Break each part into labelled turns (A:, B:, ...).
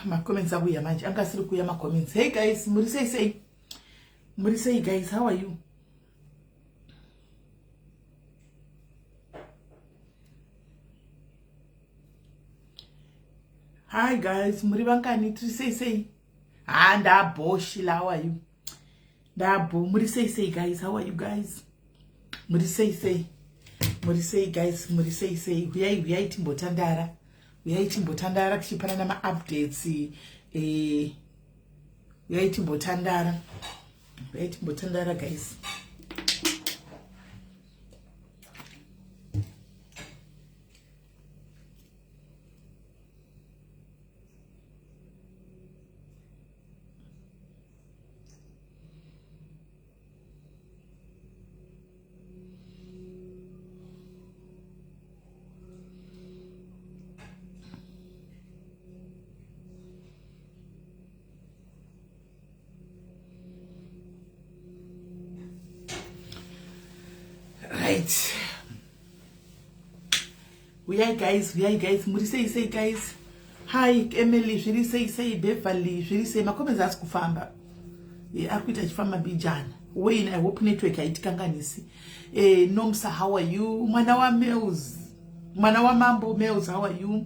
A: Macomments akuya manje, anga asiri kuuya macomments. Hey guys, muri sei sei? Muri sei guys, how are you? Hi guys, muri vangani? Tiri sei sei? Ha, ndabho Sheila, how are you? Ndabho, muri sei sei guys, how are you guys? Muri sei sei? Muri sei guys, muri sei sei? Huyai huyai timbotandara. Huyai timbotandara tichipanana maupdates. Eh, uyai timbotandara. Uyai timbotandara guys. Right, uyai guys, uyai guys, muri sei sei guys? Hi Emily, zviri sei sei? Beverly, zviri sei? Macomments asi kufamba, ari kuita achifamba mbijana. Wayne, I hope network haitikanganisi. Nomsa, how are you? Mwana waMels, mwana wamambo Mels, how are you?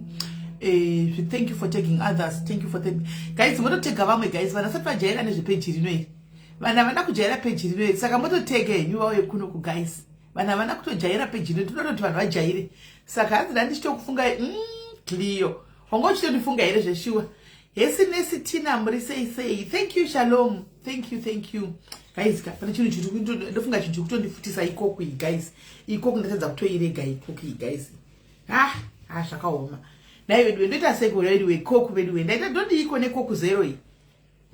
A: Thank you for taking others, thank you for taking guys. Mototega vamwe guys, vana sati vajaira nezvepeji rino iri, vanhu havana kujaira peji rino iri, saka mototega henyu vauye kuno kuguys. Vanhu havana kutojaira peji rino, tinoda kuti vanhu vajaire. Saka hanzi ndandichitokufunga Clio, wanga uchitondifunga here zveshuwa? Hesi nesi Tina, muri sei sei? Thank you Shalom, thank you, thank you guys. Pane chinhu chiri, ndofunga chinhu chiri kutondifutisa ikoku iyi guys, ikoku ndatadza kutoirega ikoku iyi guys. Ah ah, zvakaoma nai veduwe, ndoita sei veduwe? Koku veduwe, ndaita ndodiiko nekoku zero iyi?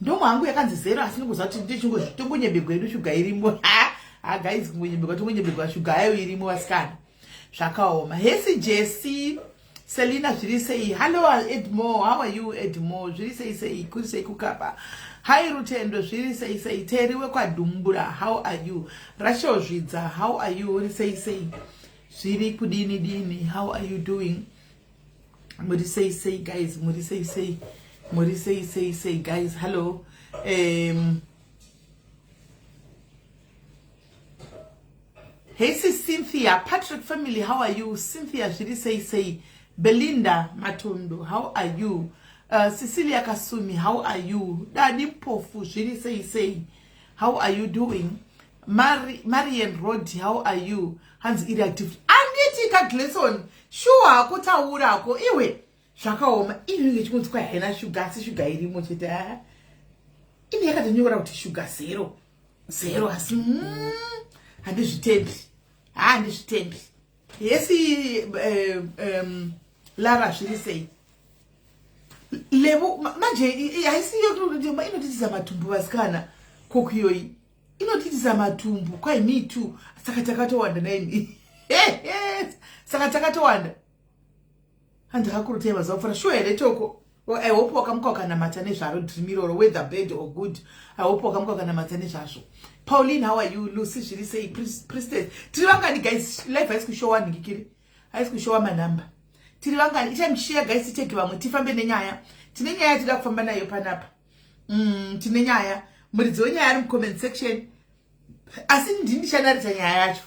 A: Ndomo hangu yakanzi zero, asi ndikuziva kuti ndechingotongonyebegwa yedu, shuga irimo. Ha guys, kungonyebegwa, tongonyebegwa, shuga yayo irimo vasikana, zvakaoma. Hesi Jesi, Selina, zviri sei? Hallo Edmo, how are you Edmo? Zviri sei sei? Kuri sei kukapa? Hi Rutendo, zviri sei sei? Teri wekwaDumbura, how are you? Rachel Zvidza, how are you? Uri sei sei? Zviri kudini dini? How are you doing? Muri sei sei guys? Muri sei sei? Muri sei sei sei guys? Hello. Hey sis Cynthia, Patrick family, how are you? Cynthia, zviri sei sei? Belinda Matondo, how are you? Cecilia Kasumi, how are you? Dadi Mpofu, zviri sei sei? How are you doing? Marian Rod, how are you? Hanzi iri active. Anditi kaGleson, sure hakutaurako iwe, zvakaoma. Inenge chikunzi kwa haina shuga, asi shuga irimo chete. Ine yakatonyora kuti shuga zero zero, asi handizvitembi, handizvitembi. Yesi Lara, zviri sei? Levo manje haisi inotitisa matumbu vasikana, koku iyoyi inotitisa matumbu kwai. Me too, saka takatowanda naini, saka takatowanda. Handakakurutei mazuva kupfuura, sure here toko? I hope wakamuka ukanamata nezvaro dream iroro, whether bad or good. I hope wakamuka ukanamata nezvazvo. Pauline, how are you? Lucy, zviri sei? Priestess, tiri vangani guys? Live haisi kushowa nhingikiri, haisi kushowa manhamba. Tiri vangani? Itai muchisheya guys, titege vamwe, tifambe nenyaya. Tine nyaya yatida kufamba nayo panapa. Tine nyaya, muridzi wenyaya ari mucomment section, asi ndini ndichanarita nyaya yacho.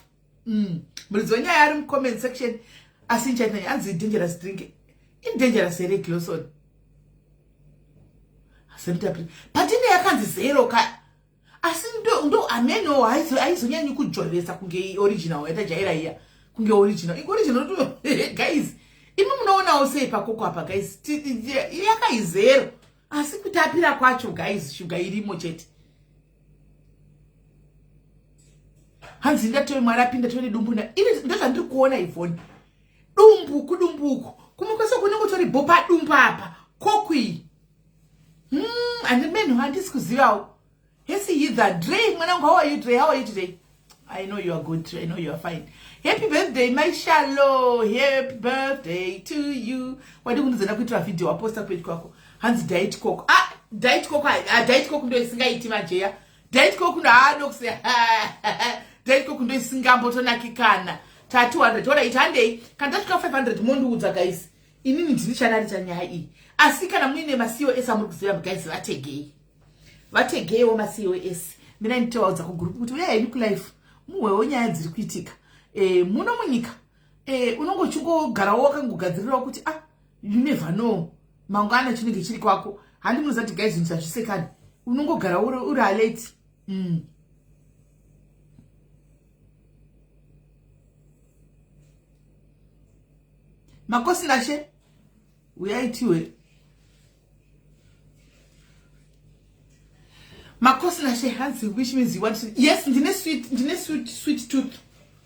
A: Muridzi wenyaya ari mucomment section, asi ndichaita nyaya. Anzi dangerous drink, indangerous here Gloson? But ine yakanzi zero ka, asi ndo ameno haizonyanyi kujovesa kunge original yatajaira iya, kunge original, original guys. Imi munoonawo sei pakoko apa guys? Yakaizero, asi kutapira kwacho guys, shuga irimo chete. Hanzi ndatove Mwari apinda, tove nedumbu. Ini ndozvandiri kuona ivhoni, dumbu kudumbu uku, kumwe kwese kunenge utori bo padumbu apa kokwi. Handimeno, handisi kuzivawo. Hesi Hither Dre, mwanangu, how are you Dre? How are you today? I know you are good, I know you are fine. Happy birthday my Shalo, happy birthday to you. Wadi kundizenda kuitira video waposta page kwako. Hanzi diet coke, ah, diet coke, ah, diet coke ndo isingaiti majeya. Diet coke ndo haadokuse, diet coke ndo isingambotonakikana. Ta 200, alright, handei. Kana tasvika 500 mondiudza guys. Inini ndini chanarita nyaya iyi. Asi kana muine maCOS amuri kuziva guys, vategei. Vategeiwo maCOS. Mina nditovaudza kugroup kuti uyai henyu kulife muhwewo nyaya dziri kuitika. Muno munyika unonge uchingogarawo wakangogadzirirawo kuti ah, you never know, mangwana chinenge chiri kwako. Handi munoziva kuti guys, zvinhu zvazvisekani, unongogara uri alert. Makosi nashe uyaitiwe makosi nashe. Hanzi which means you want to, yes, ndine sweet, ndine sweet tooth.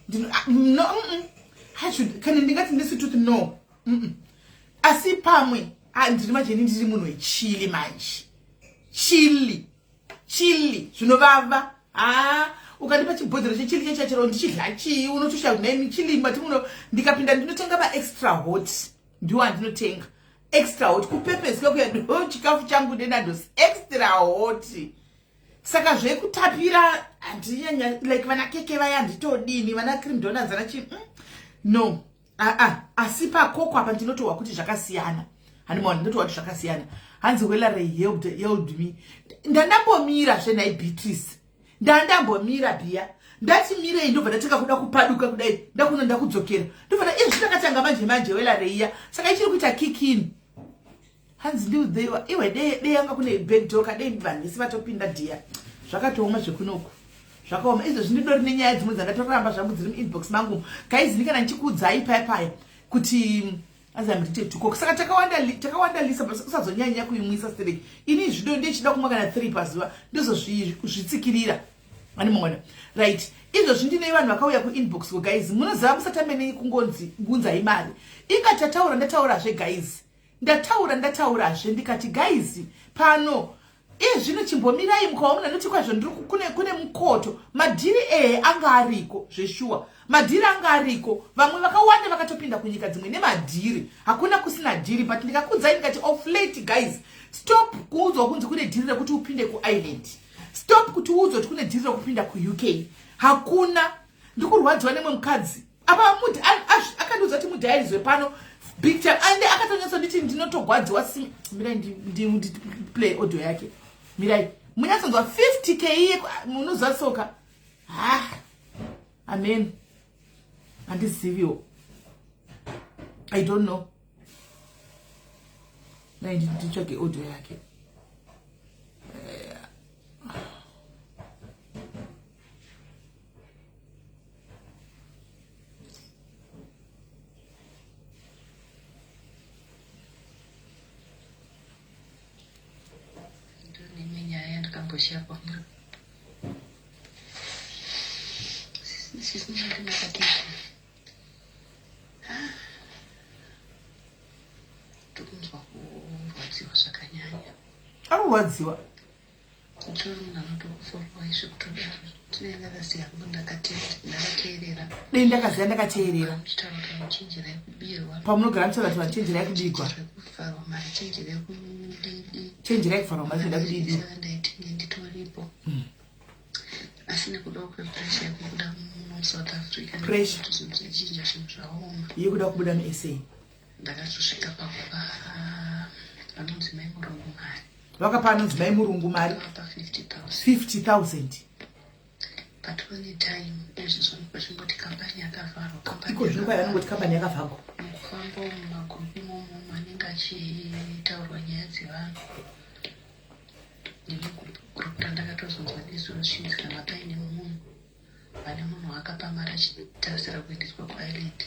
A: Ndine, ah, no, I should, kana ndingati ndine sweet tooth, no. Asi pamwe, ah, ndiri manje, ini ndiri munhu wechili manje, chili chili zvinovava. Ah, ukandipa chibhodhoro chechili chechachero ndichidya chii, unotoshaya kuti naimi chili mati muno. Ndikapinda ndinotenga maextra hot, ndiwo andinotenga, extra hot kupepeswa kuya, ndo chikafu changu neNandos extra hot. Saka zvekutapira handinyanya, like vana keke vaya handitodini, vana cream donuts, vana chi, no, aa. Asi pakoko apa ndinotohwa kuti zvakasiyana. Handimaona, ndinotohwa kuti zvakasiyana. Hanzi Welare helped me. Ndandambomira zvenhai Beatrice, ndandambomira bhiya, ndati mirei, ndobva ndatanga kuda kupaduka kudai, ndakuno ndakudzokera, ndobva izvi takatanga manje manje Welareiya, saka ichiri kuita kick in. Hanzi ndiudzeiwa iwe, dei yanga kune backdoor kadei vanhu vese vatopinda dhiya. Zvakatooma zvekunoku, zvakaoma izvozvi. Ndidori nenyaya dzimwe dzandatoramba zvangu dziri muinbox mangu kaizini, kana ndichikuudzai paya paya kuti azamritetukok. Saka takawanda lisa, usazonyanya kuimwisa stereki. Ini zvido ndechida kumwa kana 3 pazuva, ndozozvitsikirira animaona. Right, izvozvi ndine vanhu vakauya kuinbox ko guys, munoziva, musatambe nei kungonzi bunzai mari. Inga tataura, ndataurazve guys, ndataura, ndataurazve ndikati guys, pano iye zvino chimbomirai mukaona noti kwazvo ndiri kune mukoto. Madhiri ehe anga ariko zveshuwa, madhiri anga ariko. Vamwe vakawanda vakatopinda kunyika dzimwe nemadhiri, hakuna kusina dhiri. But ndikakudzai ndikati off late guys, stop kuudzwa kunzi kune dhiri rekuti upinde kuIreland, stop kuti uudzwa kuti kune dhiri rekupinda kuUK. Hakuna. Ndikurwadziwa nemwe mukadzi apa akandiudza kuti mudhairizwe pano big time, ande akatonyatsonditi ndinotogwadziwa. Mirai ndiplay audio yake, mirai munyatsonzwa. 50 k, munoziva soka. Ha, amen, handiziviwo, I don't know. Dai nditsvage audio yake.
B: Ndine nyaya yandakamboshiya kwamuri sisi. Ndikunzwa kurwadziwa zvakanyanya.
A: Arurwadziwa.
B: Nditori munhu anotokuforwai zvekutodaro. Tinenge ndakaziva hangu, ndakateerera.
A: Dei ndakaziva ndakateerera.
B: Muchitaura kuti muchenjerai kubirwa.
A: Pamunogara muchitaura kuti vachenjerai kubigwa.
B: Kuvharwa mari, chenjerai kudidi.
A: Chenjerai kuvharwa mari, chenjerai kudidi.
B: Saka ndaitinge nditoripo, asi nekuda kwepressure yekubuda muno South Africa.
A: Pressure.
B: Nekuti zvinhu zvachinja, zvinhu zvaoma.
A: Yekuda kubuda muSA.
B: Ndakazosvika pakupa vanonzi mai murungu mari.
A: Vakapa anonzi mai murungu mari.
B: Vakapa 50 000.
A: 50 000.
B: But one time izvi zvinomboti kambani yakavharwa, kambani
A: Iko zvino kwai vanongoti kambani yakavhagwa.
B: Mukufamba umu, mumagurupu imomo manenge achitaurwa nyaya dzevanhu, nemugurupu randakatozonzwa nezuro zvichinzi kana paine munhu, pane munhu akapa mari achitarisira kuendeswa kuIreland,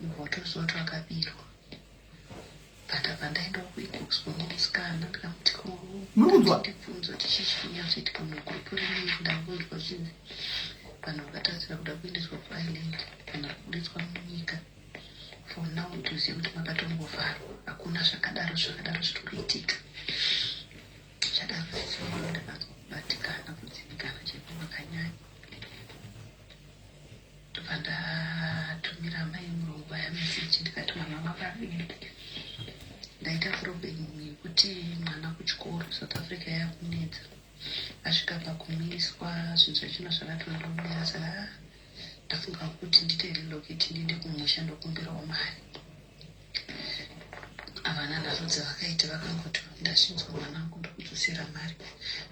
B: mubva watoziva kuti wakabirwa. But apa ndaendawo kuinbox kwemusikana, ndikamuti
A: Muri kunzwa?
B: Ndibvunza kuti chii chiri kunyatsoitika mugurupu rineri. Ndangonzwa zvinzi vanhu vakatarisira kuda kuendeswa kuIreland kana kubuditswa munyika, for now toziva kuti makatongovharwa, hakuna zvakadaro, zvakadaro zviri kuitika. Zvadaro sisivangu, ndakanzwa kubatikana, kudzimbikana chaiko kwakanyanya. Ndobva ndatumira mai murungu aya meseji, ndikati mama makadini, ndaita problem yekuti mwana kuchikoro South Africa yakunetsa, asvika pakumiswa, zvinhu zvachona zvakatondomera. Saka ndafunga kuti ndite relocate, ndiende kumusha, ndokumbirawo mari. Havana nharo dzavakaita, vakangoti, "Ndazvinzwa mwanangu, ndokudzosera mari.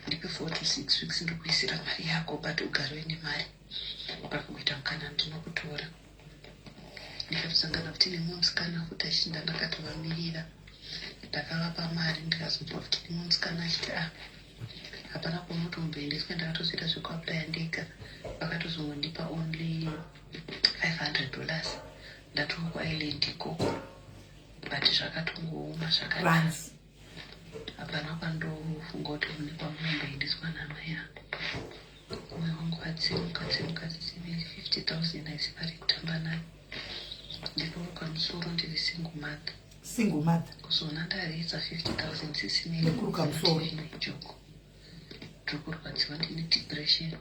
B: Ndipe 4 to 6 weeks, ndokuisira mari yako, but ugare uine mari. Pakangoita mukana ndinokutora." Ndikatosangana futi nemumwe musikana futi achinda. Ndakatovamirira, ndakavapa mari, ndikazobva futi nemumwe musikana achiti, "Ah, hapana kwaunotomboendeswa." Ndakatozoita zvekuapplya ndega, vakatozongondipa only $500. Ndatova kuIreland ikoko, but zvakatongooma zvakadaro.
A: Rands.
B: Hapana kwandofunga kuti kune kwamunomboendeswa namai avo. Mwoyo wangu watsimuka tsimuka zisivili. 50 000 haisi mari yekutamba nayo. Ndinoruka musoro, ndiri single mother.
A: Single mother.
B: Kuzoona ndaredza 50 000 sisinei.
A: Nekuruka musoro.
B: Joko ndirikurwadziwa, ndine depression.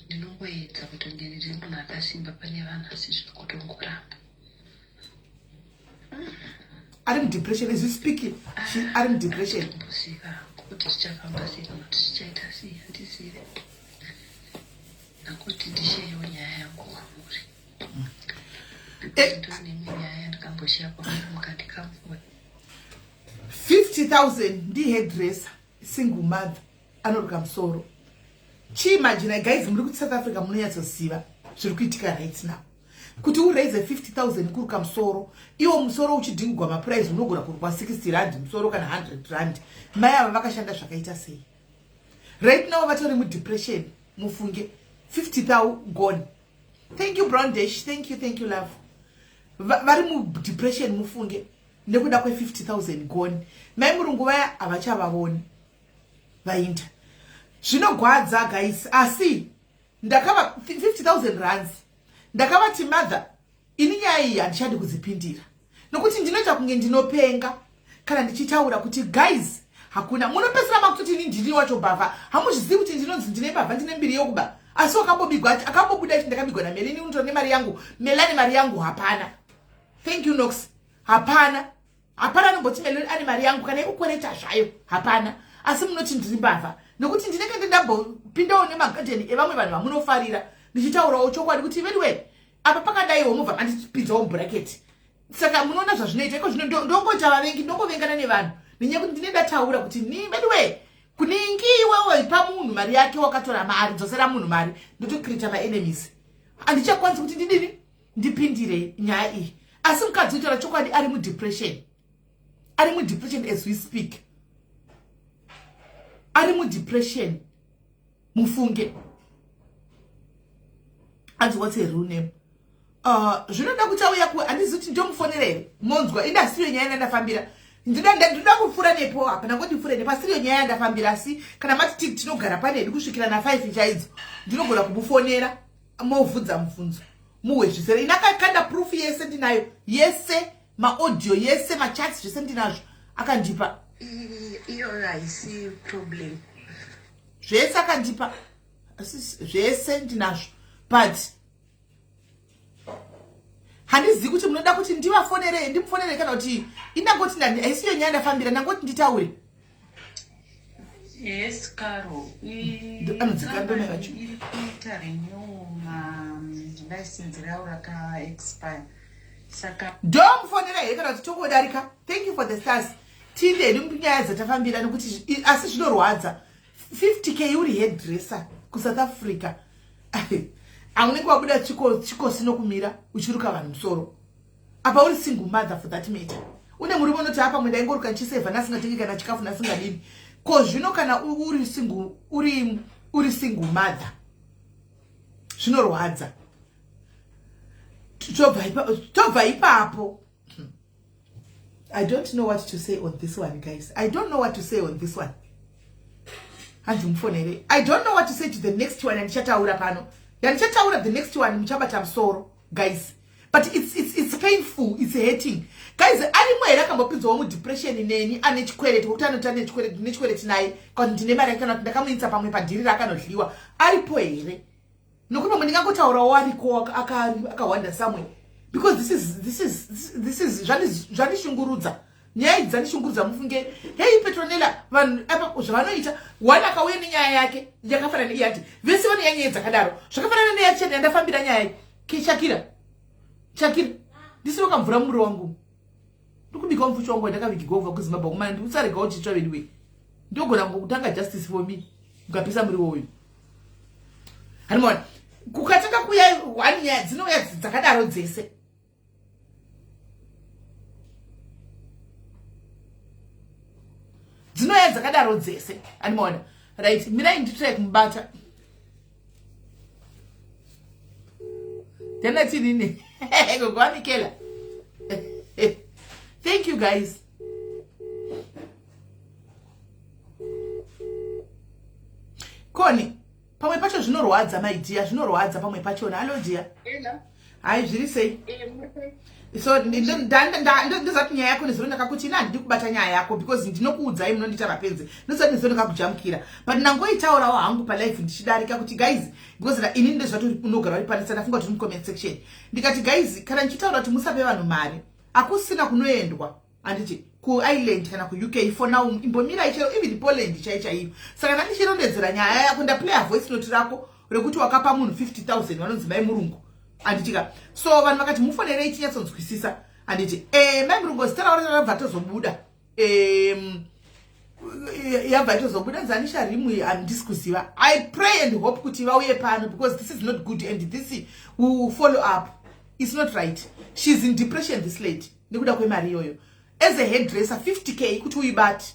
B: Ndinongoedza kuti ndiri munhu akasimba pane vanhu, asi zviri kutongoramba.
A: Ari mudepression as we speak. She ari mudepression.
B: Ndimboziva kuti zvichafamba sei kana kuti zvichaita sei, handizive. Nakuti ndishayewo nyaya yangu kwamuri. Because ndine imwe nyaya yandakamboshiya kwamuri mukandicomforta.
A: 50 000, ndihairdresser, single mother, anoruka musoro. Chiimagine guys, muri kuti South Africa munonyatsoziva zviri kuitika right now, kuti uraise 50 000 kuruka musoro, iwo musoro uchidhingwa maprice, unogona kurukwa R60 musoro kana R100. Mai ava vakashanda zvakaita sei? Right now vatori mudepression, mufunge. 50 thou gone. Thank you, Brown Dash. Thank you, thank you, love. Vari mudepression, mufunge, nekuda kwe50 000 gone. Mai murungu vaya havachavavoni, vainda. Zvinogwadza guys, asi ndakava R50 000. Ndakavati, "Mother, ini nyaya iyi handichadi kudzipindira, nokuti ndinoita kunge ndinopenga kana ndichitaura kuti guys, hakuna." Munopedzisira makutoti ini ndini wacho mbavha. Hamuzvizivi kuti ndinonzi ndine mbavha, ndine mbiri yokuba, asi wakambobigwa, akambobuda achiti ndakabigwa naMelini, unotora nemari yangu, Melani mari yangu hapana. Thank you, Nox. Hapana, hapana anomboti Melani ane mari yangu kana yekukwereta zvayo, hapana. Asi munoti ndiri mbavha nokuti ndinenge ndambopindawo nemagadheni evamwe vanhu vamunofarira, ndichitaurawo chokwadi kuti anyway, apa pakadaiwo, mubva mandipinzawo mubracket. Saka munoona zvazvinoita iko zvino, ndongoita vavengi, ndongovengana nevanhu nenyaya yekuti ndine ndataura kuti ni anyway, kuningi iwewe pa munhu mari yake, wakatora mari, dzosera munhu mari. Ndotocreata maenemies, handichakwanisi kuti ndidini, ndipindire nyaya iyi. Asi mukadzi utaura chokwadi, ari mudepression, ari mudepression as we speak, ari mudepression, mufunge. Anzi, "What's her real name?" Zvinoda kuti auya ku, handizi kuti ndomufonera here, monzwa. Inde asiriyo nyaya yandafambira. Ndinoda kupfuura nepo, hapana ngondipfuure nepo. Asiriyo nyaya yandafambira, asi kana mati tinogara panedu kusvikira na5 chaidzo, ndinogona kumufonera, movhunza mubvunzo, muhwezvisere. Inakakanda proof yese ndinayo yese, maaudio yese, machats, zvese ndinazvo, akandipa.
C: Iyoyo haisi problem.
A: Zvese akandipa, zvese ndinazvo, but handizivi kuti munoda kuti ndivafonere, ndimufonere, kana kuti indangoti haisiyo nyaya ndafambira, ndangoti nditaure.
C: Yes, Caro.
A: Anonzi Kandome vacho.
C: Iri kuita renew malicense ravo rakaexpire, saka
A: Ndomufonera here kana kuti tongodarika? Thank you for the stars. Tiinde nyaya dzatafambira, nekuti asi zvinorwadza. 50K, uri hairdresser kuSouth Africa, aunenge wabuda chikosi nokumira uchiruka vanhu musoro. Apa uri single mother for that matter, une murume unoti apa mwe ndaingoruka ndichisevha, nasingatengi kana chikafu, nasingadini. Ko zvino kana uri single, uri single mother, zvinorwadza. Tobva ipapo. I don't know what to say on this one, guys. I don't know what to say on this one. Hanzi mufonere. I don't know what to say to the next one. Yandichataura pano, yandichataura the next one, muchabata musoro guys, but it's painful, it's hurting guys. Arimo here akambopinzwawo mudepression neni, ane chikwereti, wekuti anoti ane chikwereti, ndine chikwereti naye, kana kuti ndine mari yake, kana kuti ndakamuinisa pamwe padhiri raakanodliwa? Aripo here? Nokuti pamwe ndingangotaurawo ariko akawanda somewhere, because this is zvandishungurudza. Nyaya idzi dzandishungurudza, mufunge. Hei Petronella, vanhu apa zvavanoita, one akauya nenyaya yake yakafanana neiyati, vese vane nyaya dzakadaro, zvakafanana neyachena yandafambira nyaya. Shakira, Shakira, ndisinoka mvura mumuri wangu. Ndikubika mupfucho wangu wandakavigigwa kubva kuZimbabwe kumana ndikusarega uchitsva veduwe. Ndogona kutanga justice for me. Ukapisa muriwo uyu. Hanimona. Kukatanga kuya one nyaya dzinouya dzakadaro dzese. Dzinouya dzakadaro dzese. Hanimona. Right, mirai nditry kumubata. Tena tinini. Gogo Mikela. Thank you guys. Koni, pamwe pacho zvinorwadza my dear, zvinorwadza pamwe pachona. Hello dear.
B: Hello.
A: Hai zviri sei?
B: Eh,
A: So ndozati nyaya yako nezuro ndakakuti ini handidi kubata nyaya yako because ndinokuudzai munondiita mapenzi. Ndozati nezuro ndakakujamukira. But ndangoitaurawo hangu palife ndichidarika kuti guys because ini ndozvati unogara uri panisa ndafunga kuti mucomment section. Ndikati guys kana ndichitaura kuti musape vanhu mari hakusina kunoendwa handiti kuireland kana kuUK for now imbomirai chero even Poland chai chaiyo. Saka ndandichirondedzera nyaya yako ndaplaya voice note rako rekuti wakapa munhu 50,000 vanonzi mai murungu handitika. So vanhu vakati mufonerei tinyatsonzwisisa handiti. Mai murungu zita ravo rabva tozobuda yabva itozobuda nzanisha rimwe handisi kuziva. I pray and hope kuti vauye pano because this is not good and this will follow up. It's not right. She's in depression this lady nekuda kwemari iyoyo. As a hairdresser 50k kuti uibate.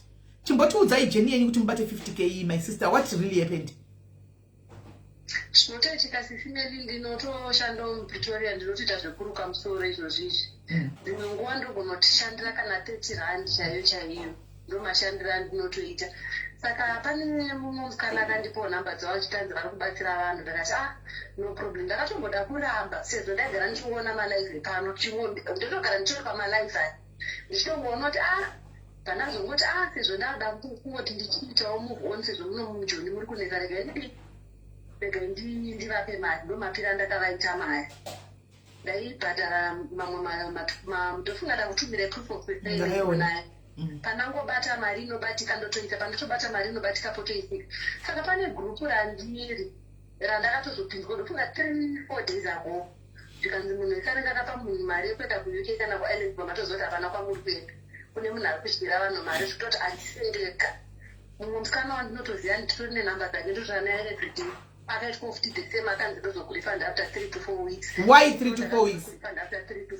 A: Chimbotiudzai jeni yenyu kuti mubate 50k my sister, what really happened?
B: Zvinotoitika sisi Meli, ndinotoshanda muPretoria, ndinotoita zvekuruka musoro izvozvi izvi. Dzimwe nguva ndogonotishandira kana 30 rand chaiyo chaiyo, ndomashandiro andinotoita. Saka pane mumwe musikana akandipawo nhamba dzavo achitanzi vari kubatsira vanhu. Ndakati ah, no problem. Ndakatomboda kuramba sezvo ndaigara ndichingoona malive pano, ndotogara ndichitori pamalive aya ndichitongoona kuti ah, pandazongoti ah, sezvo ndada kungoti ndichiitawo move on sezvo muno mujoni muri kunetsa, regai ndidi regai ndivape mari. Ndomapira andakavaita mari, ndaibhadhara mamwe ndofunga ndakutumira proof of payment nayo. Pandangobata mari inobatika ndotoisa, pandotobata mari inobatika potoisika. Saka pane gurupu randiri randakatozopinzwa ndofunga 3 4 days ago, zvikanzi munhu wese anenge akapa munhu mari yekuenda kuUK kana kuIreland, vamatozoti hapana kwamuri kuenda, kune munhu ari kudyira vanhu mari. Zvitoti handisendeka mumwe musikana wandinotoziva, nditori nenhamba dzake, ndototaura naye everyday, akaitwa futi the same, akanzi ndozokurefund after 3 to 4 weeks.
A: Why 3 to 4 weeks?
B: Kurefund after 3 to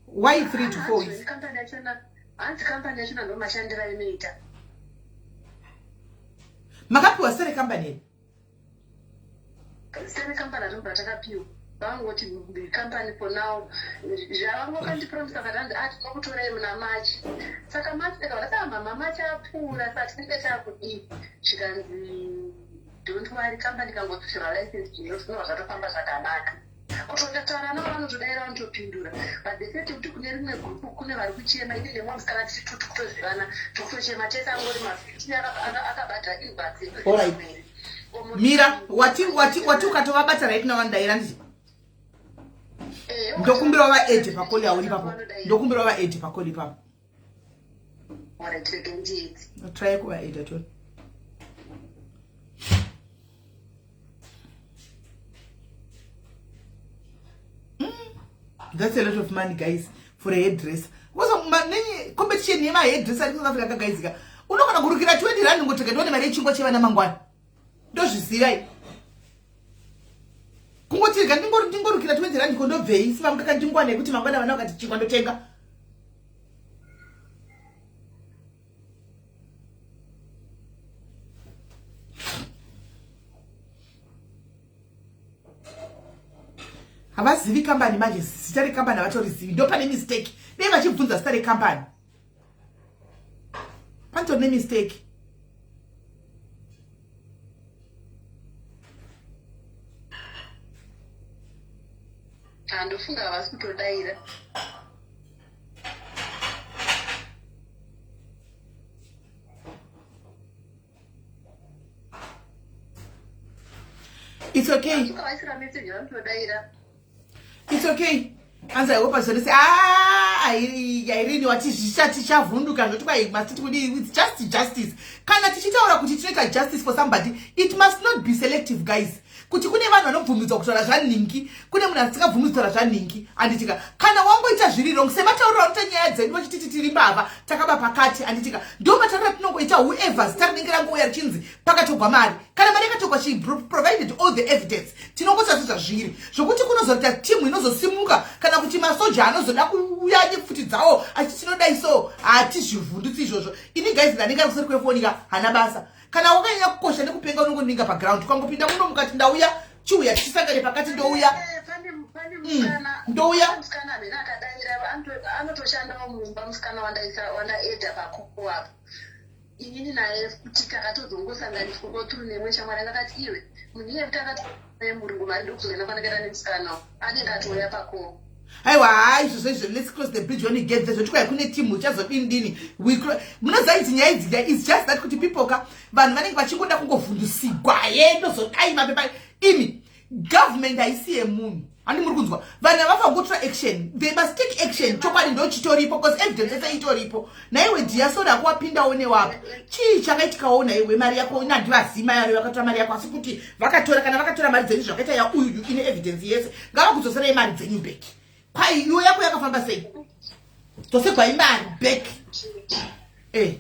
A: Why 3 to 4 weeks?
B: Kampani yachona, hanzi kampani yachona ndo mashandiro ainoita.
A: Makapiwa zita rekambani here?
B: Zita rekambani atinobva takapiwa, vangoti company for now zvavangokandipromisa kati hanzi ah, tinokutorai muna March. Saka March ndakaona saka mama March apfuura, saka tinenge taakudii? Zvikanzi don't worry, company kangotutirwa license zvinova zvatofamba zvakanaka. Kutondataura navo vanotodaira, vanotopindura, but they said kuti kune rimwe gurupu kune vari kuchema. Ini nemwe musikana tiri tuti kutozivana, tikutochema tese, angori mafifteen akabhadhara inbox.
A: Alright. Mira, wati wati wati ukatovabata right now vandaira nditi ndokumbira vaadd pacall yauri ipapo, ndokumbira vaadd pacall ipapo. Try kuvaadda to. That's a lot of money guys for a hairdresser. Because nenye competition yema hairdresser ari South Africa guys ka. Unogona kurukira 20 rand ngotega ndione mari yechingwa chevana mangwana. Ndozviziva. Kungoti rega ndingorukira 20 rand kondobvei sivamuka ndingwane kuti mangwana vana vakati chingwa ndotenga. Havazivi kambani manje, zita rekambani havatorizivi, ndo pane mistake. Dei vachibvunza zita rekambani, panitori nemistake.
B: Handofunga havasi kutodaira.
A: It's okay.
B: Vaisira message vanotodaira.
A: It's okay. Anzi I hope azorese. Ah, Irene wati zvichati chavhunduka zvoti kwai masiti kudi. It's just justice. Kana tichitaura kuti tinoita justice for somebody, it must not be selective guys. Kuti kune vanhu vanobvumidzwa kutaura zvanhingi, kune munhu asingabvumidzwi kutaura zvanhingi, handitika? Kana wangoita zviri wrong, sematauriro anoita nyaya dzedu vachititi tiri mbavha, takaba pakati, handitika? Ndo matauriro atinongoita. Whoever zita rinenge rangouya richinzi pakatogwa mari, kana mari yakatogwa, she provided all the evidence. Tinongoita sezvazviri, zvokuti kunozoita timu inozosimuka kana kuti masoja anozoda kuuya nepfuti dzawo achiti tinodai. So hatizvivhundutsi izvozvo. Ini guys, ndanenge ari kuseri kwefoni ka, hana basa. Kana wakanyanya kukosha nekupenga, unongoninga paground, ukangopinda muno mukati, ndauya, chiuya tichisangane pakati, ndouya.
B: Ndouya. Musikana amene akadaira anotoshandawo mumba, musikana wandaedha pakuapo inini naye, kuti takatozongosanganiswa koturu nemwe shamwari yanga akati, "Iwe, munhu iye kuti akati murungu mari ndokuzogenda kwanakaita nemusikana anenge atouya pako."
A: Aiwa, hai, izvozvo izvo, let's cross the bridge when we get there. Zvoti kwai kune timu uchazodini dini. Munoziva idzi nyaya idzi, it's just that kuti people ka, vanhu vanenge vachingoda kungovhundusigwa ye ndozodai mapepa. Imi, government haisi yemunhu, handi muri kunzwa? Vanhu havafanira kutora action, they must take action. Chokwadi ndo chitoripo, because evidence yese itoripo. Naiwe dhiya, sorry, ako wapindawo newapo, chii chakaitikawo naiwe? Mari yako nandivazima yaro, vakatora mari yako, asi kuti vakatora, kana vakatora mari dzenyu zvakaita yauyuyu ine evidence yese, ngavakudzoserei mari dzenyu back. Kwai iwe yako yakafamba sei? Dzosegwai mari back e.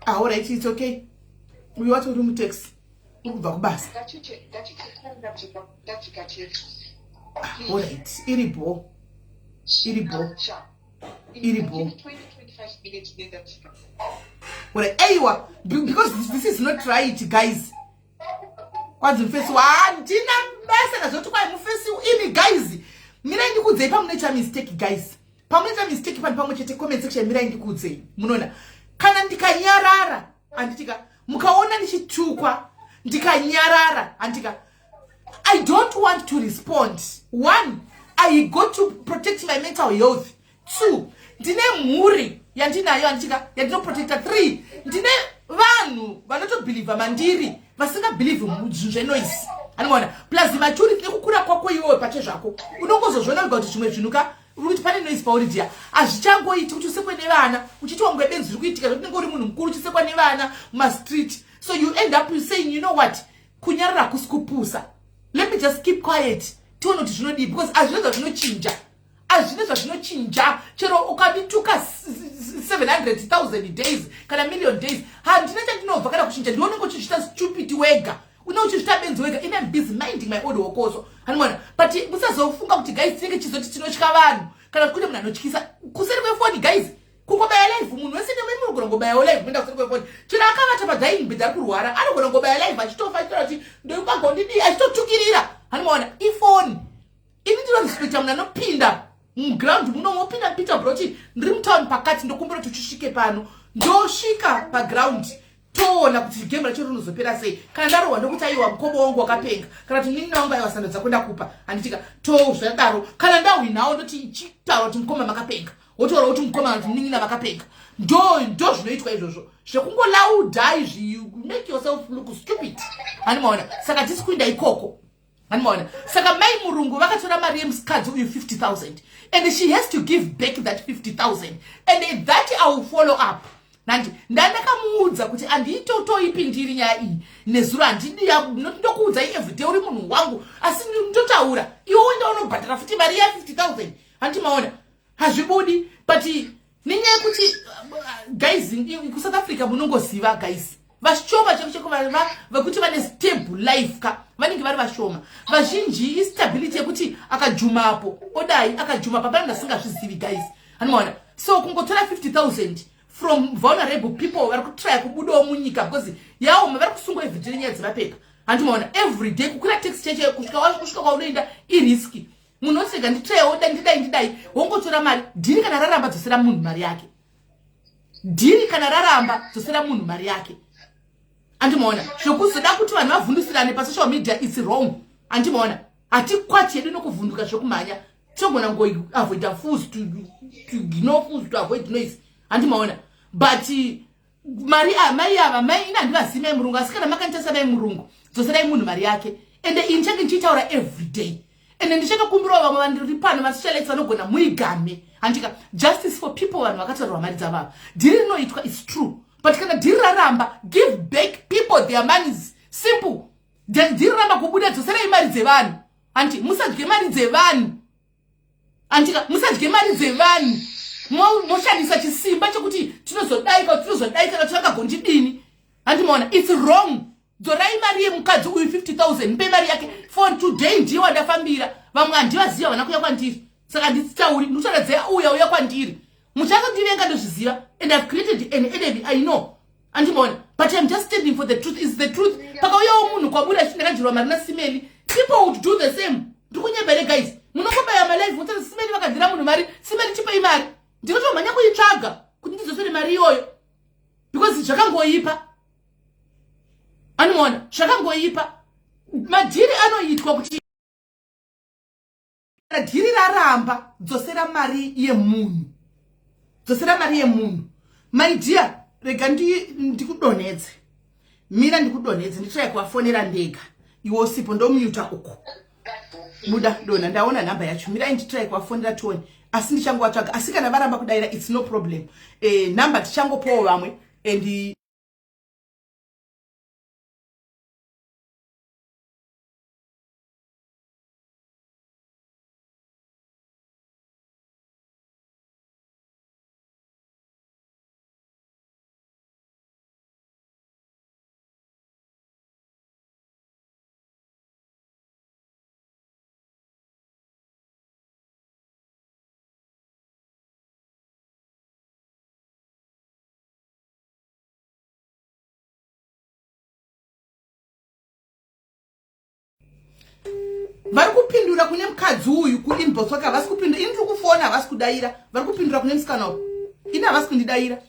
A: Ah, alright, it's okay. Uyu wacho uri mutaxi, uri kubva kubasa. Alright, iribo, iribo, iribo. Alright, aiwa, because this is not right, guys. Kwanzi mufesi, handina basa nazvoti kwai mufesi. Imi guys, mirai ndikuudzei pamunoita mistake. Guys, pamunoita mistake pani pamwe chete, comment section. Mirai ndikuudzei. Munoona kana ndikanyarara, handitika? Mukaona ndichitukwa ndikanyarara, handika? I don't want to respond. One, I got to protect my mental health. Two, ndine mhuri yandinayo, handitika, yandinoprotecta. Three, ndine vanhu vanotobhilivha mandiri, vasingabhilivhi zvinhu zvenoise, anoona. Plus maturity nekukura kwako iwewe pache zvako, unongozozviona wega kuti zvimwe zvinhu ka, uri kuti pane noise pauri dhiya, hazvichangoiti kuti usekwe nevana uchiti wangwe benzi. Zviri kuitika zvotinenge uri munhu mukuru uchisekwa nevana mumastreet, so you end up saying, "You know what? Kunyarara hakusi kupusa. Let me just keep quiet, tione kuti zvinodii," because hazvino zvazvinochinja, hazvine zvazvinochinja. Chero ukandituka 700 000 days kana million days, handina chandinobva kana kuchinja. Ndionenge uchizvita stupid wega, une uchizvita benzi wega. In am busy minding my own hokoso, hanimona. But musazofunga kuti guys, tinenge chizoti tinotya vanhu kana kuti kune munhu anotyisa kuseri kwefoni. Guys, kungobaya live, munhu wese nemwe munogona kungobayawo live, kuenda kuseri kwefoni. Chero akavata padining bed ari kurwara, anogona kungobaya live achitofa, achitaura kuti ndokagondidii, achitotukirira, hanimaona. Ifoni ini ndinorespekta munhu anopinda muground muno, mopinda Peter broti, ndiri mutauni pakati, ndokumbira kuti uchisvike pano. Ndosvika paground, toona kuti game racho rinozopera sei. Kana ndarohwa, ndokuti aiwa, mukobo wangu wakapenga, kana kuti nini wangu, aiwa, sando dzako ndakupa, handitika? To zvadaro. Kana ndahwinawo, ndoti chitaura kuti mukoma makapenga, wotaura kuti mukoma, kuti ninina vakapenga. Ndo zvinoitwa izvozvo zvekungolaudha izvi. You make yourself look stupid, hanimaona? Saka tisi kuinda ikoko, hanimaona? Saka mai murungu vakatora mari yemusikadzi uyu, 50 000, and she has to give back that 50 000, and that I will follow up. Nandi ndandakamuudza kuti handitotoipindiri nyaya iyi nezuro, handidi ndokuudzai everyday, uri munhu wangu, asi ndotaura iwe wenda unobhadhara futi mari ya50 000. Handimaona, hazvibudi. But nenyaya yekuti guys, kuSouth Africa munongoziva guys, vashoma cheko cheko vekuti vane stable life ka, vanenge vari vashoma. Vazhinji istability yekuti akajumapo odai, akajuma papana, ndasingazvizivi guys, hanimaona? So kungotora 50 000 from vulnerable people vari kutraya kubudawo munyika, because yaoma, vari kusungwa everyday nenyaya dzemapepa, handimaona? Everyday kukwira taxi cheche kusvika kwaunoenda irisk. Munhu otirega nditrayawo, ndidai, ndidai, wongotora mari. Deal kana raramba, dzosera munhu mari yake. Deal kana raramba, dzosera munhu mari yake, andimaona? Zvokuzoda kuti vanhu vavhundusirane pasocial media, it's wrong, andimaona? Hatikwati hedu nokuvhunduka zvekumhanya, tinogona ngoavoida fools to ignore fools, to avoid noise, handimaona? But mari mai ava, mai ina handivazivi mai murungu, asi kana makanitasa mai murungu, dzoserai munhu mari yake. Ende ini ndichange ndichitaura everyday, ende ndichatokumbirawo vamwe vandiri pano, masocialites vanogona, muigame, handika? Justice for people, vanhu vakatorerwa mari dzavava. Deal rinoitwa is true. But kana dhiri raramba, give back people their monies. Simple. Dhiri raramba kubuda, dzoserai mari dzevanhu. Anti musadye mari dzevanhu. Andika musadye mari dzevanhu. Moshandisa chisimba chekuti tinozodaika, tinozodaika kana tivangagondidini. Handimaona, it's wrong. Dzorai mari yemukadzi uyu 50,000, mupe mari yake. For today ndiye wandafambira, vamwe handivaziva, vana kuya kwandiri, saka handitauri. Ndikutaura dzeuya uya kwandiri. Muchazondivenga, ndozviziva, and I've created an enemy, I know. Andimaona, but I'm just standing for the truth. Is the truth. Pakauyawo munhu kwabuda achiti ndakadyirwa mari naSimeli, people would do the same. Ndikunyebere guys, munongobaya malive mototi Simeli vakadyira munhu mari, Simeli chipei mari. Ndinotomhanya kuitsvaga kuti ndidzosere mari iyoyo because zvakangoipa. Anoona zvakangoipa. Madhiri anoitwa kuti dhiri raramba, dzosera mari yemunhu, dzosera mari yemunhu. My dear, rega ndikudonhedze, mira ndikudonhedze, nditrai kuvafonera ndega iwe usipo. Ndomuta uku buda dona, ndaona nhamba yacho. Mirai nditrai kuvafonera tione, asi ndichangovatsvaga. Asi kana varamba kudaira, it's no problem. Nhamba tichangopawo vamwe and vari kupindura kune mukadzi uyu kuinbox wake. Havasi kupindura. Ini ndiri kufona, havasi kudaira. Vari kupindura kune musikana uyu, ini havasi kundidaira.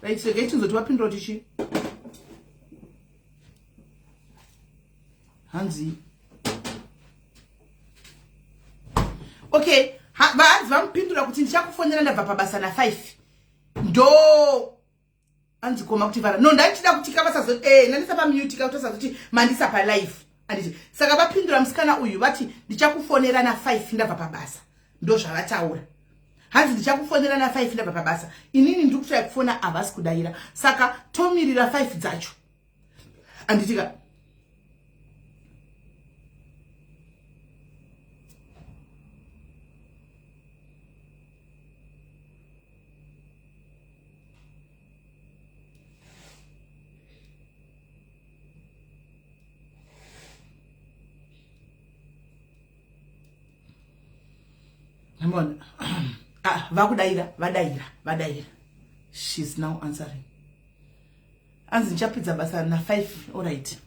A: Right, regai tinzoti vapindura kuti chii. Hanzi okay, vahanzi vamupindura kuti ndichakufonera ndabva pabasa na5. Ndo anzi koma kuti vara no, ndachida kuti kavasazo nandisa pamute, kakuti mandisa palive, anditi? Saka vapindura musikana uyu vati ndichakufonera na5 ndabva pabasa. Ndo zvavataura. Hanzi ndichakufonera na5 ndabva pabasa. Inini ndiri kutsvaya kufona, havasi kudaira, saka tomirira 5 dzacho, anditika? Namona, ah, vakudaira, vadaira, vadaira. She's now answering. Anzi ndichapedza basa na5. Alright,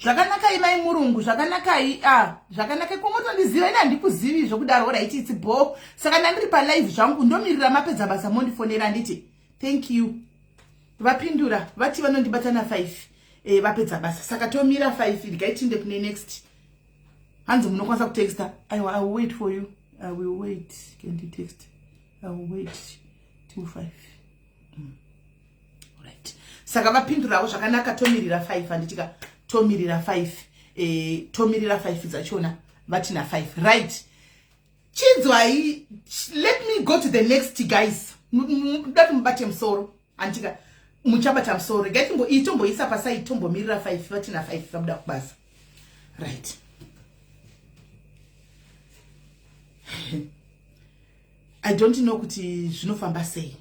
A: zvakanakai mai murungu, zvakanakai. Ah, zvakanakai. Komotondiziva? Ine handikuzivi zvokudaro. Alright, it's bo. Saka ndandiri palive zvangu, ndomirira mapedza basa mondifonera, handiti? Thank you. Vapindura vati vanondibata na5 vapedza basa, saka tomira 5. Ndikaitinde kune next. Hanzi munokwanisa kutexta. Aiwa, I will wait for you. I will wait. Can you text? I will wait till 5. Right, saka vapinduravo zvakanaka, tomirira 5, handitika? Tomirira 5, tomirira 5 dzachona, vati na5. Right, chinzwai, let me go to the next guys. Dati mubate musoro, handitika? Muchabata musoro. Regai iyi tomboisa pasai, tombomirira 5, vati na5 vabuda kubasa. Right, I don't know kuti zvinofamba sei.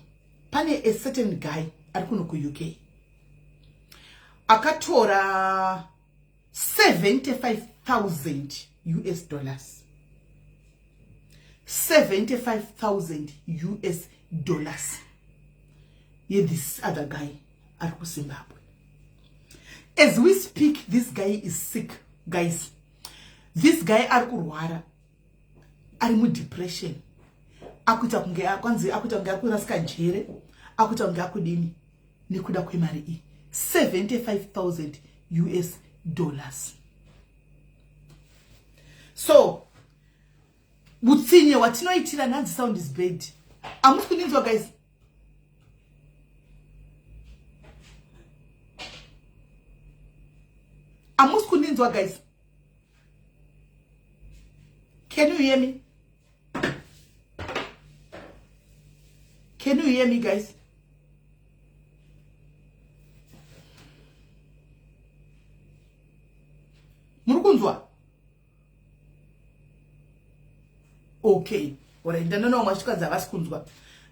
A: Pane a certain guy ari kuno kuUK akatora 75,000 US dollars, 75,000 US dollars yethis other guy ari kuZimbabwe. As we speak, this guy is sick, guys. This guy ari kurwara, ari mudepression, akuita kunge kwanzi akuita kunge akurasika njere, akuita kunge akudini nekuda kwemari iyi, 75,000 US dollars. So utsinye hwatinoitira. Nhanzi sound is bad, hamusi kundinzwa guys? Hamusi kundinzwa guys? Can you hear me? Can you hear me guys? Okay, alright, ndanoona vamwe vachitokadzi havasi kunzwa.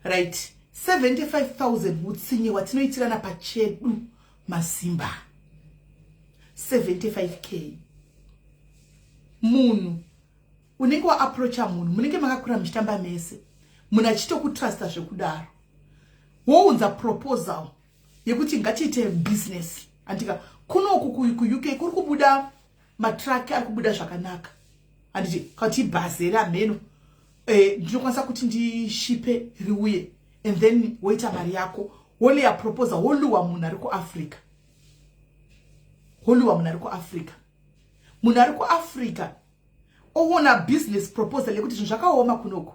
A: Right, 75,000, utsinye hwatinoitirana pachedu masimba. 75K, munhu unenge waapproacha munhu, munenge makakura muchitamba mese, munhu achitokutrusta zvekudaro, wounza proposal yekuti ngatiite business, andika kunoku kuUK kuri kubuda matruck, ari kubuda zvakanaka, handiti? Kuti bhazi ramheno, ndinokwanisa kuti ndishipe riuye and then woita mari yako. Woleya proposal, woluwa munhu ari kuAfrica, woluwa munhu ari kuAfrica. Munhu ari kuAfrica oona business proposal yekuti zvinhu zvakaoma kunoku,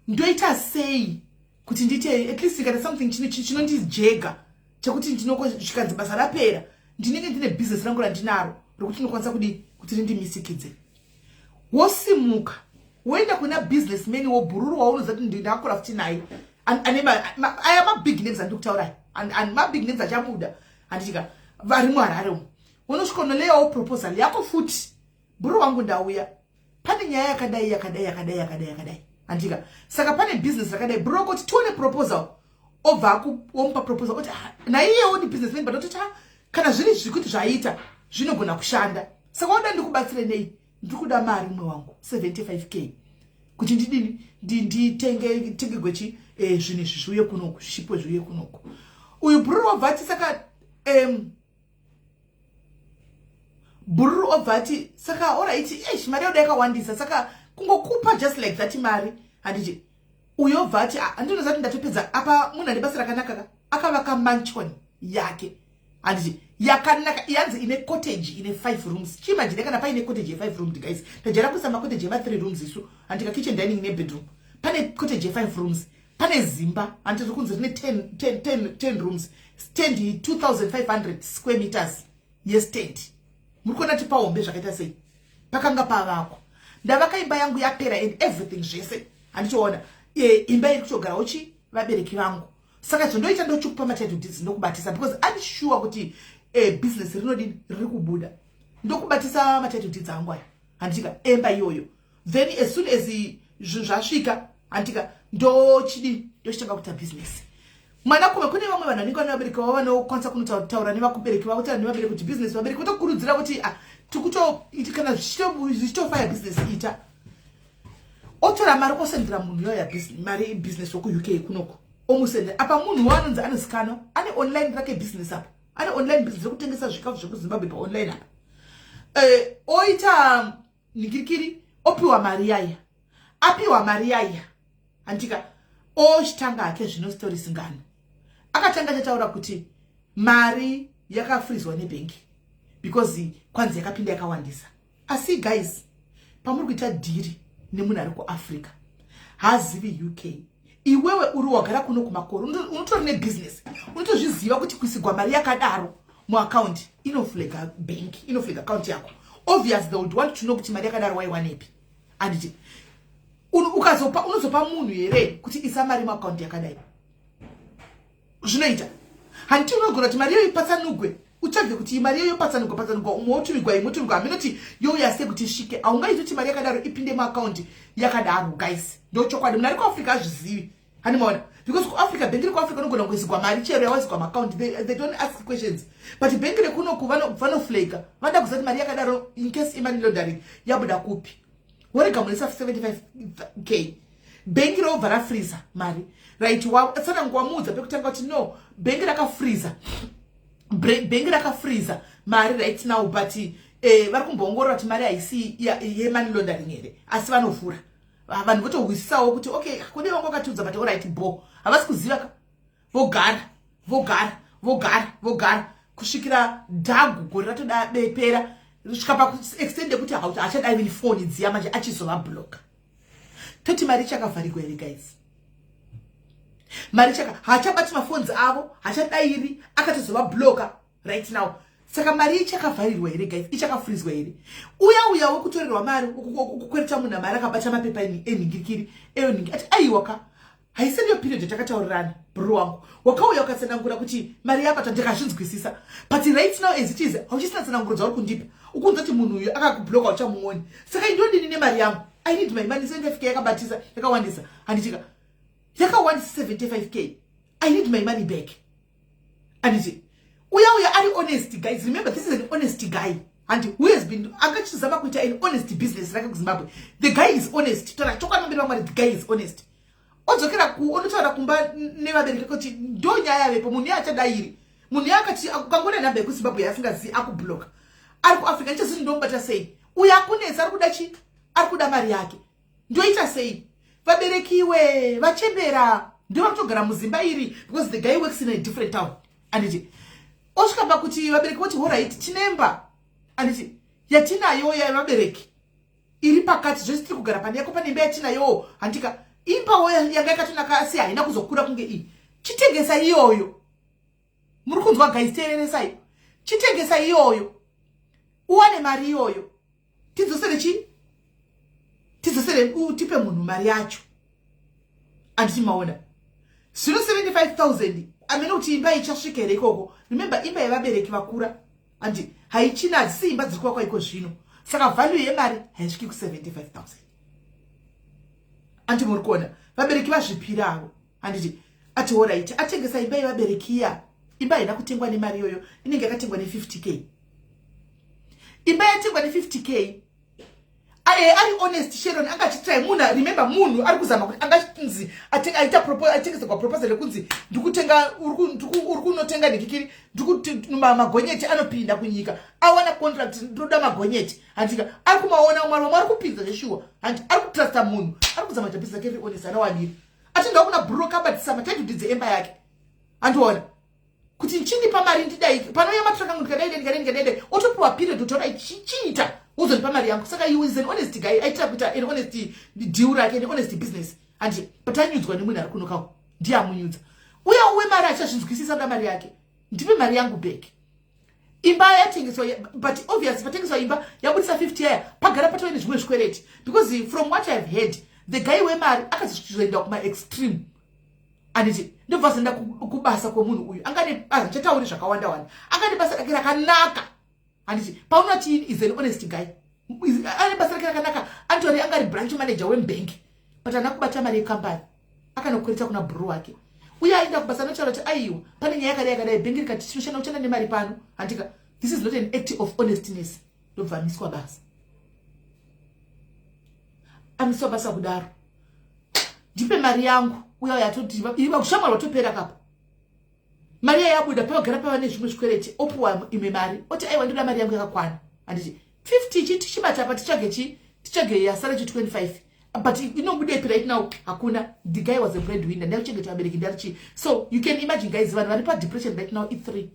A: ndoita sei kuti ndiite at least kana something chinondijega chekuti ndinokosvikanzi basa rapera, ndinenge ndine business rangu randinaro rokuti ndinokwanisa kudi kuti rindimisikidze. Wosimuka woenda kuna businessman wobhururu waunoziva kuti ndakakura futi naye, aya mabig names andiri kutaurai, mabig names achabuda, handitika? Vari muHarare umu. Unosvika unoleyawo proposal yako futi: "Bhururu wangu, ndauya, pane nyaya yakadai, yakadai, yakadai, yakadai, yakadai, handika? Saka pane business rakadai." Bhururu kuti, "Tione proposal." Obva womupa proposal, oti naiyewo ni businessman, but ototi, "Kana zviri zvikuti zvaita, zvinogona kushanda. Saka wada ndikubatsire nei?" "Ndiri kuda mari, umwe wangu, 75K, kuti ndidini, nditenge tenge gwechi zvinhu izvi zviuye kunoku, zvishipo zviuye kunoku." Uyu bhururu wobva ati, saka bhururu obva ati, "Saka alright, eish, mari yoda yakawandisa, saka kungokupa just like that mari, handiti?" Uyo obva ati, "Handinoziva kuti ndatopedza apa." Munhu ane basa rakanaka ka, akavaka mansion yake, handiti, yakanaka, yanzi ine cottage ine 5 rooms. Chiimagine kana paine cottage ye5 rooms, guys. Tajara kuisa macottage ema3 rooms isu, handika? Kitchen, dining nebedroom. Pane cottage ye5 rooms, pane zimba, handiti, kunzi rine 10, 10, 10, 10 rooms, stand 2500 square meters yestand. Muri kuona kuti pahombe zvakaita sei pakanga pavakwa. "Ndavaka imba yangu, yapera and everything zvese, handichiona imba iri kutogarawo chi vabereki vangu. Saka zvondoita, ndochikupa matitle deeds, ndokubatisa, because I'm sure kuti business rinodini, riri kubuda. Ndokubatisa matitle deeds angu aya, handitika, emba iyoyo. Then as soon as zvinhu zvasvika, handitika, ndochidini, ndochitanga kuita business." Mwanakoma, kune vamwe vanhu vanenge vane vabereki vavo vanokwanisa kunotaura nevakubereki vavo, taura nevabereki kuti business, vabereki votokurudzira kuti, "Ah, tikuto kana zvichitofaya business, ita." Otora mari, osendera munhu iyoya mari, business wekuUK kunoko, omusendera. Apa munhu waanonzi anozikanwa, ane online rake business apa, ane online business rekutengesa zvikafu zvekuZimbabwe paonline apa. Oita ningirikiri, opiwa mari yaya, apiwa mari yaya, handika, ochitanga hake zvino storisingano. Akatanga achataura kuti mari yakafrizwa nebhengi because kwanzi yakapinda yakawandisa. Asi guys, pamuri kuita deal nemunhu ari kuAfrica, haazivi UK. Iwewe uri wagara kuno kumakoro, unotori nebusiness, unotozviziva kuti kuisigwa mari yakadaro muaccount inoflaga bank, inoflaga account yako. Obvious they would want to know kuti mari yakadaro waiwanepi, handiti? Ukazopa, unozopa munhu here kuti isa mari muaccount yakadai? Zvinoita, handiti? Unogona kuti mari iyoyo ipatsanugwe, utsvage kuti mari iyoyo patsanugwa, patsanugwa, umwe wotumigwa, imwe wotumigwa, haminoti youya sei kuti isvike. Haungaiti kuti mari yakadaro ipinde muaccount yakadaro, guys. Ndochokwadi, munhu ari kuAfrica azvizivi, handimaona? Because kuAfrica, bhengi rekuAfrica unogona kuisigwa mari chero yawaisirwa muaccount, they don't ask questions. But bhengi rekunoku vanoflaga, vanoda kuziva kuti mari yakadaro, in case imoney laundering, yabuda kupi. Worega munhu 75K, bhengi robva rafriza mari, right? Tsanangu wamuudza pekutanga kuti no, bhengi rakafriza, bhengi rakafriza mari right now, but vari kumboongorora kuti mari haisi yemoney laundering here, asi vanovhura. Vanhu votohwisisawo kuti okay, kune vangu vakatiudza, but alright, bo havasi kuziva ka. Vogara, vogara, vogara, vogara kusvikira dhagu gore ratoda bepera, svika pakuextend yekuti hachada even foni dziya, manje achizovabloka. Toti mari ichakavharigwa here, guys? Mari chaka, haachabati maphones avo, hachadairi, akatozovabloka right now. Saka mari ichakavharirwa here, guys? Ichakafrizwa here? Uya uya wekutorerwa mari, kukwereta munhu mari, akabata mapepa enhingirikiri enhingi, ati, "Aiwa ka, haisiriyo period yatakataurirana. Bro wangu, wakauya ukatsanangura kuti mari yabatwa, ndikazvinzwisisa, but right now as it is, hauchisina tsananguro dzauri kundipa. Ukunza kuti munhu uyu akakubloka, uchamuoni. Saka indodini nemari yangu?" I need my money. 75K yakabatisa, yakawandisa, handitika? Yakawandisa 75K. I need my money back, handiti? Uya uya ari honest, guys. Remember, this is an honest guy, and who has been angachizama kuita an honest business rake kuZimbabwe. The guy is honest. Taura chokwadi mberi vamwari, the guy is honest. Odzokera ku onotaura kumba nevabereki kuti ndo nyaya yavepo. Munhu iye achadairi, munhu iye akati ukangona nhamba yekuZimbabwe yaasingazivi, akubloka. Ari kuAfrica, ndichaziti ndomubata sei? Uyo akunetsa, ari kuda chi ari kuda mari yake. Ndoita sei? Vaberekiwe vachembera, ndo vari muzimba iri, because the guy works in a different town, anditi? Osvika pakuti vabereki voti, "Alright, tinemba, anditi, yatinayo yavabereki iri pakati. Zvese tiri kugara pane yako, pane imba yatinayowo, handika? Imbawo yanga yakatonaka, asi haina kuzokura kunge iyi. Chitengesa iyoyo." Muri kunzwa, guys? Teereresai. "Chitengesa iyoyo, uwane mari iyoyo, tidzosere chi tidzosere, tipe munhu mari yacho," anditi? Maona zvino 75 000, amene kuti imba ichasvika here ikoko? Remember, imba yevabereki vakura, andi haichina, hadzisi imba dziri kuvakwa iko zvino, saka value yemari haisviki ku75 000, andi? Muri kuona vabereki vazvipiravo, handiti? Ati, "Alright." Atengesa imba yevabereki iya. Imba haina kutengwa nemari iyoyo, inenge yakatengwa ne50 k. Imba yatengwa ne50 k. Ari honest Sharon, anga achitry munhu. Remember, munhu ari kuzama kuti angachinzi aita atengeserwa proposal yekunzi ndikutenga, uri kunotenga nhikikiri, magonyeti anopinda kunyika, awana contract, ndoda magonyeti, handika? Ari kumaona mwari wamwe ari kupinza zveshuwa, handi? Ari kutrusta munhu, ari kuzama kuita bhizinesi rake riri honest. Anawaniri ati kuna broker, abatisa matitle deeds emba yake, andiona kuti chindipa mari, ndidai panouya matruck angu, ndikadai, ndikadai, ndikadai. Otopiwa period, utoda chiita, wozondipa mari yangu. Saka he is an honest guy, aitira kuita an honest deal rake, an honest business, handi? But anyudzwa nemunhu ari kunokawo, ndiye amunyudza. Uya wemari achazvinzwisisa, da mari yake, ndipe mari yangu back. Imba yatengeswa, but obviously patengeswa imba yabudisa 50 yaya, pagara patove nezvimwe zvikwereti, because from what I have heard, the guy wemari akazoenda kumaextreme, anditi? Ndobva zoenda kubasa kwemunhu uyu. Angane, handichatauri zvakawanda wanda, angane basa rake rakanaka, handiti? Paunoti is an honest guy, ane basa rake rakanaka, antori angari branch manager wembank, but haana kubata mari yekambani, akanokwereta kuna bhuru wake. Uye aenda kubasa, anotaura kuti, "Aiwa, pane nyaya yakadai yakadai." Bhengi rikati, "Tinoshanda kushanda nemari pano, handika? This is not an act of honestness." Ndobva amiswa basa. Amiswa basa kudaro, "Ndipe mari yangu." Uya yatoti ushamwari watopera kapa. Mari yayabuda, pavagara pava nezvimwe zvikwereti. Opuwa imwe mari, oti, "Aiwa, ndoda mari yangu yakakwana," handiti? 50 chi tichibata apa, titsvage chi titsvage yasara chi 25, but inobudepi right now? Hakuna. The guy was a bread winner, ndakuchengeta vabereki, ndari chi. So you can imagine, guys, vanhu vari padepression right now i3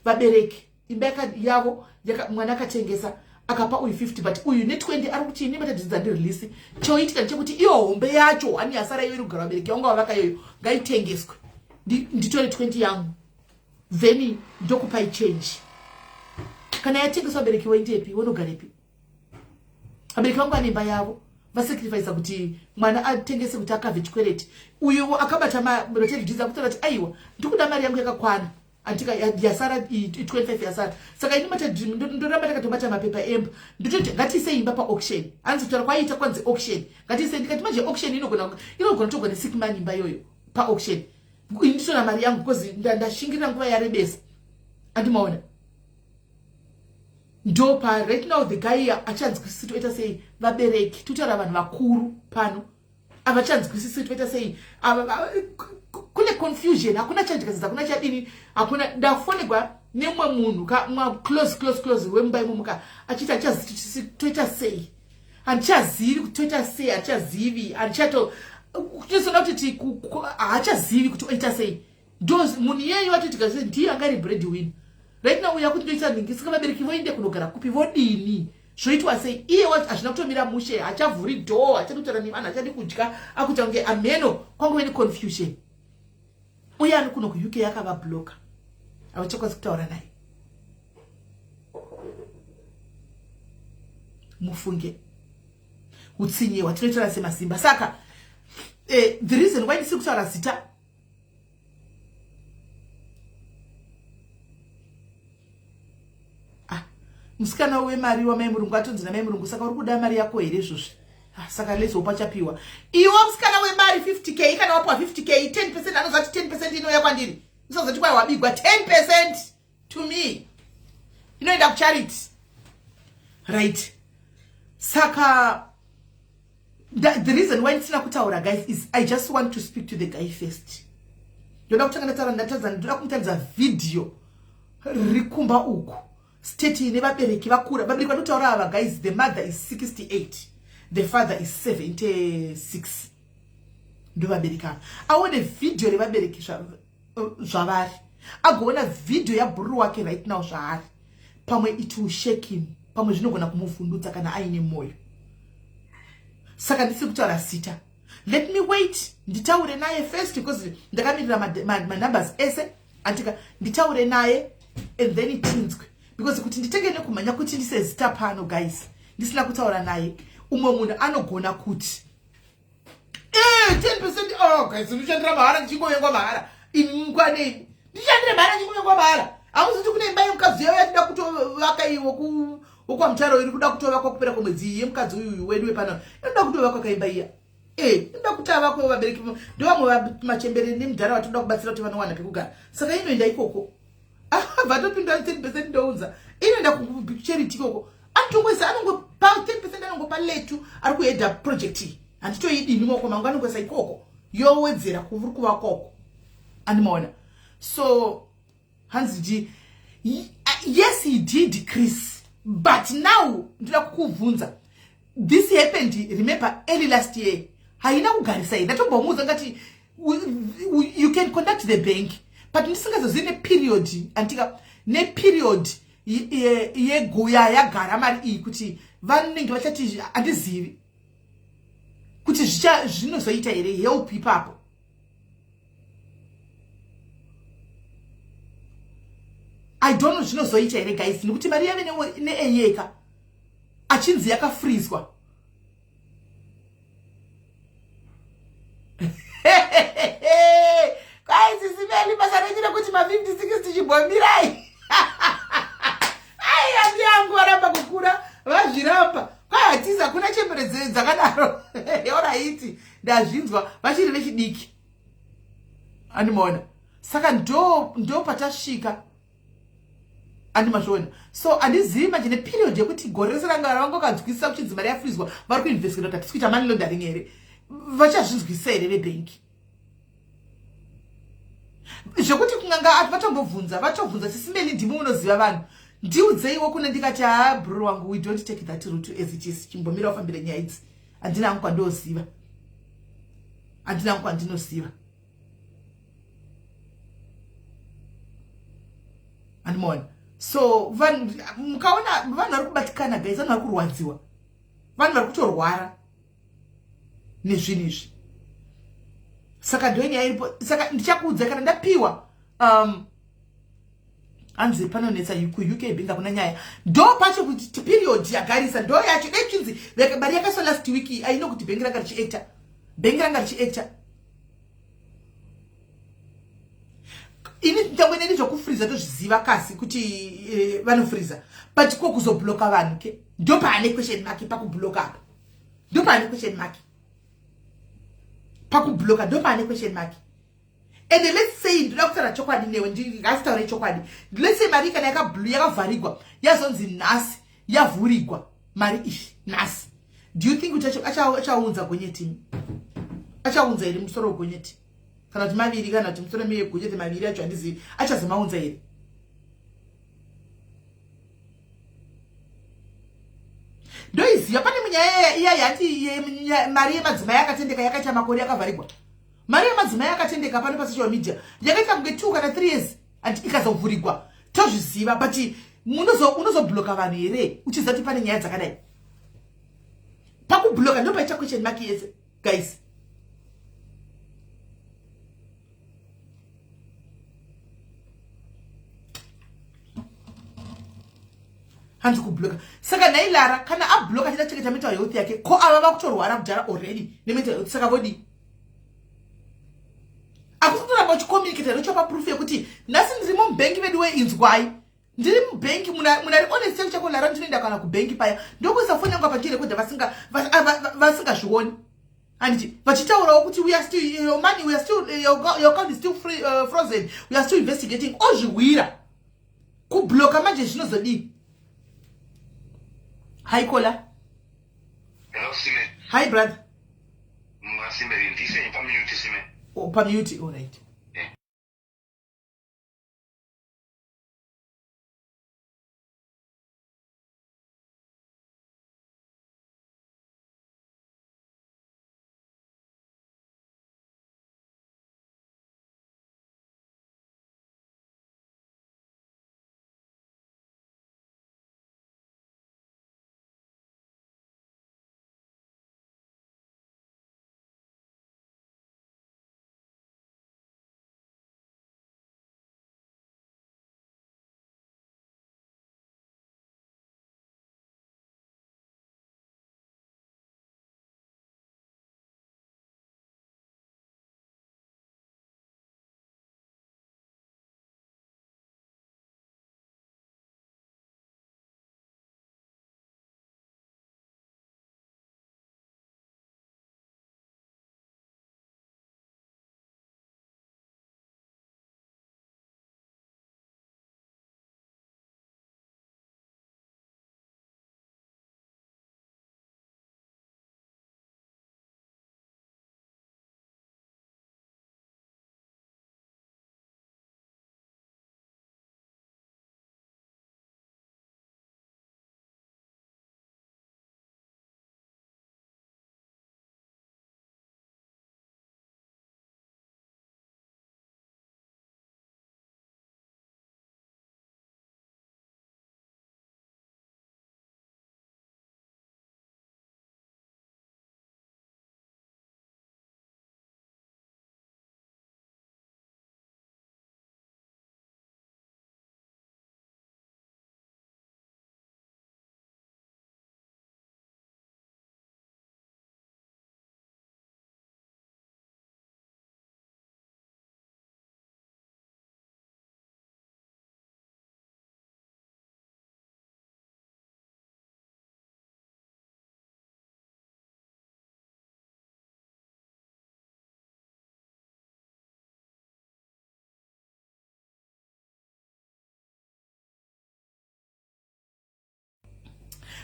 A: vabereki. Imba yavo, mwana akatengesa, akapa uyu 50, but uyu ne20 ari kuti, "Ini matadzidza ndirelease." Choitika ndechekuti iyo hombe yacho hani yasara iyo iri kugara vabereki yangu vavaka iyoyo, ngaitengeswe, nditore 20 yangu, then ndokupai change. Kana yatengeswa, vabereki voendepi? Vonogarepi? Vabereki vangu vane imba yavo, vasacrifica kuti mwana atengese kuti akavhe chikwereti. Uyu akabata maroteridhiza kutaura kuti, "Aiwa, ndikuda mari yangu yakakwana," andika? Yasara 25 yasara. Saka ini ndoramba takatobata mapepa emba, ndototi, "Ngatiisei imba paauction." Hanzi kutaura kwaiita kwanzi auction, ngatiisei. Ndikati, "Manje auction inogona kutogwa nesick man imba iyoyo paauction. Ini nditora mari yangu because ndashingirira nguva yarebesa." Andimaona ndopa right now the guy achanzwisisi toita sei. Vabereki, totaura vanhu vakuru pano, havachanzwisisi toita sei. Kune confusion, hakuna chadyaziza, hakuna chadini, hakuna. Ndafonegwa nemumwe munhu close, close, close wemumba imomuka, achiti handichazivi toita sei, handichazivi kuti toita sei, handichazivi, handichato kutosoda kuti haachazivi kuti oita sei. Ndo munhu iyeyo atoitika se ndiye anga ari bread winner. Right now uya kuti ndoita nhingi. Saka vabereki voende kunogara kupi? Vodini? Zvoitwa sei? Iye hazvina kutomira mushe, hachavhuri door, hachadi kutaura nevanhu, hachadi kudya, akuita kunge ameno. Kwangove neconfusion. Uye ani kuno kuUK akavabloka, havachakwanisi kutaura naye. Mufunge utsinye hwatinoitaura semasimba. Saka the reason why ndisiri kutaura zita, ah, musikana wemari wamai Murungu atonzi namai Murungu, "Saka uri kuda mari yako here izvozvi?" Ah, saka let's hope achapiwa. Iwe musikana wemari 50k kana wapiwa 50k 10% anozati 10% inouya kwandiri. Usazoti kwai wabigwa 10% to me. Inoenda kucharity. Right. Saka the reason why ndisina kutaura guys is I just want to speak to the guy first. Ndoda kutanga ndataura ndatadza ndoda kumutaridza video riri kumba uku. State ine vabereki vakura. Vabereki vanotaura ava guys, the mother is 68, the father is 76. Ndo vabereki ava. Aone video revabereki zvavari. Agoona video yabhururu wake right now zvaari. Pamwe it will shake him. Pamwe zvinogona kumuvhundutsa kana aine moyo. Saka ndisiri kutaura zita. Let me wait nditaure naye first because ndakamirira manumbers ese andika nditaure naye and then tinzwe because kuti nditenge nekumhanya kuti ndise zita pano guys ndisina kutaura naye umwe munhu anogona kuti 10% oh guys ndichandira mahara ndichingovengwa mahara ini mukwanei ndichandire mahara ndichingovengwa mahara hamuzi kuti kune imba yemukadzi yayo yatida kutovaka iyi wokwamutaro iri kuda kutovakwa kupera kwemwedzi iyi yemukadzi uyu wedu wepano inoda kutovakwa kaimba iya inoda kuti avakwe vabereki ndovamwe machembere nemudhara vatinoda kubatsira kuti vanowana pekugara saka inoenda ikoko vatopindura 10% ndounza inoenda kucharity ikoko anotongoisa anongopa 10% anongopa letu ari kuhedha project iyi handitoidini maoko mangu anongoisa ikoko yowedzera kuri kuvakoko andimaona so hanzi ji yes he did Chris but now ndoda kukubvunza this happened remember early last year haina kugarisa iyi ndatombomuudza ngati you can contact the bank but ndisingazozivi neperiod andika neperiod yeguya yagara mari iyi kuti vanenge vachati handizivi kuti zvinozoita here help ipapo. I don't know zvinozoita here guys nekuti mari yave neeyeka achinzi yakafrizwa. Kwai sisimeli basa renyu rekuti ma 50 60 chimbomirai. Ai andi yangu varamba kukura vazviramba. Kwai hatizi hakuna chembere dzakadaro. Oraiti ndazvinzwa vachiri vechidiki. Andimaona. Saka ndo patasvika. Andimazviona. So handizivi manje neperiod yekuti gore rese ranga vangokanzwisisa kuchinzi mari yafrizwa vari kuinvestigata kuti hatisi kuita money laundering here. Vachazvinzwisisa here vebhengi. Zvekuti kunganga vatombobvunza vatobvunza sisimeli ndimi munoziva vanhu ndiudzeiwo kune ndikati haa bro wangu we don't take that route as it is chimbomira ufambire nyaya idzi handina hangu kwandoziva handina hangu kwandinoziva andimona so vanhu mukaona vanhu vari kubatikana guys vanhu vari kurwadziwa vanhu vari kutorwara nezvinhu izvi saka ndoinyaya iripo saka ndichakuudza kana ndapiwa hanzi panonetsa kuUK binga kuna nyaya ndo pacho kuti period yagarisa ndo yacho dai chinzi mari yakaiswa last week aino kuti bhengi ranga richiacta bhengi ranga richiacta ini tangwe neni zvokufriza tozviziva kasi kuti vanofriza but ko kuzobloka vanhu ke ndo paane question mark pakubloka apa ndo paane question mark pakubloka ndo paane question mark and let's say ndoda kutaura chokwadi newe ndingasitaure chokwadi let's say mari kana yakavharigwa yazonzi nhasi yavhurigwa mari iyi nhasi do you think kuti achaunza gonyeti achaunza here musoro wegonyeti kana kuti maviri kana kuti musoro megonyeti maviri acho handizivi achazomaunza here ndoiziva pane munyaya iya yati mari yemadzimai akatendeka yakaita makore yakavharigwa mari yemadzimai akatendeka pano pasocial media yakaita kunge 2 kana 3 years and ikazovhurigwa tozviziva but unozobloka vanhu here uchiziva kuti pane nyaya dzakadai pakubloka ndo paita question mark yese guys hanzi kubloka saka nhai Lara kana abloka achida kuchengeta mental health yake ko ava vakutorwara kudhara already nemental health saka vodii akusi kutoramba uchicommunicata nochopa proof yekuti nhasi ndirimo mubhengi vedu weinzwai Ndiri mubhengi, munhu ari honest chako chako lara, ndinoenda kana kubhengi paya ndokuisa foni yangu apa ndichirekodha vasingazvioni, handiti? Vachitaurawo kuti we are still your money, we are still your account is still free, frozen, we are still investigating. Ozviwira kubloka manje, zvinozodii? Hi caller.
D: Hello, Sime.
A: Hi brother.
D: Sime, ndise pamute, Sime.
A: Oh, pamute, all right.
D: Yeah.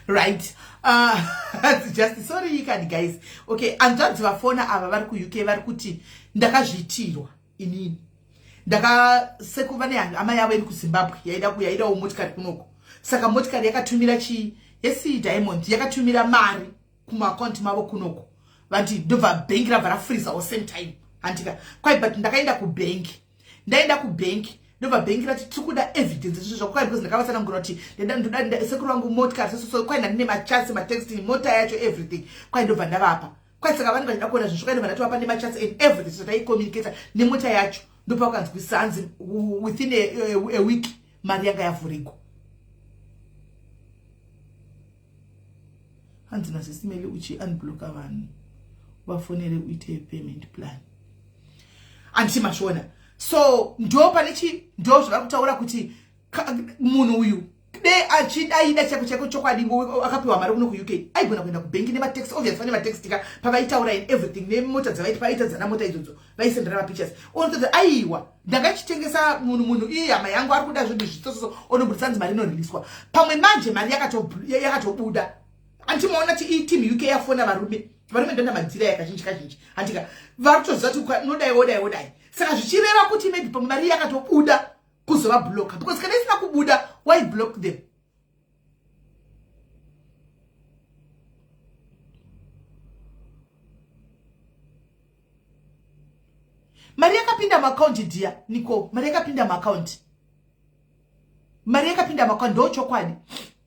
A: Right, just sorry ikani guys. Okay, hanzvadzi vafona ava vari kuUK, vari kuti ndakazviitirwa inini. Ndakasekuva nehama yavo iri kuZimbabwe, yaidawo motikari kunoko. Saka motikari yakatumira chii yesi Diamond, yakatumira mari kumaakaunti mavo kunoko, vanti ndobva bhengi rabva rafreezawo same time, handika? Kwai but ndakaenda kubhengi, ndaenda kubhengi, ndobva bhengi rati tiri kuda evidence zvezvo. Kwai because ndakavatsanangura kuti ndoda sekuru vangu motikari sososo, kwai ndandine machats, matexting, mota yacho, everything. Kwai ndobva ndavapa. Kwai saka vanenge vachida kuona zvinhu. Kwai ndobva ndatovapa nemachats and everything zvataikommunicata nemota yacho. Ndopa ukanzwisa, hanzi within a week mari yanga yavhurigwa. Hanzi nasisimeli uchi-unblocka vanhu, vafonere uite payment plan. Handiti mazviona? So ndo pane chi ndo zvavari kutaura kuti munhu uyu de achidaida chako chako chokwadi, akapiwa mari kuno kuUK, aigona kuenda kubhengi nematext. Obvious vane matext ka pavaitaura in everything, nemota dzavaiti pavaita dzana mota idzodzo, vaisendera mapictures. Onototi aiwa, ndangachitengesa munhu iye hama yangu ari kuda zvinhu zvitsososo, onobudisa, nzi mari inoriliswa. Pamwe manje mari yakatobuda. Andimaona ti team UK yafona varume. Varume ndonda madzira yakazhinji kazhinji, handika? Vari kutoziva kuti nodai wodai wodai. Saka zvichireva kuti maybe pamwe mari yakatobuda kuzovabloka, because kana isina kubuda, why block them? Mari yakapinda muakaunti dia nico, mari yakapinda muakaunti, mari yakapinda muakaunti, ndo chokwadi.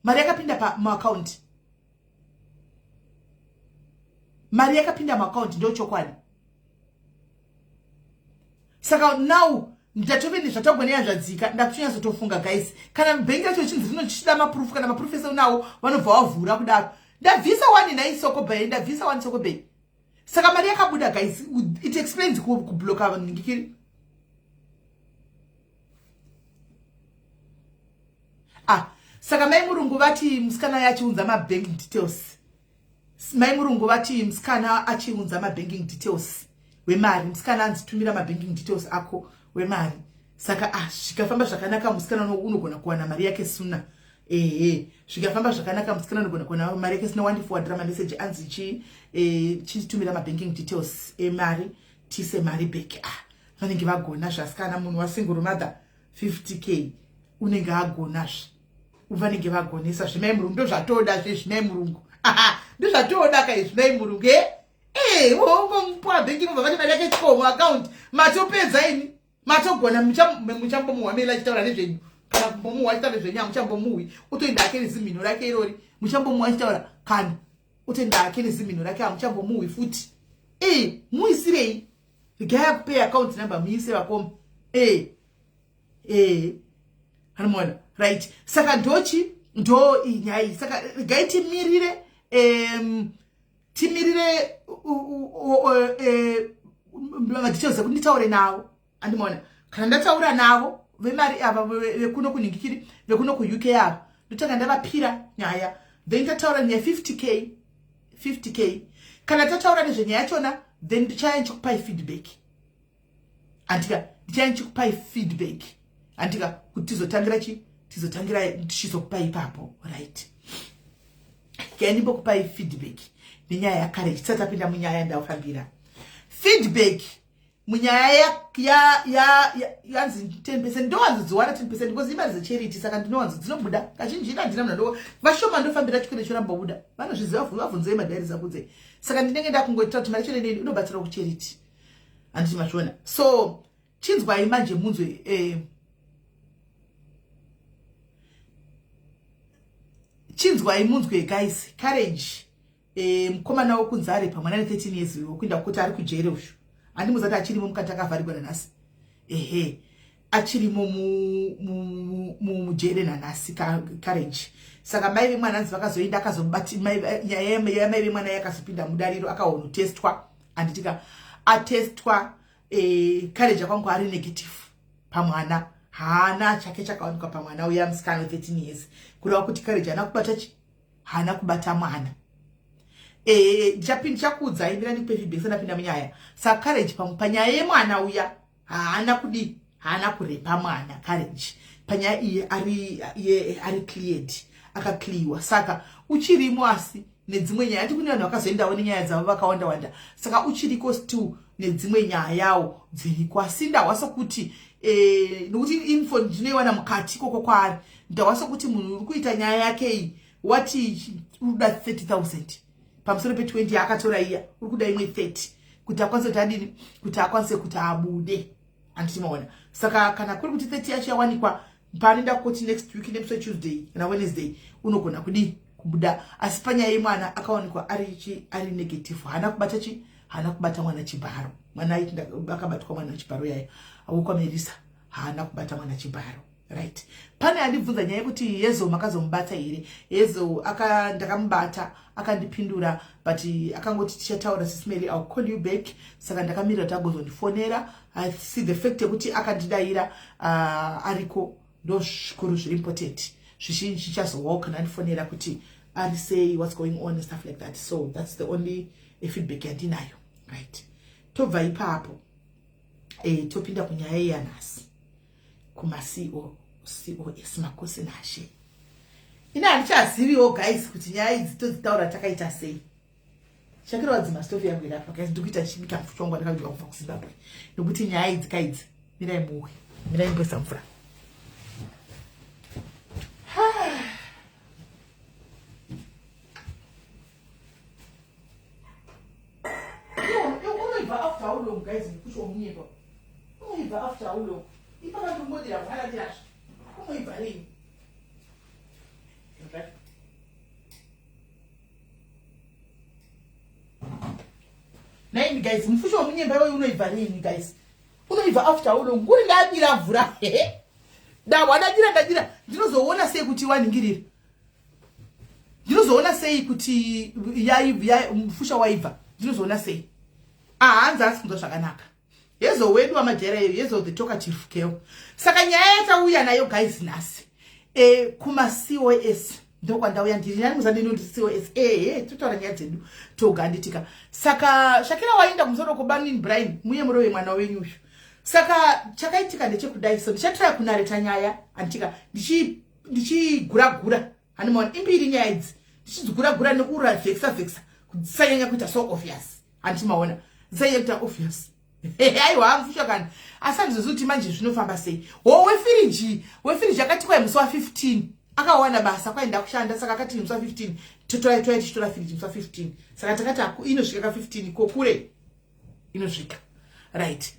A: Mari yakapinda muakaunti, mari yakapinda muakaunti, ndo chokwadi. Saka now ndatove nezvatagwa neyanzvadzika, ndakuchinyatsotofunga guys, kana bhengi racho chinzi rinochida maproof, kana maproof ese unawo, vanobva vavhura kudaro. Ndabvisa wani nhai Soko Bay, ndabvisa wani Soko Bay. Saka mari yakabuda guys, it explains kubloka ngikiri. Ah, saka mai murungu vati musikana yachiunza mabanking details. Mai murungu vati musikana achiunza mabanking details wemari. Musikana anzitumira mabanking details ako wemari. Saka ah, zvikafamba zvakanaka musikana unogona kuwana mari yake suna. Ehe, zvikafamba zvakanaka musikana unogona kuwana mari yake suna. Wandiforwardira mameseji anzi chi chitumira mabanking details emari tise mari back. Ah, vanenge vagona zvasikana, munhu wasingle mother 50K unenge agonazve, vanenge vagonesa zvimai murungu. Ndozvatoda zvezvimai murungu, ndozvatoda ka izvimai murungu. Wongomupa bhengi mubva vati mari yake chikomo account, matopedza ini, matogona. Muchambomuhwa meli achitaura nezvenyu kana kumbomuhwa achitaura nezvenyu? Hamuchambomuhwi. Utoenda ake nezimhino rake irori. Muchambomuhwa achitaura kana utoenda ake nezimhino rake? Hamuchambomuhwi futi. Muisirei, regai akupei account number, muise vakoma. Anomuona, right? Saka ndochi ndo inyaya iyi. Saka regai timirire, timirire madetails ekuti nditaure navo. Andimaona, kana ndataura navo vemari ava vekuno kunhingikiri, vekuno kuUK ava, ndotanga ndavapira nyaya, then tataura nyaya 50K, 50K. Kana tataura nezvenyaya yachona, then ndichaya ndichikupai feedback, andika? Ndichaya ndichikupai feedback, andika? Kuti tizotangira chi tizotangira tichizokupai ipapo, right? Kaindimbokupai feedback nenyaya yakare tisati tapinda munyaya. Ndafambira feedback munyaya yanzi 10%. Ndowanzodziwana 10% because imari dzecharity, saka ndinowanzo dzinobuda kazhinji. Ina handina munhu, vashoma ndofambira chikwere choramba buda, vanozviziva, vabvunzei madiaries akudze. Saka ndinenge ndakungoitira kuti mari chene inobatsira kucharity, handiti mazviona? So chinzwai manje munzwe. Chinzwai munzwe guys. Courage, mukomana wekunzi arepa mwana ne13 years wekuenda kuti ari kujere ushu, handimuzati achirimo mukati, akavharigwa nanhasi. Ehe, achirimo mujere nanhasi Courage. Saka mai vemwana anzi vakazoenda, akazobati nyaya yamai vemwana yakazopinda mudariro, akaonotestwa, handitika? Atestwa, Courage akwangu ari negative pamwana, haana chake chakawanikwa pamwana uya musikana we13 years. Kureva kuti Courage haana kubata chi haana kubata mwana. Ndichakuudzai, mira ndikupe feedback sandapinda munyaya. Saka Courage panyaya yemwana uya haana kudi haana kurepa mwana. Courage panyaya iyi ari ari cleared, akaclearwa. Saka uchirimo, asi nedzimwe nyaya ati kune vanhu vakazoendawo nenyaya dzavo vakawanda wanda. Saka uchiriko still nedzimwe nyayawo dziriko, asi ndahwa sokuti nokuti info ndinoiwana mukati ikoko kwaari, ndahwa sokuti munhu uri kuita nyaya yake iyi wati uri kuda 30 000 pamusoro pe20 yaakatora iya, uri kuda imwe 30 kuti akwanise kuti adini, kuti akwanise kuti abude, handiti maona? Saka kana kuri kuti 30 yacho yawanikwa, paanoenda koti next week nemusi weTuesday kana Wednesday unogona kudii, kubuda. Asi panyaya yemwana akawanikwa ari chi ari negative, haana kubata chi haana kubata mwana chibharo. Mwana aiti akabatwa mwana chibharo yaya awokwamerisa, haana kubata mwana chibharo, right? Pane andibvunza nyaya yekuti Yezo makazomubata here? Yezo ndakamubata, akandipindura, but akangoti tichataura Sis Melly, I'll call you back. Saka ndakamirira kuti agozondifonera. I see the fact yekuti akandidayira, ariko, ndo zvikuru zviri important. Zvizhinji chichazowawo kana andifonera kuti ari sei, what's going on and stuff like that. So that's the only feedback yandinayo, right? Tobva ipapo, topinda kunyaya yanhasi, kuma-co cos makosi nashe. Ine handichaziviwo guys kuti nyaya idzi todzitaura takaita sei. Shakira wadzima stofu yangu irapa guys, ndikuita chibika mufucho wangu wandakabika kubva kuZimbabwe, nokuti nyaya idzi kaidzi, mirai muwe, mirai mboisa mvura. Unoibva after how long guys? Mukusho womunyepa unoibva after how long? Ipapa ndirimbodira mwana ndirazvo, unoibva rini? Okay. Naini guys, mufusho wemunyemba iwoyu unoibva rini guys? Unoibva after how long? Kuri ndadira mvura, dahwa ndadira, ndadira, ndinozoona sei kuti waningirira? Ndinozoona sei kuti mufusha waibva? Ndinozoona sei? Ahanzi asi kunzwa zvakanaka Yezo wedu wamajaira iyo, Yezo the talkative girl. Saka nyaya yatauya nayo guys nhasi, E, kuma COS ndokwandauya ndiri nani muzanini ndi COS ehe totaura nyaya dzedu toga handitika. Saka Shakira waenda kumusoro kobanini Brian muye murove mwana wenyu uyu. Saka chakaitika ndechekudai so ndichatraya kunareta nyaya handitika ndichiguragura handimaona imbiri nyaya idzi ndichidziguragura nekuravhekisa vhekisa kusanyanya kuita so obvious handimaona dzisanyanya kuita obvious. Aiwa amfusha kani asi handizozivi kuti manje zvinofamba sei. Ho wefiriji wefiriji akati kwai musi wa15 akawana basa kwaenda kushanda saka akati musi wa15 totora toya tichitora firiji musi wa15 saka takati inosvika ka 15 kokure inosvika right.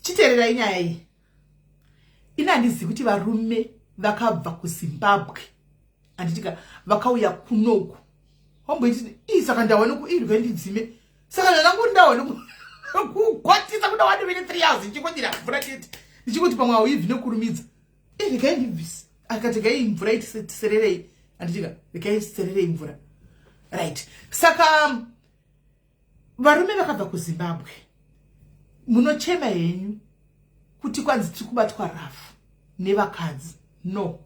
A: Chiteererai nyaya iyi. Ini handizivi kuti varume vakabva kuZimbabwe handitika vakauya kunoku wamboiti ii saka ndawane kuirwe ndidzime saka ndanangu ndawane kukwatisa kuda wani vine 3 hours ndichingodira mvura chete ndichingoti pamwe hauibvi nekurumidza regai ndibvise akati regai mvura itisererei handitika regai sererei mvura right. Saka varume vakabva kuZimbabwe munochema henyu kuti kwanzi tiri kubatwa rough nevakadzi. No,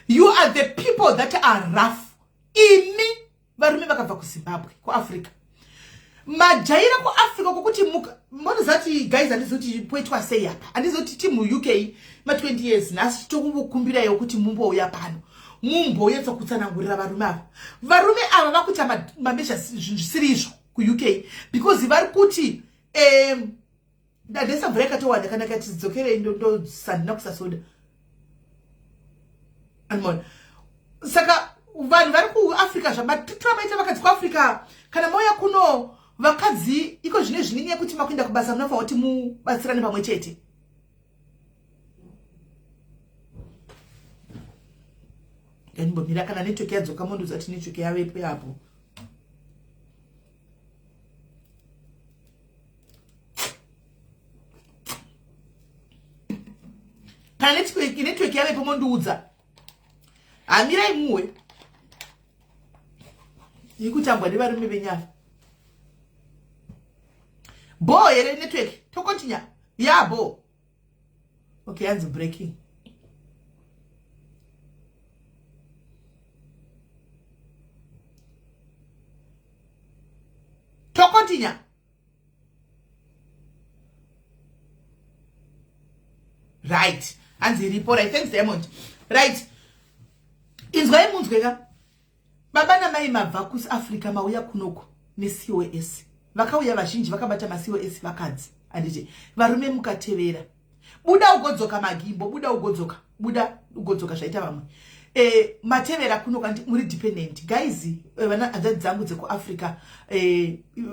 A: you are the people that are rough. Imi varume vakabva kuZimbabwe kuAfrica majaira kuAfrica kwokuti monozati guys handizivi kuti poitwa sei apa handizivi kuti timu UK ma 20 years nhasi tokumbokumbiraiwo kuti mumbouya pano mumbonyatsa kutsanangurira varume ava. Varume ava vakuita mameasures zvinhu zvisiri izvo kuUK because vari kuti ndadesa mvura yakatowanda kana kati dzokerei ndosandina kusasoda anmona. Saka vanhu vari kuAfrica zvamatitura maita vakadzi kuAfrica kana mauya kuno vakadzi iko zvine zvinenyaya yekuti makuenda kubasa munofanira kuti mubatsirane pamwe chete. Ngandimbomira kana network yadzoka mondiudza kuti network yavepo yapo. Kana network yavepo mondiudza. Hamirai muwe. Ikutambwa nevarume venyafa. Bo here network tokontinya. Ya bo. Okay, hands breaking. Tokontinya. Right. Hanzi iripo right. Thanks Diamond. Right. Inzwai munzwe ka. Baba namai mabva kuAfrica mauya kunoku neCOS. Vakauya vazhinji vakabata maCOS vakadzi. Anditi varume mukatevera. Buda ugodzoka magimbo, buda ugodzoka, buda ugodzoka zvaita vamwe. Matevera kuno kandi muri dependent guys. Vana hanzvadzi dzangu dzekuAfrica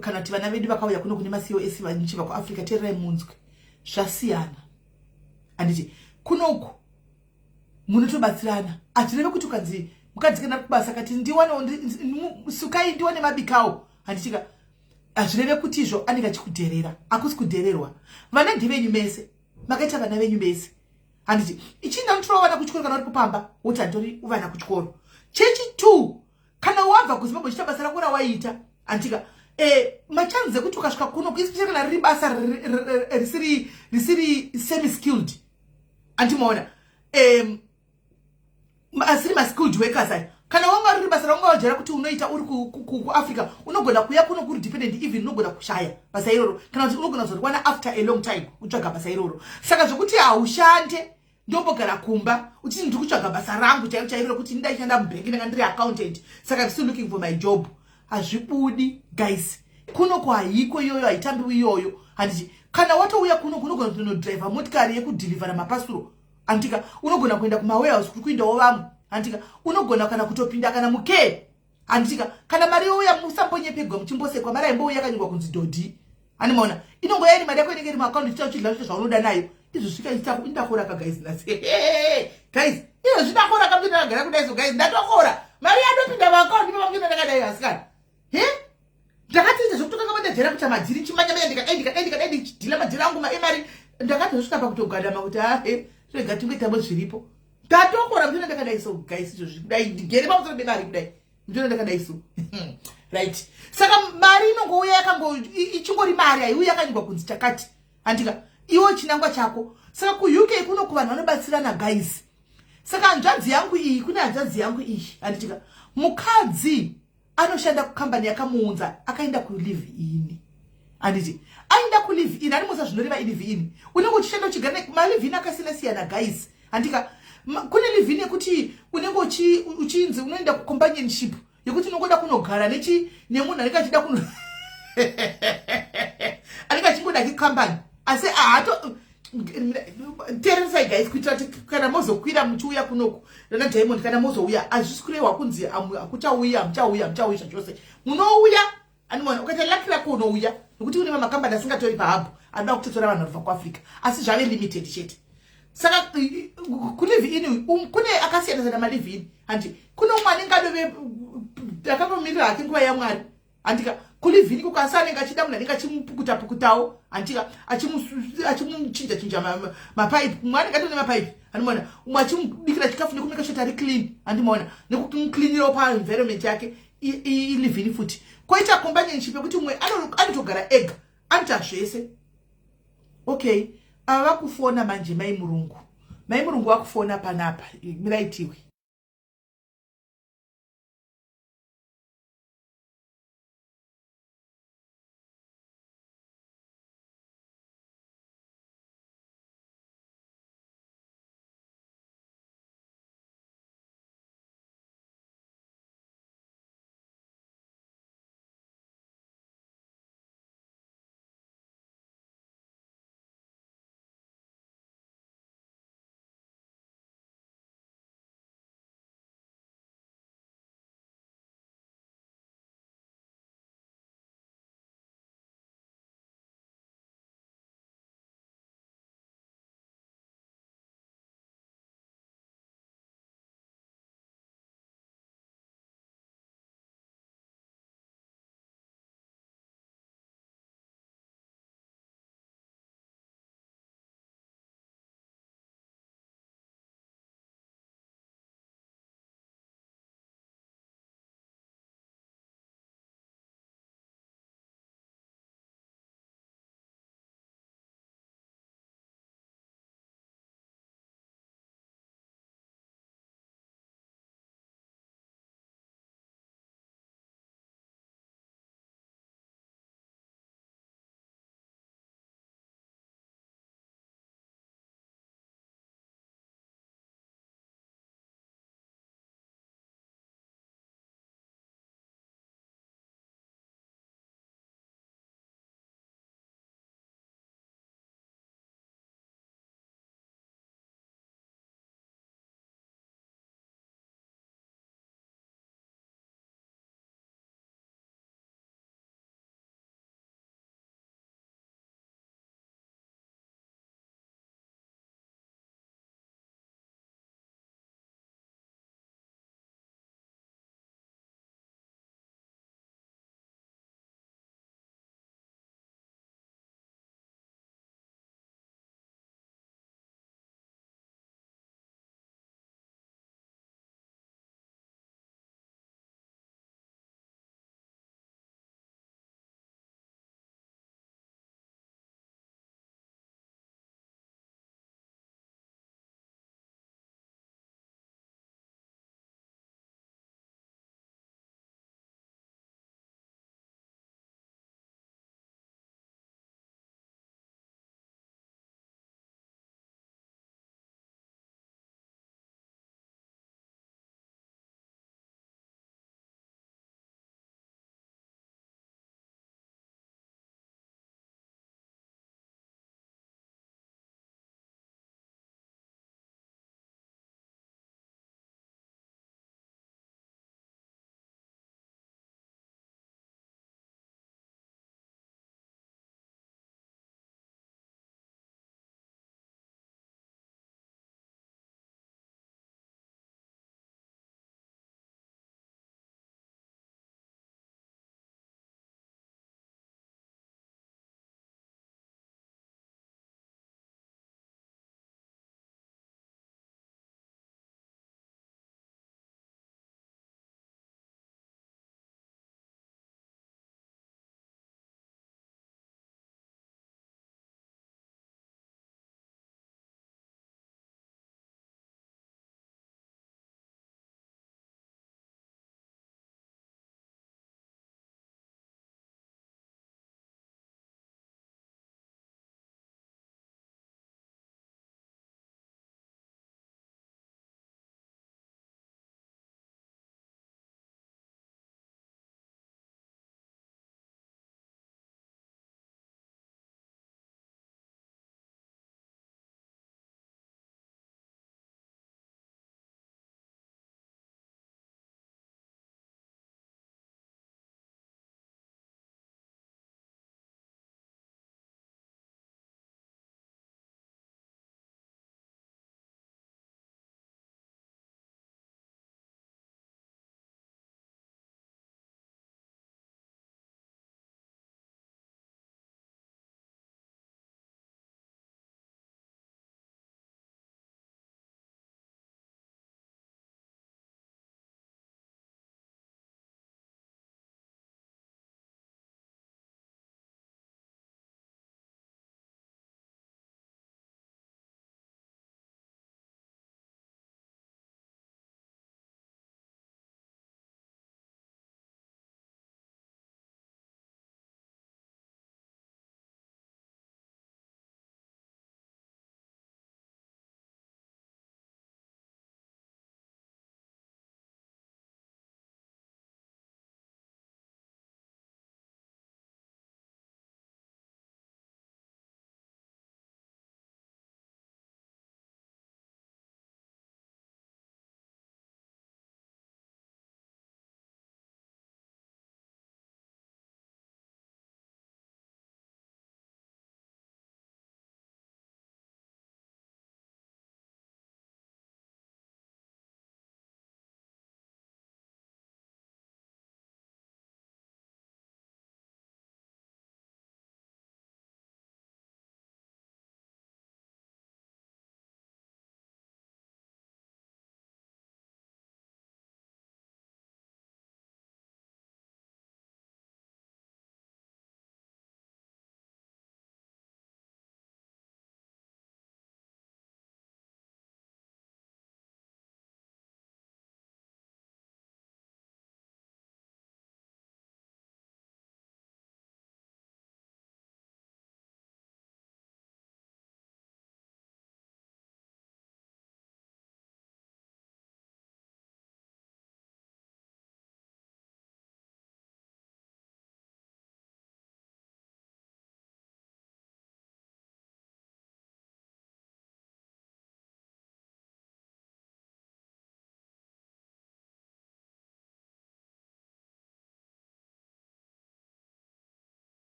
A: kana kuti vana vedu vakauya kuno kune maCOS vachibva kuAfrica teererai munzwe zvasiyana. Anditi kunoku munotobatsirana. Hazvireve kuti ukanzi mukadzi kana kubasa kati ndiwane sukai ndiwane mabikawo handitika hazvireve kuti izvo anenge achikudherera. Hakusi kudhererwa. Vana ndevenyu mese makaita vana venyu mese handiti ichinda unotora vana kuchikoro kana uri kupamba woti handitori vana kuchikoro. Chechi 2 kana wabva kuZimbabwe uchiita basa rako rawaiita handitika machanzi ekuti ukasvika kuno especially kana riri basa risiri semi skilled andimaona asiri maskilled workers aya kana wanga riri basa rawanga wajara kuti unoita uri kuAfrica unogona kuya kuno kuri dependent even unogona kushaya basa iroro kana kuti unogona kuzoriwana after a long time utsvaga basa iroro. Saka zvokuti haushande ndombogara kumba uchiti ndiri kutsvaga basa rangu chairo chairo rekuti ndaishanda mubhengi ndanga ndiri accountant saka I'm still looking for my job. Hazvibudi guys. Kuno kwahaiko iyoyo haitambiwi iyoyo handiti kana watouya kuno kunogona kunodhiraivha motikari yekudhilivhara mapasuro handika unogona kuenda kumawarehouse kuri kuendawo vamwe handika unogona kana kutopinda kana mukee handika kana mari youya musambonyepegwa muchimbosekwa mari aimbouya yakanyorwa kunzi dhodhi handimaona inongoya iri mari yako inenge iri muakaunti ichita uchidla zvicho zvaunoda nayo izvo svika indakoraka guys nhasi guys izvo zvindakoraka muchina ndakagara kudai so guys ndatokora mari yandopinda muakaunti ipapamuchina ndakadai asikana he ndakatoita zvekutokanga mandajera kuita madhiri chimanyamanya ndikadai ndikadai ndikadai ndichidhila madhiri angu maemari ndakatosvika pakutogadama kuti ahe rega tingoitamo zviripo ndatokora muchina ndakadai so guys izvo kudai ndigere pamusoro pemari kudai muchina ndakadai so. Right, saka mari inongouya yakango ichingori mari, haiuyi yakanyorwa kunzi chakati, handika? Iwo chinangwa chako. Saka kuUK kuno kuvanhu vanobatsirana, guys. Saka hanzvadzi yangu iyi, kune hanzvadzi yangu iyi, handitika? Mukadzi anoshanda kukambani yakamuunza, akaenda kulive in, handiti? Aenda kulive in, animuza zvinoreva live in. Unenge uchishanda uchigara malive in akasiyana siyana, guys, handika? Kune live in yekuti unenge uchinzi unoenda kucompanionship, yekuti unongoda kunogara nechi nemunhu anenge achida kuno anenge achingoda kikambani, asi ahato. Teereresai, guys, kuitira kuti kana mozokwira muchiuya kunoku nana Diamond, kana mozouya, hazvisi kurehwa kunzi hakuchauya, hamuchauya, hamuchauyi zvachose. Munouya, animona? Ukaita lucky rako unouya, nokuti kune mamakambani asingatori pahabhu, anoda kutotora vanhu vanobva kuAfrica, asi zvave limited chete. Saka kulive in kune akasiyana siyana malive in, handi? Kune umwe anenge adove akangomirira hake nguva yaMwari, handika? Kulive in koko, asi anenge achida munhu anenge achimupukuta pukutawo, handika? Achimuchinja chinja mapaipi. Umwe anenge atone mapaipi, handimaona? Umwe achimubikira chikafu nekumeka sure ari clean, handimaona? Nekumucleanirawo paenvironment yake, ilive in futi. Koita companionship yekuti umwe anotogara ega, anoita zvese. Okay, ava vakufona manje, mai Murungu. Mai Murungu vakufona panapa, miraitiwe.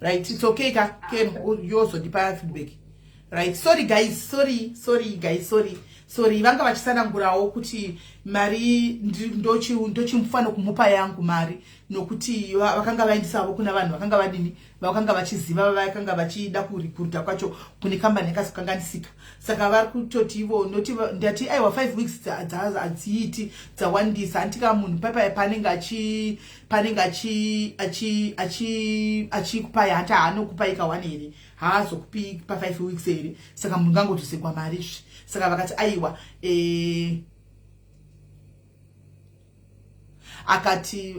A: Right, it's okay ka. Ken, yozondipa feedback. Right, sorry guys, sorry, sorry guys, sorry, sorry. Vanga vachisanangurawo kuti mari ndochimufana kumupa yangu mari, nokuti vakanga vaendesavo kuna vanhu vakanga vadini, vakanga vachiziva, vakanga vachida kurecruita kwacho kune kambani yakazokanganisika. Saka vari kutoti ivo noti ndati aiwa, 5 weeks hadziiti, dzawandisa. Handitika munhu paipai panenge achi panenge achi achi achi achikupai, hati haanokupai ka1 here, haazokupi pa5 weeks here? Saka munhu ngangotosekwa mari zve. Saka vakati aiwa, akati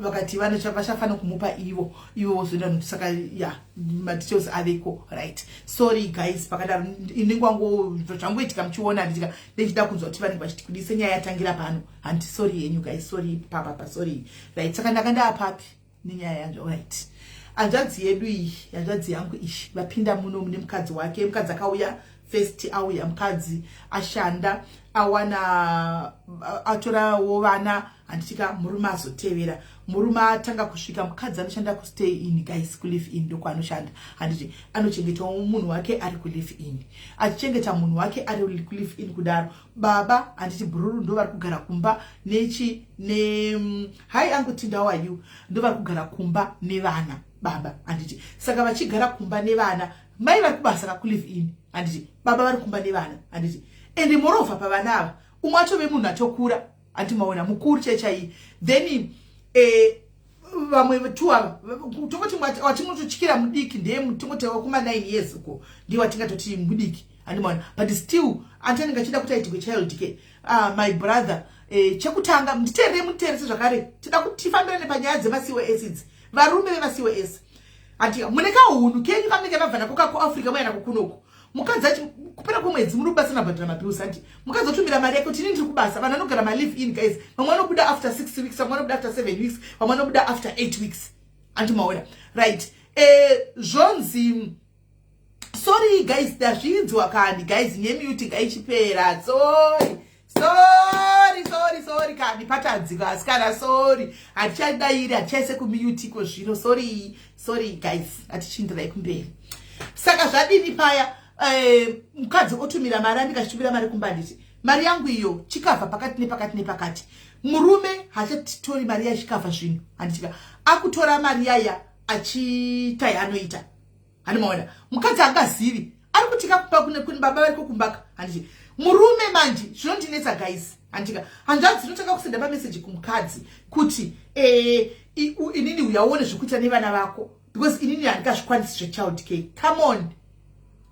A: vakati vachafanira kumupa ivo, ivo vozoenda nokuti. Saka ya, madetails aveko. Right, sorry guys, pakadaro. Inenge wangu zvangoitika muchiona, handitika? Ndichida kunzwa kuti vanenge vachiti kudii senyaya yatangira pano, handi? Sorry yenyu guys, sorry papapa, sorry. Right, saka ndanga ndaapapi nenyaya yanjo? Right, hanzvadzi yedu iyi, hanzvadzi yangu iyi, vapinda muno mune mukadzi wake. Mukadzi akauya first, auya mukadzi ashanda, awana, atorawo vana, handitika? Murume azotevera. Murume atanga kusvika, mukadzi anoshanda kustay in, guys, kulive in ndokwaanoshanda, handiti? Anochengetawo munhu wake ari kulive in, achichengeta munhu wake ari kulive in kudaro. Baba, handiti, bhururu ndo vari kugara kumba nechi ne hi angutinda, how are you? Ndo vari kugara kumba nevana baba, handiti? Saka vachigara kumba nevana, mai vari kubasa kakulive in, handiti? Baba vari kumba nevana, handiti? And moreover, pavana ava umwe atove munhu atokura, handiti? Maona mukuru chaichai. Then vamwe tu ava tongoti watingototyira mudiki ndeye, tongoti kuma 9 years uko ndiye watingatoti mudiki, handimaona? But still anti anenge achida kuti aitirwe child care. My brother, chekutanga nditeerere, muteerese zvakare. Tida kuti tifambirane panyaya dzemaCOS idzi. Varume vemaCOS, handi mune kahunhu kenyu kamunenge mabva nako kakuAfrica, moya nako kunoku. Mukadzi achi kupera kwemwedzi muri kubasa, nabhadhara mabills, handi? Mukadzi otumira mari yake kuti ini ndiri kubasa. Vanhu vanogara malive in, guys, vamwe vanobuda after 6 weeks, vamwe vanobuda after 7 weeks, vamwe vanobuda after 8 weeks, handi maona? Right, zvonzi sorry guys, ndazvinzwa kani guys, nemute ngaichipera. Sorry, sorry, sorry, sorry kani, patadzika asikana, sorry. Hatichadairi, hatichaise kumuteko zvino. Sorry, sorry guys, hatichindirai kumberi. Saka zvadini paya? Mukadzi otumira mari, andikachitumira mari kumba, nditi mari yangu iyo chikabva pakati nepakati nepakati. Murume hachatori mari yachikabva zvinhu, handitika? Akutora mari yaya achiita yaanoita, handimaona? Mukadzi angazivi ari kuti kakupa kune baba variko kumbaka, handiti? Murume manje zvinondinetsa guys, handika? Hanzvadzi inotanga kusenda pameseji kumukadzi kuti inini uyaone zvekuita nevana vako because inini handingazvikwanisi zvechild care. Come on,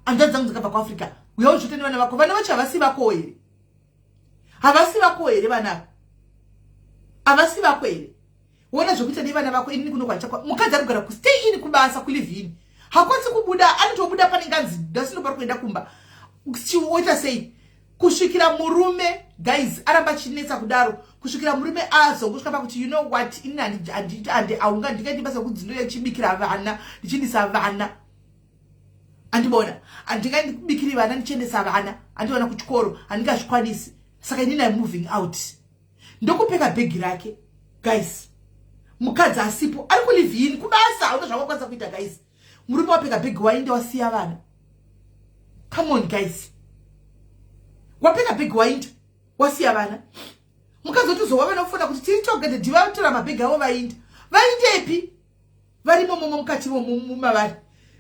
A: hanzvadzi dzangu dzakabva kuAfrica, uyaone zvekuita nevana vako. Vana vacho havasi vako here? Havasi vako here vana ava? Havasi vako here? Ona zvekuita nevana vako, inini kuno kwachakwa. Mukadzi ari kugara kustay in, kubasa, kulive in, hakwanisi kubuda. Anotobuda pane nganzi ndasino pari kuenda kumba, oita sei? Kusvikira murume, guys, aramba achinetsa kudaro, kusvikira murume azongosvika pakuti, "You know what, ini aunga ndingaiti basa rekuti ndinochibikira vana, ndichiendesa vana, andibona, handingandibikiri vana, ndichiendesa vana, andiona kuchikoro, handingazvikwanisi. Saka inini im moving out." Ndokupeka bhegi rake, guys. Mukadzi asipo, ari kulive in kubasa, hauna zvakakwanisa kuita, guys. Murume wapeka bhegi, wainde, wasiya vana. Come on guys, wapeka bhegi, wainda, wasiya vana. Mukadzi otozowa vana kufona kuti tiri toga, daddy vatora mabhegi avo, vainda. Vaindepi? Varimo momo mukati mavari.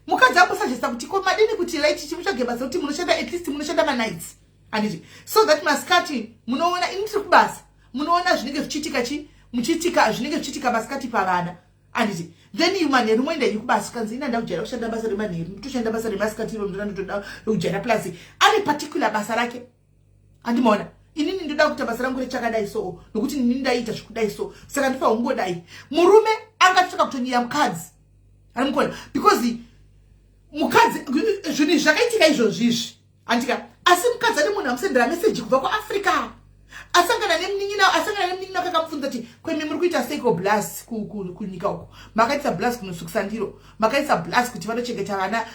A: Mukadzi ambosuggesta kuti ko madini kuti laiti chimutsvage basa kuti munoshanda, at least munoshanda manights, handiti? So that masikati munoona ini tiri kubasa, munoona zvinenge zvichiitika, chi muchiitika zvinenge zvichiitika masikati pavana, handiti? Then you manheru moenda ini kubasa. Kanzi ina ndakujaira kushanda basa remanheru, nditoshanda basa remasikati iro, ndoda ndotoda kujaira. Plus ane particular basa rake, handimaona? Inini ndoda kuita basa rangu rechakadai so, nokuti inini ndaita zvekudai so, saka ndifa ungodai. Murume angatsvaka kutonyiya mukadzi, animukona? Because mukadzi, zvinhu zvakaitika izvozvizvi, handika? Asi mukadzi ane munhu amusendera meseji kubva kuAfrica, asangana nemunin'ina, asangana nemunin'ina kakamubvunza kuti kwemi muri kuita seiko blaz kunyika uko? Makaitisa blaz kunosukisa ndiro, makaisa blaz kuti vanochengeta vana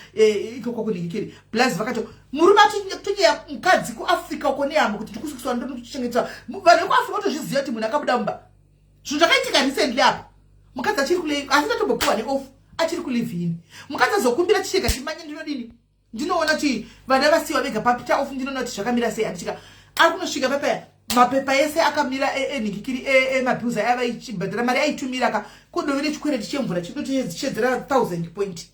A: ikoko kunhingikiri. Blaz vakato murume atotonyeya mukadzi kuAfrica uko nehama kuti ndikusukiswa, ndonochengeta vanhu vekuAfrica. Otozviziva kuti munhu akabuda mumba. Zvinhu zvakaitika recently apa, mukadzi achiri kule, asi ndatombopiwa neoff. Achiri kulive-in. Mukadzi azokumbira chichega chimanye, ndinodini? Ndinoona kuti vana vasiwa vega papita off, ndinoona kuti zvakamira sei, handitika? Ari kunosvika papaya, mapepa ese akamira enhingikiri emabills aya vaichibhadhara mari aitumira ka kodove nechikwereti chemvura chinotochedzera 1000 point.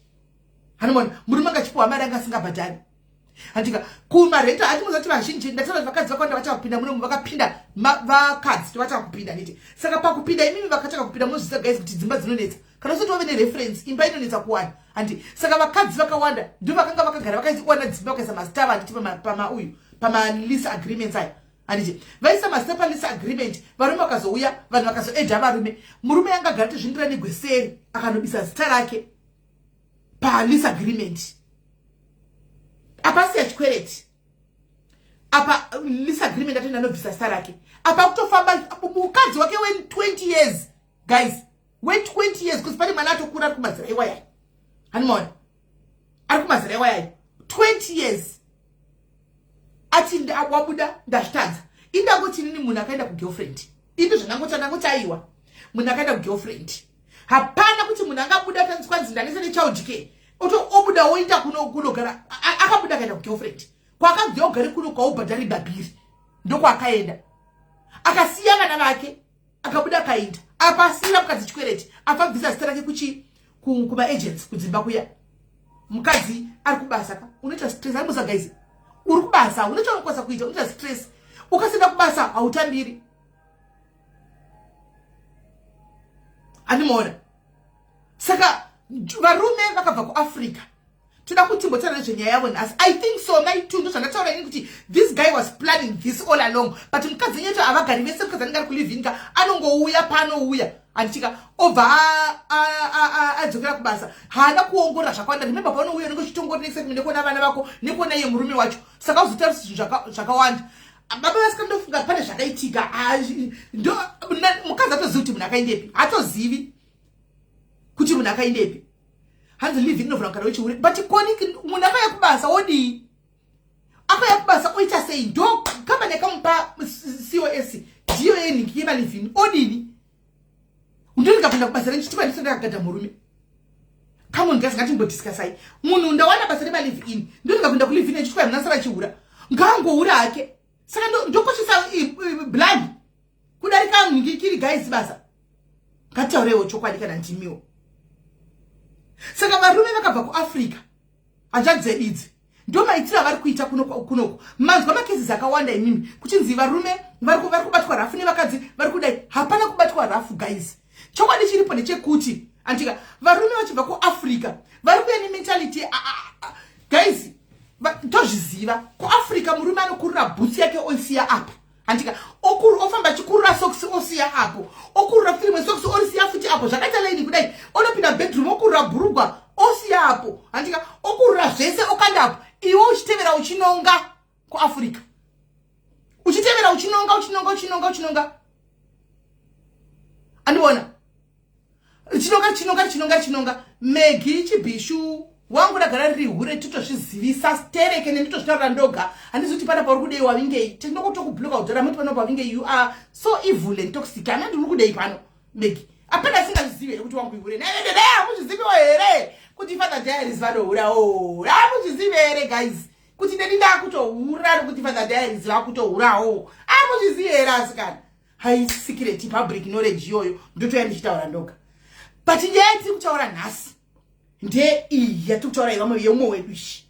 A: Hanomona murume angachipiwa mari anga asingabhadhari, handika? Kumarenta atimuza kuti vazhinji, ndataura kuti vakadzi vakawanda vataka kupinda munomu, vakapinda vakadzi tovataka kupinda, handiti? Saka pakupinda imimi vakataka kupinda, munozvisa guys kuti dzimba dzinonetsa. Kana usati wave nereference, imba inonetsa kuwana, handi? Saka vakadzi vakawanda ndo vakanga vakagara vakawana dzimba, vakaisa mazita, handiti, pamauyu pamalease agreements aya, handiti? Vaisa mazita palease agreement, varume vakazouya, vanhu vakazoedha varume. Murume anga agara tizvindira negweseri, akanobisa zita rake palease agreement. Apa siya chikwereti, apa lease agreement atoenda anobvisa zita rake. Apa kutofamba mukadzi wake we20 years, guys, we20 years, because pane mwana atokura ari kumazera iwayai, hanimaona? Ari kumazera iwayai, 20 years. Ati wabuda, ndazvitadza. Indangoti inini munhu akaenda kugirlfriend, ini zvandangoti, andangoti aiwa, munhu akaenda kugirlfriend, hapana kuti munhu angabuda tanzi kwanzi ndanese nechild care, obuda oenda kunogara. Akabuda akaenda kugirlfriend, kwaakabva ogare kuno kwaubhadhari bhabhiri, ndokwakaenda. Akasiya vana vake, akabuda akaenda. Apa asiyira mukadzi chikwereti, apa bvisa zita rake kuchi kumaagents kudzimba kuya. Mukadzi ari kubasa ka, unoita stress ari musa. Guys, uri kubasa, une chaunokwanisa kuita, unoita stress. Ukasenda kubasa hautambiri, handimaona? Saka varume vakabva kuAfrica, toda kutimbotaura nezvenyaya yavo nhasi. I think so, maitu ndo zvandataura ini kuti this guy was planning this all along, but mukadzi nyeto havagari vese. Mukadzi anenge ari kulive-in ka, anongouya paanouya, handitika? Obva adzokera kubasa. Haana kuongorora zvakawanda. Remember, paunouya unenge uchitongori neexcitement nekuona vana vako, nekuona iye murume wacho, saka uzotarisa zvinhu zvakawanda. Baba vasika, ndofunga pane zvakaitika. Mukadzi atozivi kuti munhu akaendepi, hatozivi kuti munhu akaendepi. Hanzi live inovhura mukana wechihure, but koni munhu akauya kubasa wodii? Akauya kubasa oita sei? Ndo kambani yakamupa COS, ndiyo yenhingi yemalive-in, odini? Ndorega kuenda kubasa renchitikwa ndisati ndakagadha murume? Come on guys, ngatimbodiscussai. Munhu ndawana basa remalive in, ndorega kuenda kulive in echitikwa munasara chihura? Ngaangohura hake. Saka ndokoshesa blood kudarika nhingikiri? Guys, basa, ngataureiwo chokwadi kana ndimiwo. Saka varume vakabva kuAfrica, hanzvadzi dzedu idzi, ndo maitiro avari kuita kunoko. Manzwa macases akawanda imimi kuchinzi varume vari kubatwa rough nevakadzi vari kudai. Hapana kubatwa rough, guys. Chokwadi chiripo ndechekuti, andika, varume vachibva kuAfrica vari kuya nementality. Guys, tozviziva, kuAfrica murume anokurura bhutsu yake oisiya apa, handika? Ofamba achikurura socks, osiya apo, okurura futi rimwe socks, orisiya futi apo, zvakaita laini kudai. Onopinda bedroom, okurura bhurugwa, osiya apo, handika? Okurura zvese, okanda apo. Iwe uchitevera uchinonga kuAfrica, uchitevera uchinonga, uchinonga, uchinonga, uchinonga, andiona? Chinonga, chinonga, chinonga, chinonga. Megi chibhishu wangu ragara riri hure, totozvizivisa stereke nenditozvitaura ndoga. Handizi kuti pana pauri kudei wavingei, tinokutokubloka kudhara muti pano pavingei. You are so evil and toxic. Hanandi uri kudei pano, Megi? Hapana asingazvizivi here kuti wangu ihure? Hamuzviziviwo here kuti Father Diaries vanohura? O, hamuzvizivi here guys kuti neni ndakutohura nokuti Father Diaries vakutohurawo? Hamuzvizivi here asikana? Hai, secret, public knowledge iyoyo, ndotoya ndichitaura ndoga. But nyaya yatiri kutaura nhasi ndeiyi yatiri kutaura yevamwe yeumwe wedu ishi.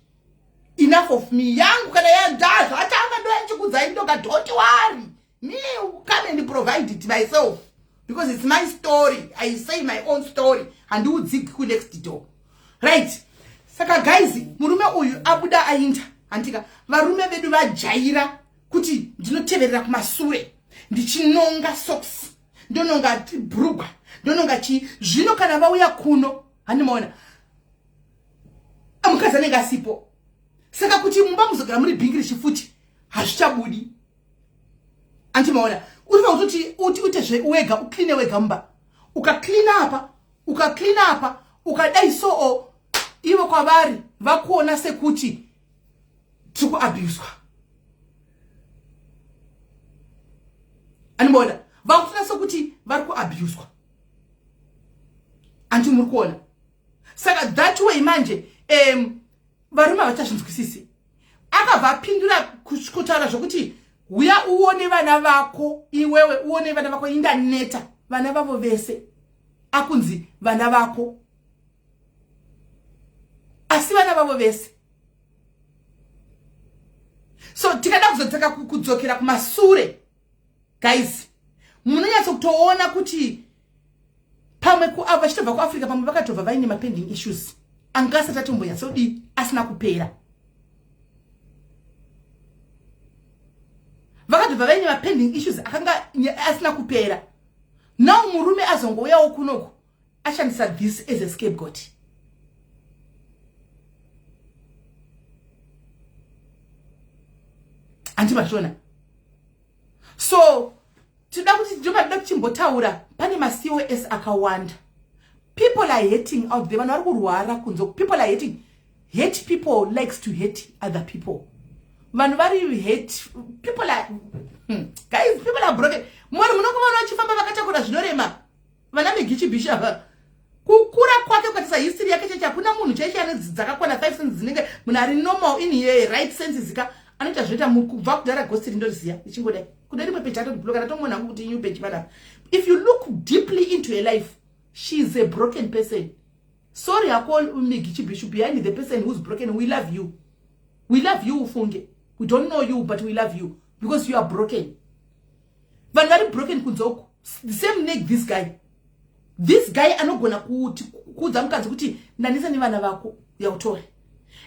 A: Enough of me yangu, kana yandazvatanga ndoyanchikudzai ndoga. Don't worry me, come and provide it myself because it's my story. I say my own story, handiudziki kunext door, right? Saka guys, murume uyu abuda ainda, handika? Varume vedu vajaira kuti ndinoteverera kumasure ndichinonga socks, ndononga bhurugwa, ndononga chii. Zvino kana vauya kuno, handimaona mukadzi anenge asipo, saka kuti mumba muzogara muri bhingirishi futi hazvichabudi, andimaona? Urifa kutoti uti uite wega, ucleane wega mumba. Ukacleana apa, ukacleana apa, ukadai soo, ivo kwavari vakuona sekuti tiri kuabuswa, andimaona? Vakutoona sekuti vari kuabuswa, anti muri kuona? Saka that way manje varume havachazvinzwisisi. Akabva apindura kutaura zvokuti huya uone vana vako iwewe, uone vana vako, indaneta vana vavo vese, akunzi vana vako, asi vana vavo vese. So tikada kuzodzaka kudzokera kumasure guys, munonyatsokutoona kuti pamwe vachitobva kuAfrica, pamwe vakatobva vaine mapending issues anga asati atombonyatsodii, asina kupera. Vakatobva vaine mapending issues akanga asina kupera. Now murume azongouyawo kunoku ashandisa this as a scapegoat. Handimazviona. So tinoda kuti ndopatida kuchimbotaura, pane maCOS akawanda. People are hating out there, vanhu vari kurwara kunze. People are hating. Hate people likes to hate other people. Vanhu vari hate people are guys, people are broken. Munhu munongovaona vachifamba vakatakura zvinorema, vana Megichibhisha. Kukura kwake, ukatarisa history yake cheche, hakuna munhu chaiche ane dzakakwana 5 senses dzinenge munhu ari normal in here, right senses ka, anoita zvinoita kubva kudhara. Ghost rindoriziya ichingodai kune rimwe peji, atotibloka. Ndatomona hangu kuti new page panapa. If you look deeply into her life, she is a broken person. Sorry hako Migichibhishu, behind the person who's broken, we love you, we love you. Ufunge we don't know you, but we love you because you are broken. Vanhu vari broken kunze uku. The same like this guy. This guy anogona kuti kuudza mukadzi kuti ndanisa nevana vako, yautore.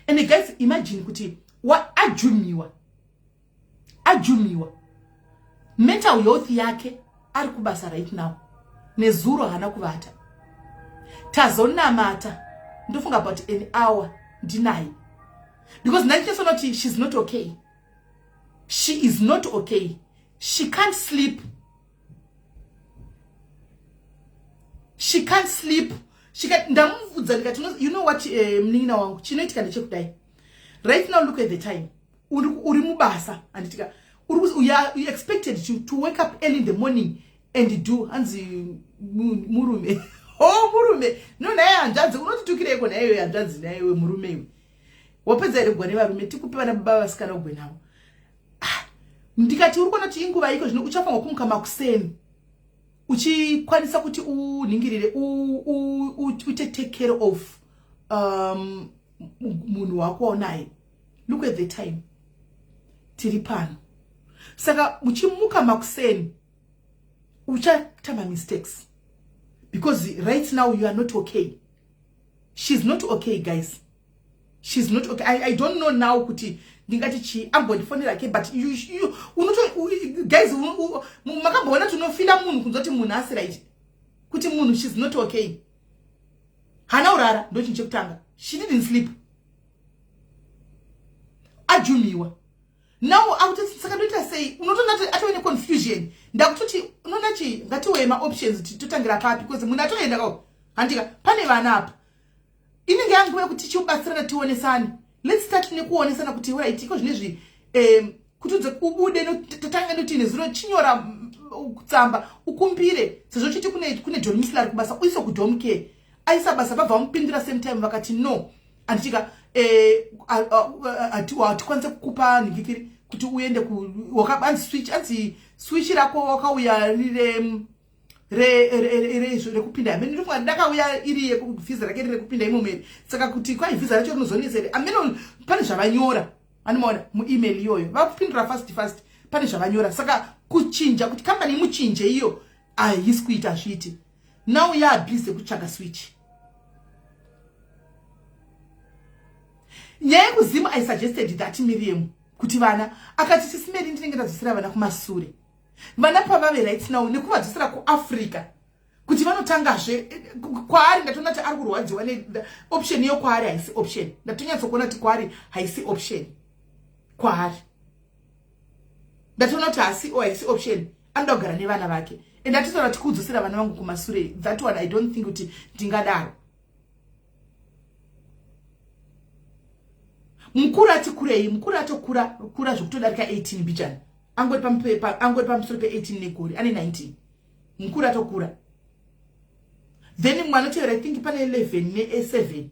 A: And guys, imagine kuti ajumiwa, ajumiwa mental health yake, ari kubasa right now. Nezuro haana kuvata. Tazonamata, ndofunga about an hour ndinaye, because ndandichisona kuti she's not okay, she is not okay, she can't sleep, she can't sleep. Ndamubvudza ndikati, "You know what, munin'ina wangu, chinoitika ndechekudai. Right now, look at the time. Uri mubasa, handitika? You expected to wake up early in the morning and do." Hanzi murume, oh murume, no naye hanzvadzi, unotitukireiko naiyo hanzvadzi naiwe murume iwe? Wapedza here kugwa nevarume? Tikupe vana baba vasikana ugwe navo." Ah, ndikati, "Uri kuona kuti inguva iko zvino uchafanwa kumuka makuseni uchikwanisa kuti unhingirire, uite take care of munhu wako waunaye. Look at the time tiri pano. Saka uchimuka makuseni uchaita mamistakes because right now you are not okay." She's not okay guys, she's not okay. I don't know now kuti ndingati chii. Ambondifonera ke, but you, unoto guys, makamboona tinofila munhu kunzwa kuti munhu asi right, kuti munhu, she's not okay. Hana urara, ndo chinhu chekutanga. She didn't sleep, ajumiwa. Now akutoti, "Saka ndoita sei?" Unotoona kuti atove neconfusion. Ndakutoti, unoona chi, ngatiweye maoptions, totangira papi? Because munhu atoenda kao, handika? Pane vana apa, inenge yanguva yekuti tichibatsirana, tionesane. Let's start nekuonesana kuti right, iko zvinezvi kuti ubude, tatanga nekuti nezuro chinyora tsamba ukumbire, sezvo chiti kune domiciliary kubasa, uise kudom care. Aisa basa, vabva vamupindura same time, vakati no, handitika, hatikwanise kukupa nhikikiri kuti uende. Anzi switch, anzi switch rako wakauya rire rekupinda. Amene ndofunga ndakauya iri yekuvhiza rake riri rekupinda imomo iri. Saka kuti kwai vhiza racho rinozonetsa here? Amene pane zvavanyora, anomaona muemail iyoyo, vakupindura fast fast, pane zvavanyora. Saka kuchinja kuti kambani imuchinje iyo haisi kuita zviti. Now yaabusy kutsvaga switch. Nyaya yekuzimu, I suggested that Miriam kuti vana, akati, "Sisimeri, ndinenge ndadzosera vana kumasure. Vana pavave right now nekuvadzosera kuAfrica kuti vanotangazve kwaari." Ndatoona kuti ari kurwadziwa neoption iyo. Kwaari haisi option. Ndatonyatsokuona kuti kwaari haisi option. Kwaari ndatoona kuti hasi haisi option. Anoda kugara nevana vake and atitaura kuti kudzosera vana vangu kumasure, that one I don't think kuti ndingadaro. Mukuru ati kurei, mukuru atokura kura zvekutodarika 18 mbijana, angori pamusoro pe18 negore, ane 19. Mukuru atokura. Then mwana otevera, I think pane 11 ne7.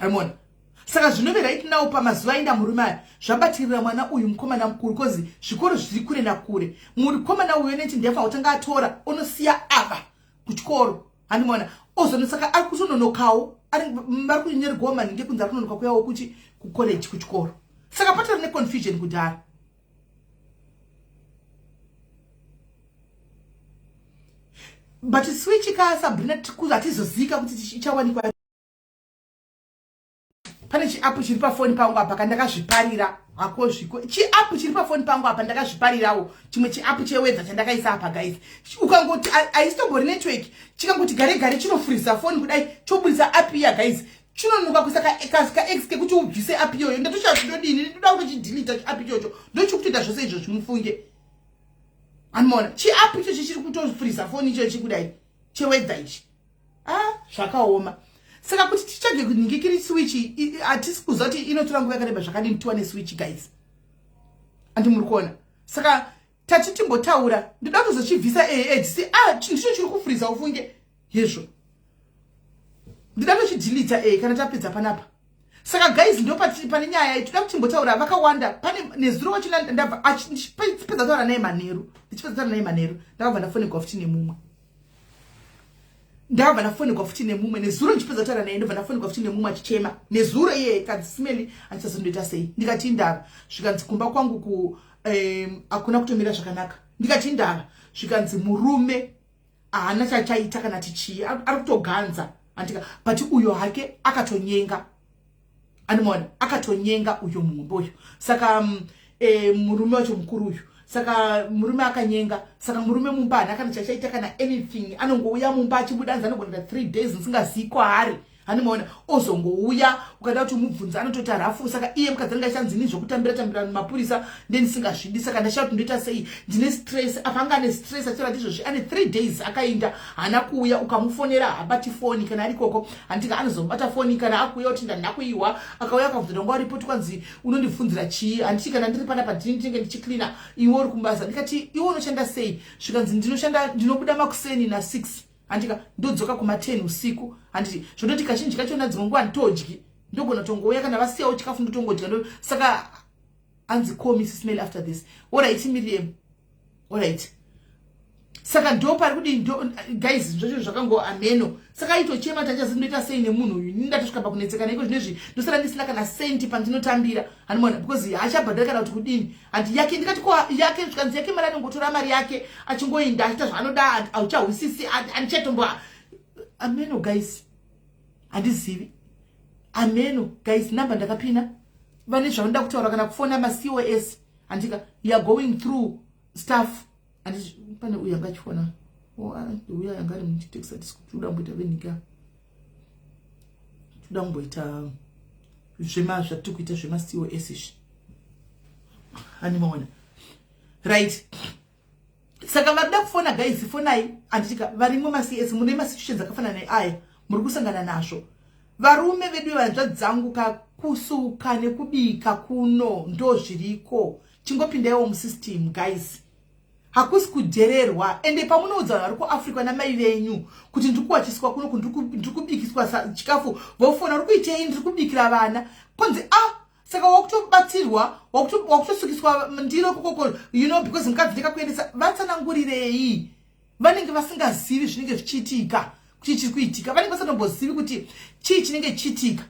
A: Amona, saka zvinove right now pamazuva aenda murume aya, zvabatirira mwana uyu mukomana mukuru, 'cause zvikoro zviri kure nakure. Mukomana uyu neti ndefa kutanga atora onosiya ava kuchikoro, handimona ozono. Saka ari kutononokawo, vari kunyeregwawo maningi kunzi ari kunonoka kuyawo kuchi kucollege, kuchikoro. Saka patori neconfusion kudhara. But switch ka, Sabrina, hatizozika kuti ichawanikwa. Pane chiapp chiri pafoni pangu apa kandakazviparira hako zviko. Chiapp chiri pafoni pangu apa ndakazviparirawo, chimwe chiapp cheweather chandakaisa apa, guys. Ukangoti haisitombori network, chikangoti gare gare chinofurisa foni kudai, chobudisa app iya. Guys, chinonoka kuisa kax kekuti ubvise app iyoyo. Ndatochazvidodini, ndoda kutochidelete chiapp ichocho. Ndochikutoita zvose izvo zvimufunge, anomaona chiapp ichochi chiri kutofurisa foni ichochi kudai, cheweather ichi. Ah, zvakaoma. Saka kuti titsvage kunhingikiri switch, hatisi kuziva kuti inotora nguva yakareba zvakadini tiwane switch, guys. Andi muri kuona? Saka tati timbotaura, ndoda kuzochibvisa si ah, ndicho chiri kufurisa, ufunge hezvo. Ndida tochidelete kana tapedza panapa. Saka guys, ndo pane nyaya toda kuti timbotaura. Vakawanda pane nezuro wachona ndabva ndichipedza kutaura naye manheru, ndichipedza kutaura naye manheru, ndakabva ndafonegwa futi nemumwe. Ndakabva ndafonegwa futi nemumwe nezuro ndichipedza kutaura naye, ndobva ndafonegwa futi nemumwe achichema nezuro iye, kanzi, "Simeli, andichazondoita sei?" Ndikati, "Indava?" Zvikanzi, "Kumba kwangu ku hakuna kutomira zvakanaka." Ndikati, "Indava?" Zvikanzi, "Murume haana chachaita kana tichii, ari kutoganza." Andika, but uyo hake akatonyenga, anomaona, akatonyenga uyo muhombe uyu. Saka murume wacho mukuru uyu, saka murume akanyenga. Saka murume mumba haana kana chachaita kana anything. Anongouya mumba achibuda, anzi anogona 3 days ndisingazii kwaari, handimaona. Ozongouya, ukada kuti umubvunze anototi harafu. Saka iye mukadzi anenge achanzini zvokutambira tambira mapurisa, ndendisingazvidi. Saka ndashaya kuti ndoita sei, ndine stress apa. Anga ane stress achitaura kuti izvozvi ane 3 days akainda, haana kuuya. Ukamufonera habati foni kana ari ikoko. Handika anozobata foni kana akuuya kuti ndandina kuiwa. Akauya akabvunza nguva ripoti, kwanzi, "Unondibvunzira chii? Handiti kana ndiri panapa ndini ndinenge ndichicleana, iwe uri kubasa?" Ndikati, "Iwe unoshanda sei?" Zvikanzi, "Ndinoshanda, ndinobuda makuseni na6, handika, ndodzoka kuma10 usiku. Handiti zvototi kazhinji kachona dzimwe nguva handitodyi, ndogona tongouya kana vasiyawo chikafu ndotongodya." Saka anzi, "Call me, Smell, after this." Alright, Miriam, alright. Saka ndo pari kudii guys? Zvacho zvakango ameno. Saka aitochema, tachazindoita sei nemunhu uyu? Ini ndatosvika pakunetsekana iko zvinezvi, ndosara ndisina kana senti pandinotambira, handimaona, because haachabhadhari kana kuti kudini. Handi yake? Ndikati, "Ko yake?" Zvikanzi, "Yake mari anongotora mari yake achingoinda achiita zvaanoda, hauchahwisisi, handichatombo." Ameno guys, handizivi. Ameno guys, namba ndakapina vane zvavanoda kutaura kana kufona maCOS. Handika, you are going through stuff. Pane uyu anga achifona, uya anga ari muchitexa tikuda kumboita venika, tikuda kumboita zvema zvatiri kuita zvemaCOS izvi, handimaona. Right, saka varida kufona guys, fonai. Handitika varimo maCS, mune masituations akafanana neaya muri kusangana nazvo. Varume vedu, vanzvadzi dzangu, kakusuka nekubika kuno ndo zviriko. Chingopindaiwo musystem guys, hakusi kudhererwa. Ende pamunoudza vanhu vari kuAfrica namai venyu kuti ndiri kuwachiswa kunoku, ndiri kubikiswa chikafu, vofona, "Uri kuitei?" "Ndiri kubikira vana." Konzi, "A ah, saka wakutobatsirwa, wakutosukiswa ndiro kokoko, because mukadzi ndekakuendesa." Vatsanangurirei, vanenge vasingazivi zvinenge zvichiitika, kuti chiri kuitika. Vanenge vasatombozivi kuti chii chinenge chichiitika,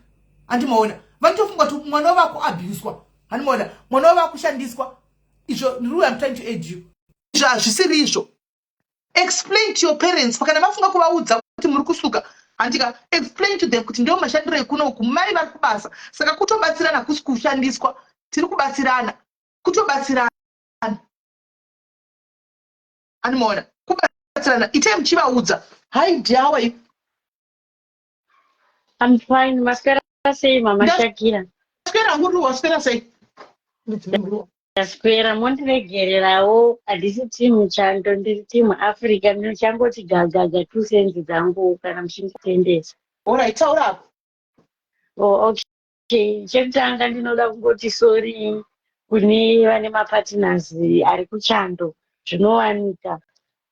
A: handimaona. Vanotofunga kuti mwana wavo akuabuswa, handimaona, mwana wavo akushandiswa. Izvo ndiri, I'm trying to aid you, izvo hazvisiri izvo. Explain to your parents kana mafunga kuvaudza kuti muri kusuka. Handika, explain to them kuti ndo mashandiro ekunoku, mai vari kubasa, saka kutobatsirana, kusi kushandiswa, tiri kubatsirana, kutobatsirana, animaona, kubatsirana. Itai muchivaudza. Hi dear, how are you?
E: I'm fine. Maswera sei, Mama Shakira?
A: Swera nguru, waswera sei?
E: Ndaswera, mondiregererawo. Handisi timu chando, ndiri timu Africa. Ndinochangoti gagaga 2 cents dzangu kana muchinditendesa.
A: Alright, taura apo.
E: Oh, okay. Chekutanga ndinoda kungoti sorry kune vane mapartners ari kuchando. Zvinowanika.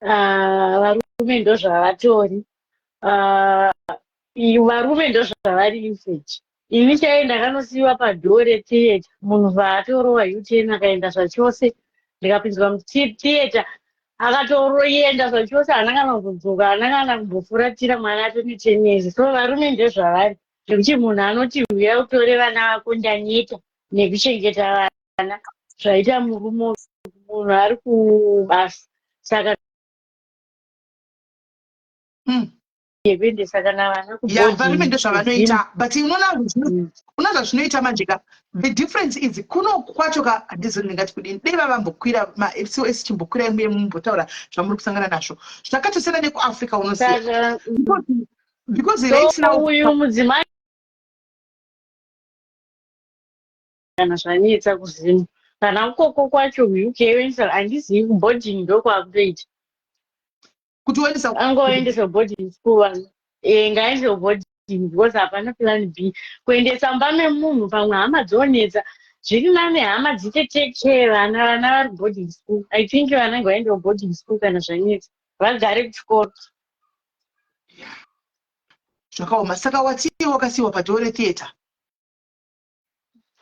E: Ah, varume ndozvavatori. Ah, varume ndozvavari infact. Ini chaiye ndakanosiyiwa padoor retheatre, munhu paatorowa U-turn akaenda zvachose, ndikapinzwa mutheatre, akatoroenda zvachose, haana kana kuzodzoka, haana kana kumbofuratira mwana atone 10 years. So varume ndezvavari, zvekuti munhu anoti huya utore vana vako, ndanyeta nekuchengeta vana, zvaita murume munhu ari kubasa, saka yekuendesa kana vana.
A: Ya, varume ndozvavanoita, but unoona unoona zvazvinoita manje ka. The difference is kuno kwacho ka, handizivi ndingati kudini, dei vavambokwira maCOS, chimbokwira muye mumbotaura zvamuri kusangana nazvo. Zvakatosiyana nekuAfrica, unoziva,
E: Saka
A: because right
E: so
A: now
E: uyu mudzimai kana zvanetsa kuZimu kana ukoko kwacho UK oendesa, handizivi, kuboarding ndokwakutoita.
A: Kuti uendesa
E: Angoendesa boarding school vana. Ngaende boarding because hapana plan B. Kuendesa mumba memunhu, pamwe hama dzonetsa, zviri nane hama dziite take care vana, vana vari boarding school. I think vana ngavaende kuboarding school kana zvanetsa, vagare kuchikoro.
A: Zvakaoma. Saka watiwo wakasiyiwa padoor retheatre?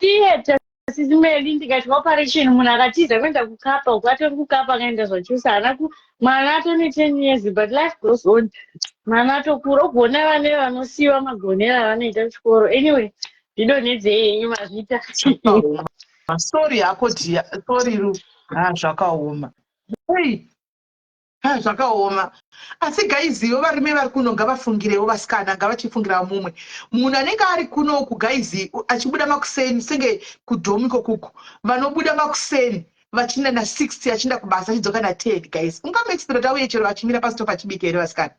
E: Theatre, Sis Melly, ndikati operation, munhu akatiza kuenda kukapa uko, atori kukapa, akaenda zvachose, haana ku mwana atone 10 years, but life goes on. Mwana atokura, ugona vane vanosiyiwa magonero avanoita kuchikoro. Anyway, ndidonhedzei henyu, mazvita.
A: Zvakaoma. Sorry hako dear, sorry ru. Ha, zvakaoma. Hey. Ha, zvakaoma. Asi guys, ivo varume vari kuno ngavafungirewo vasikana, ngavachifungira mumwe munhu anenge ari kunoku, guys, achibuda makuseni senge kudhomi kokuku, vanobuda makuseni vachienda na6, achienda kubasa, achidzoka na10. Guys, ungamuexpect kuti auye chero achimira pasitofu achibika here, vasikana?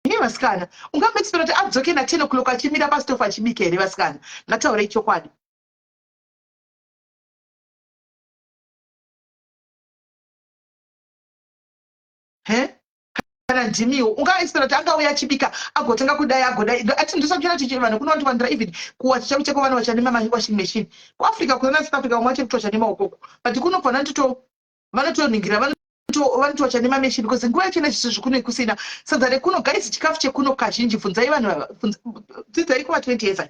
A: Iye vasikana, ungamuexpect kuti adzoke na10 o'clock achimira pasitofu achibika here, vasikana? Ngataurei chokwadi. He, kana ndimiwo, ungaexpect kuti angauya achibika, agotanga kudai, agodai, ati ndosakira tichi vanhu kunondiwandira, even kuwacha chako chako vanowacha nemawashing machine. KuAfrica, kuna South Africa, vamwe vachiri kutowacha nemaokoko, but kuno kwana ndito vanotoningira, vanotowacha nemamachine, because nguva yacho nezvisi kuno kusina sadza rekuno. Guys, chikafu chekuno kazhinji, bvunzai vanhu, dzidzai kuva 20 years,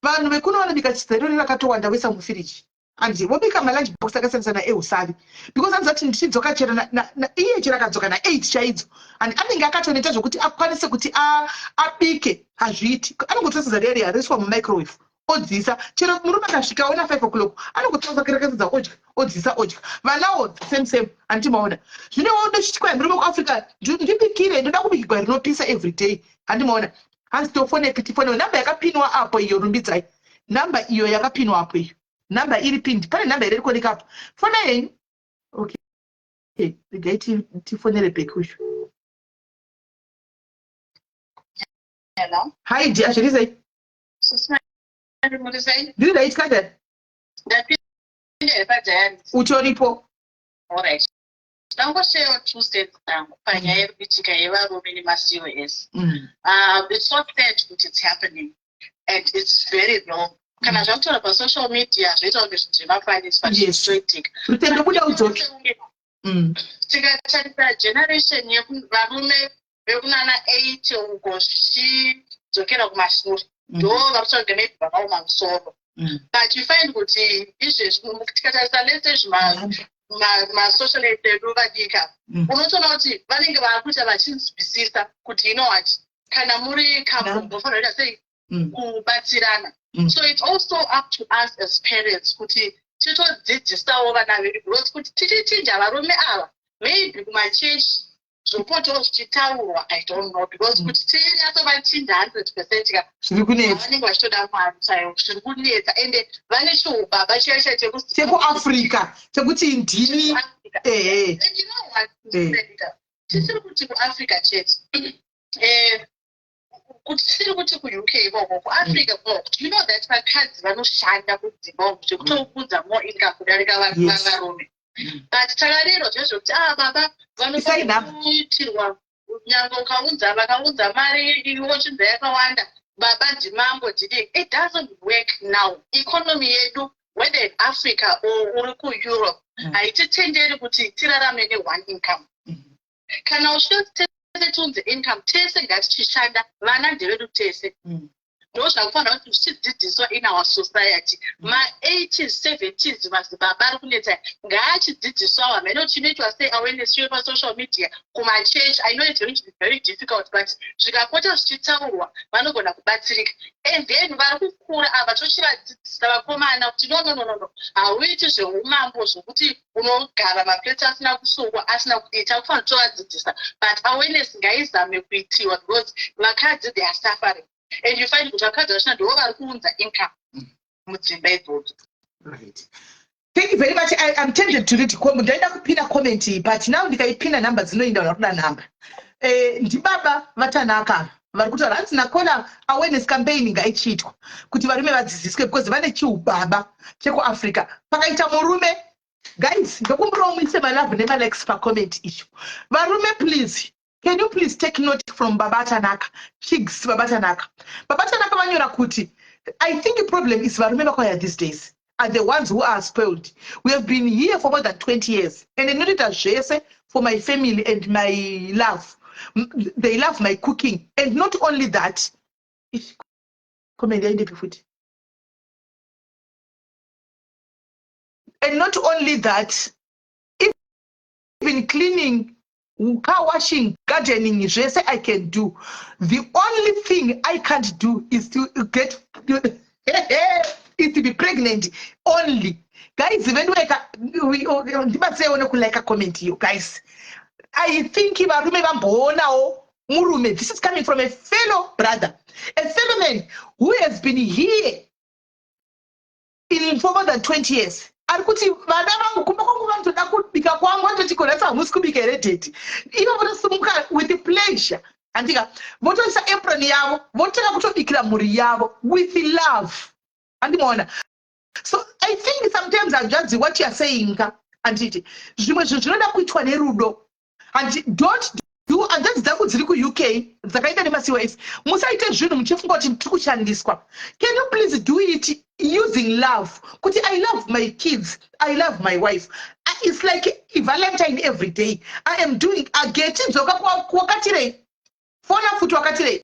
A: vanhu vekuno vanobika sadza irori rakatowanda, voisa mufiriji, hanzi vobika malunch box akasiyana-siyana eusavi, because anzi ati ndichidzoka chero iye chero akadzoka na8 chaidzo, and anenge akatoneta zvokuti akwanise kuti abike hazviiti. Anongotora sadza riya riya roiswa mumicrowave, odzisa. Chero murume akasvika ona 5 o'clock, anongotora sadza, odya, odzisa, odya. Vanawo same same, handiti maona? Zvino ndochiti murume kuAfrica, ndibikire, ndoda kubikirwa rinopisa every day, handi maona? Hanzi tofonepi? Tifonewe namba yakapinwa apo iyo. Rumbidzai, namba iyo yakapinwa apo iyo, namba iri pinned, pane namba iri kuoneka apo. Fona yenyu. Okay, regai tifonere back uyu.
C: Hello.
A: Hi dear, zviri sei?
C: Muri sei?
A: Ndiri right kanjani?
C: Ndapinda here padiary?
A: Utoripo.
C: Alright. Ndangosharewo two cents dzangu panyaya iri kuitika yevarume nemaCOS. It's so sad kuti it's happening and it's very wrong. Kana zvakutaura pasocial media zvoita kunge zvinhu zvemafanisi, but zvinoitika.
A: Rutendo, buda udzoke.
C: Tikatarisa generation yevarume vekunana 80 uko zvichidzokera kumashure, ndo vari kutsvaga maybe vakaoma musoro, but you find kuti izvezvi tikatarisa, let's say masocialite edu vadika, unotoona kuti vanenge vaakuita vachinzwisisa kuti, you know what, kana muri couple munofanira kuita sei, kubatsirana. So it's also up to us as parents kuti titodzidzisawo vana vedu, because kuti tichichinja varume ava, maybe kumachechi zvopotawo zvichitaurwa, I don't know, because kuti tinyatsovachinja 100% ka,
A: Zviri kunetsa.
C: Vanenge vachitoda Mwari chaiwo, zviri kunetsa, ende vane chiubaba chaiyo chaiyo
A: chekuAfrica chekuti ndini, ehe.
C: And you know what, Senator? Tisiri kuti kuAfrica chete, kuti tisiri kuti kuUK ikoko, kuAfrica ikoko, do you know that vakadzi vanoshanda kudzimba uku zvekutounza more income kudarika varume? But takarerwa zvezvekuti ah, baba
A: Isai
C: vanofanira
A: nhamba.
C: kuitirwa, nyange ukaunza, vakaunza mari iwochinza yakawanda, baba ndimambo, ndidii. It doesn't work now. Economy yedu Whether in Africa or uri kuEurope, haititenderi kuti tirarame ne-one income. Kana uchida kuti tese tiunze income, tese ngatichishanda, vana ndevedu tese. Ndo zvakufanira kuti zvichidzidziswa in our society. Ma-80s, 70s, madzibaba ari kunetsa ngaachidzidziswawo. Hamene kuti chinoitwa sei, awareness chive pasocial media, kumachechi. I know it's going to be very difficult, but zvikapota zvichitaurwa, vanogona kubatsirika. And then vari kukura ava, tochivadzidzisa vakomana kuti no, no, no, no, no, hauiti zveumambo zvokuti unogara maplates asina kusukwa, asina kudii. Takufanira kutovadzidzisa, but awareness ngaizame kuitiwa, because vakadzi, they are suffering, and you find kuti vakadzi vachina ndivo vari kuunza income mudzimba idzodzo.
A: Right, thank you very much. I'm tempted to read, ndaida kupina comment iyi, but now ndikaipina, nhamba dzinoinda, vanhu kuda nhamba. Ndibaba vaTanaka vari kutaura, hanzi naKola, awareness campaign ngaichiitwa kuti varume vadzidziswe, because vane chiubaba chekuAfrica. Pakaita murume, guys, ndokumbirawo muise malove nemalikes pacomment icho. Varume, please, can you please take note from Baba Tanaka Chigs? Baba Tanaka, Baba Tanaka vanyora kuti, "I think the problem is varume vakauya these days are the ones who are spoiled. We have been here for more than 20 years and ndinotoita zvese for my family and my love. They love my cooking and not only that." Ish, comment yaindepi futi? "And not only that, even cleaning, car washing, gardening, zvese I can do. The only thing I can't do is to get is to be pregnant only." Guys, vendiweka, ndibatsireiwo nekulike comment iyo. Guys, I think varume vamboonawo murume. This is coming from a fellow brother, a fellow man who has been here in for more than 20 years. Ari kuti vana vangu kumba kwangu vanotoda kubika kwangu, vanototi, "Konhasi hamusi kubika here, daddy?" Ivo votosimuka with pleasure, handika, votoisa apron yavo, votanga kutobikira mhuri yavo with love, handimaona? So I think sometimes, hanzvadzi, what you are saying ka, handiti, zvimwe zvinhu zvinoda kuitwa nerudo. Handi, don't do, hanzvadzi dzangu dziri kuUK dzakaita nemaCOS, musaite zvinhu muchifunga kuti tiri kushandiswa. Can you please do it using love, kuti I love my kids, I love my wife. It's like Valentine every day I am doing. Ageti dzoka wakatirei, fona futi wakatirei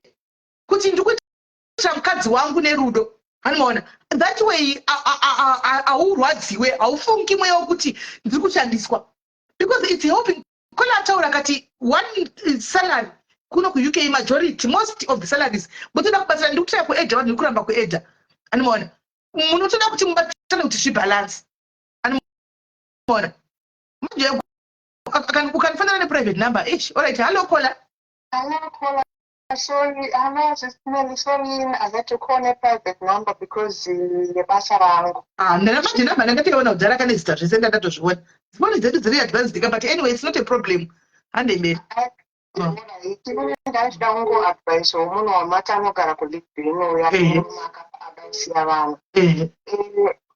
A: kuti ndikuitira mukadzi wangu nerudo, hanimaona? That way haurwadziwe, haufungi mweya wekuti ndiri kushandiswa, because it's helping. Kona ataura kati one salary kuno kuUK, majority, most of the salaries, mutoda kubatsira. Ndiri kutraya kuedha vanhu, kuramba kuedha, hanimaona? Munotoda kuti mubatsirane kuti zvibalance, hanimaona? Manje ukanifanira neprivate number ish. Alright, hello caller.
F: Hello, caller. Sorry, hello, Sister. Sorry, I had to call a private number because yebasa rangu.
A: Ah, ndana manje namba ndangatoiona kudhara, kane zita zvese, ndandatozviona. Foni dzedu dziri advanced ka, but anyway, it's not a problem. Hande mberi.
F: Ndachida kungoadvisawo munhu wamati anogara kuLiving uya, akasiya vana.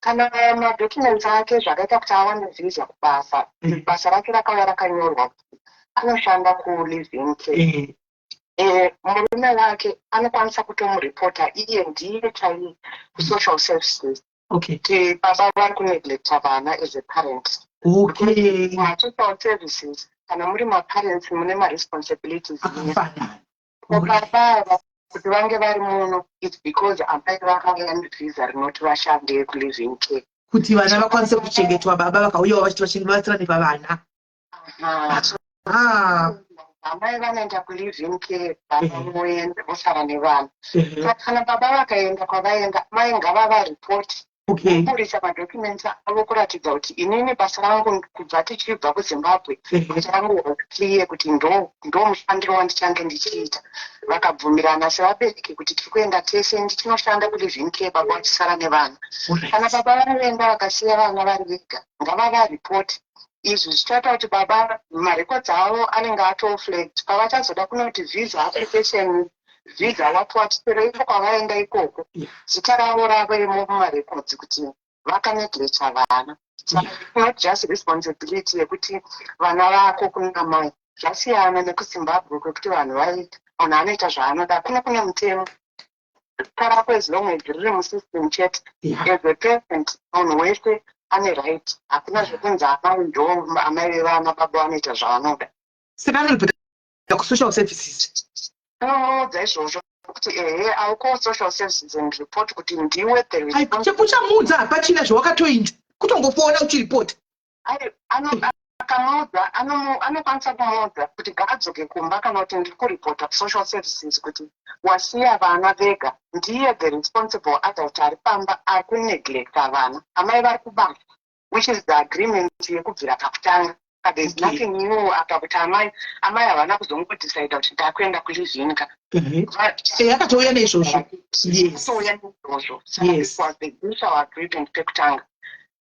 F: Kana madocuments ake zvakaita kuti awane visa kubasa, basa rake rakauya rakanyorwa kuti anoshanda kuLiving Care. Murume wake anokwanisa kutomuripota iye ndiye chaiye kusocial services kuti baba vari kuneglecta vana as a parent. Masocial services, kana muri maparents, mune maresponsibilities.
A: Akafanana.
F: Baba ava kuti vange vari muno, it's because amai vakauya nevhisa rinoti vashande kuliving care.
A: Kuti vana vakwanise kuchengetwa, baba vakauyawo vachiti vabatsirane pavana.
F: Aha, so amai vanoenda kuliving care, baba voenda vosara nevana. Saka kana baba vakaenda kwavaenda, mai ngavavaripoti, kuburisa madocuments avo kuratidza kuti inini basa rangu kubva tichibva kuZimbabwe, basa rangu was clear kuti ndo mushandiro wandichange ndichiita. Vakabvumirana sevabereki kuti tiri kuenda tese, ndichinoshanda kuliving care, baba vachisara nevana. Kana baba vaenda vakasiya vana vari vega, ngavavaripoti. Izvi zvichaita kuti baba marecords avo anenge atoflagged pavachazoda kunoti visa application, visa what what, chero ipo kwavaenda ikoko, zita ravo ravemo mumarecords kuti vakaneglecta vana. Saka it's not just responsibility yekuti vana vako kuna mai. Zvasiyana nekuZimbabwe kwekuti vanhu vai munhu anoita zvaanoda. Kuno kune mutemo. Zita rako as long as riri musystem chete. As a parent munhu wese ane right. Hakuna zvekunzi amai ndo amai vevana baba vanoita zvavanoda.
A: Saka anoripota kusocial services.
F: Unomuudza izvozvo kuti ehe I will call social services and report kuti ndiwe the responsible.
A: Uchamuudza hapachina zvawakatoinda kutongofona uchiripota.
F: Akamuudza anokwanisa kumuudza kuti ngaadzoke kumba kana kuti ndiri kuripota kusocial services kuti wasiya vana vega ndiye the responsible adult ari pamba ari kuneglecta vana amai vari kubasa which is the agreement yekubvira pakutanga but there's okay. nothing new apa kuti amai amai havana kuzongodecida kuti ndakuenda kulive-in ka
A: mhm. eh, akatouya neizvozvo
F: yes neizvozvo saka this was the initial agreement pekutanga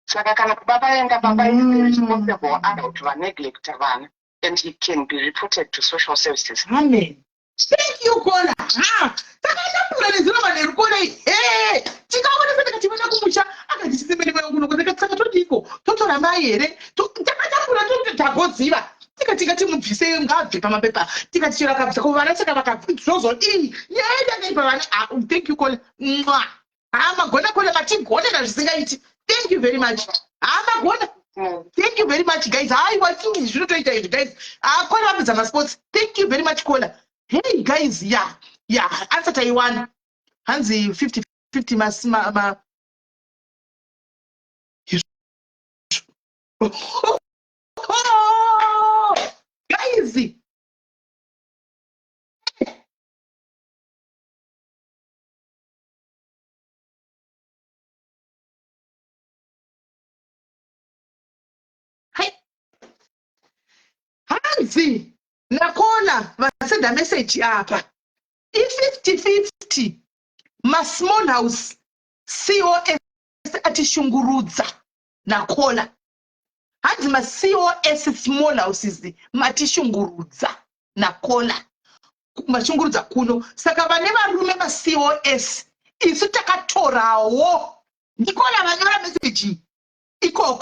F: Saka kana baba vaenda baba is the responsible adult vaneglecta vana and he can be reported to social services.
A: Amen. Thank you Kola. Ha! Takatambura nezuro manheru Kola. Hey! Tikaona saka tivana kumusha akati chisemene mwana kuno kuzeka saka todiko totora mai here? Takatambura toti tagoziva. Tikati ngatimubvise ngabve pamapepa. Tikati chero akabvisa ko vana saka vakabva zvozodii? Nyaya yedu yakaipa vana. Ah, thank you Kola. Mwah. Haa magona kona matigonera zvisingaiti. Thank you very much. Haa magona. Thank you very much guys. Haiwa tingi zvinotoita izvi guys. Haa kona vapedza masports. Thank you very much kona. Hey guys yeah. Yeah, answer taiwana. Hanzi 50 50 mas ma, ma. Guys. Hanzi nakona vasenda message apa i50 50 masmall house cos atishungurudza nakola hanzi macos small houses matishungurudza nakola mashungurudza kuno saka vane varume macos isu takatorawo ndikona vanyora meseji ikoko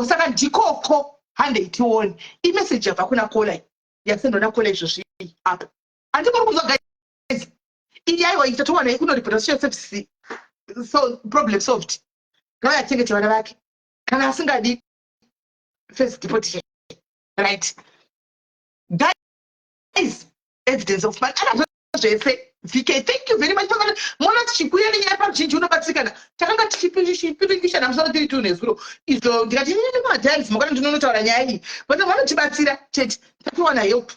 A: saka ndikoko handei tione imeseji yabva kuna kola yasendwa nakola izvozvi apa handi muri kunzwa guys iyi aiwa iyi tatowana iyi kunoripota social services so problem solved ngavayachengete vana vake kana asingadi first deportation right guys evidence of money anazvo zvese vk thank you very much mona tichikuya nenyaya paruzhinji unobatsirikana takanga tichipiringishana musoro tiri two nezuro izvo ndikati inini kumadiaries makwana ndinonotaura nyaya iyi but vanotibatsira chete tatowana help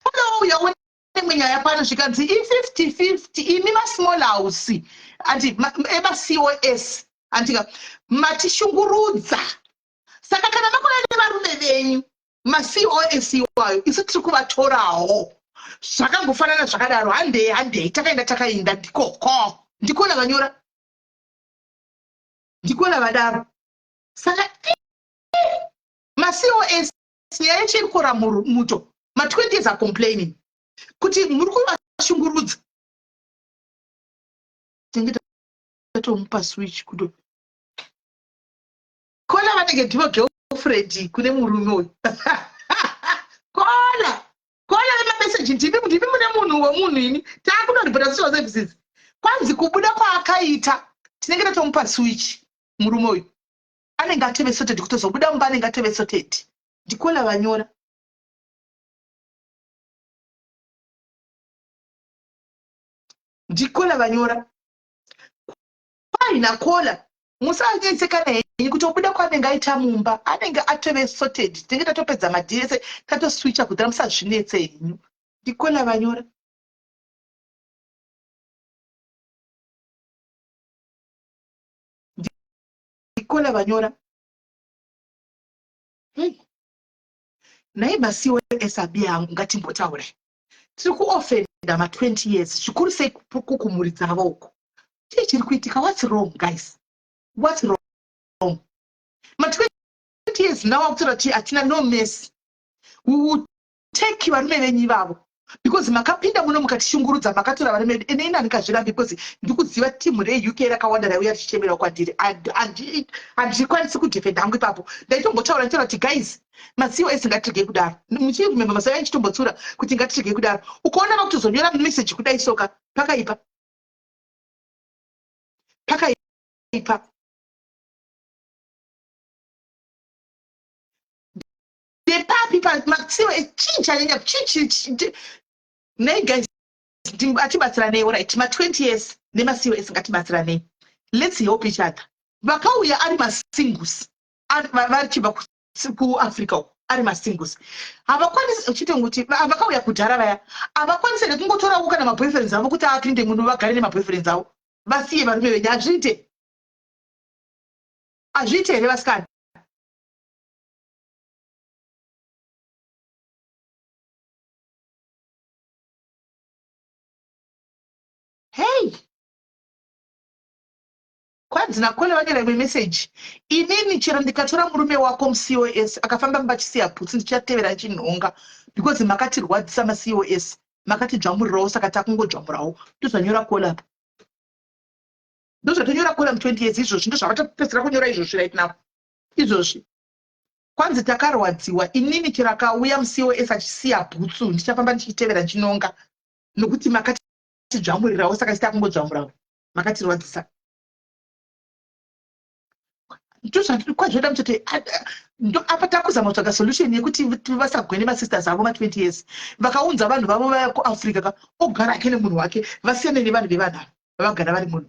A: panouyawo imwe nyaya pano zvikanzi i50 50 imi masmall house anti emacos antika matishungurudza saka kana makona nevarume venyu macos iwayo isu tiri kuvatorawo zvakangofanana zvakadaro handei handei takaenda takainda ndikoko ndikona vanyora ndikona vadaro saka macos nyaya yacho iri kora muto ma20 years are complaining kuti muri kuvashungurudza tinge tatomupa switch kudo Kola vanenge ndivo girlfriend kune murume uyu. Kola, kola vemameseji ndimi ndimi mune munhu wemunhu ini. Taakunoripota social services. Kwanzi kubuda kwaakaita tinenge tatomupa switch murume uyu. Anenge atove sorted kutozobuda mumba anenge atove sorted. Ndikola vanyora. Ndikola vanyora. Kwai nakola Musanetsekana henyu kuti obuda kwaanenge aita mumba anenge atove sorted tinenge tatopedza madhiri ese tatoswitcha kudhara musazvinetse henyu ndikona vanyora ndikona vanyora hey. Nhai masiwo esabi yangu ngatimbotaurai tiri kuofenda ma 20 years zvikuru sei kukumhuri dzavo uko chii chiri kuitika what's wrong guys what's wrong ma 20 years now akutaura kuti hatina no mercy we will take varume venyu ivavo because makapinda muno mukatishungurudza makatora varume vedu ene ini handingazvirambi because ndikuziva timu reuk rakawanda raiuya richichemerawo kwandiri handikwanisi kudefenda hangu ipapo ndaitombotaura nditaura kuti guys macos ngatiregei kudaro muchiremember mazuva aichitombotsura kuti ngatiregei kudaro ukaona vakutozonyora message kudai soka pakaipa. Pakaipa. Ndepapi pamatsiva chii chanyanya chii chii nei guys atibatsiranei orit ma20 years nemacos ngatibatsiranei let's help each other vakauya ari masingles vachibva kuafrica uko ari masingles havakwanisi uchitongoti vakauya kudhara vaya havakwanisi here kungotorawo kana maboyfriends avo kuti apinde muno vagare nemaboyfriends avo vasiye varume venyu hazviite hazviite here vasikana Hey! Kwanzi naKole vanyora imwe message. Inini chero ndikatora murume wako muCOS akafamba mumba achisiya bhutsu ndichatevera ndichinhonga because makatirwadzisa maCOS makatidzvamurirawo saka takungodzvamurawo. Ndozvanyora Kole apa. Ndozvatonyora Kole mu 20 years izvozvi ndozvavatopedzera kunyora izvozvi right now. Izvozvi. Kwanzi takarwadziwa inini chero akauya muCOS achisiya bhutsu ndichafamba ndichitevera ndichinonga nokuti makatidzvamurirawo saka isu takungodzvamurawo makatirwadzisa ndozvazvoda muchete apa takuzama kutsvaga solution yekuti vasagwene masisters avo ma20 years vakaunza vanhu vavo vaya kuafrica ka ogara ake nemunhu wake vasiyane nevanhu vevanhu ava vavagara vari muno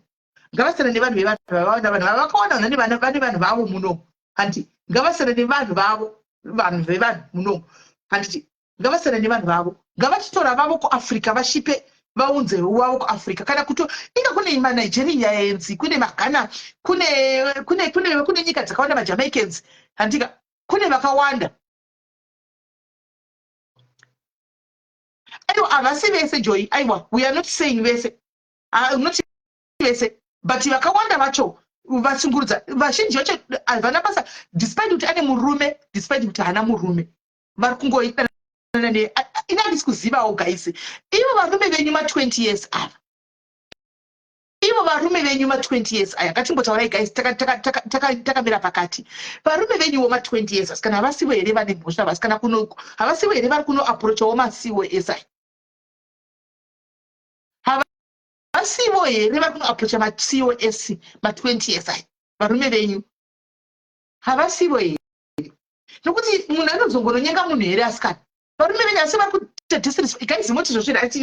A: ngavasiyane nevanhu vevanhu vavawana vanhu vava vakawana vanhu vane vane vanhu vavo muno handiti ngavasiyane nevanhu vavo vanhu vevanhu muno handiti ngavasiyane nevanhu vavo ngavachitora vavo kuafrica vashipe vaunze wavo kuafrica kana kuto inga kune manigerians kune maghana kune kune kune kune nyika dzakawanda majamaicans handika kune vakawanda aiwa havasi vese joy aiwa we are not saying vese ah, not vese but vakawanda vacho vashungurudza vazhinji vacho havana basa despite kuti ane murume despite kuti haana murume vari kungoidanana ne ini handisi kuzivawo guys ivo varume venyu ma20 years ava ivo varume venyu ma20 years aya ngatimbotaurai guys takamira pakati varume venyuwo ma20 years asi kana havasivo here vane mhosva vasikana kuno havasivo here vari kunoaprochawo masiwo ese aya Havasivo here vari kunoaprocha macos ma20 years aya varume venyu havasivo here nokuti munhu anozongononyenga munhu here asikana varume venyu asi vari kuita disrespect guys moti zvozvo here ati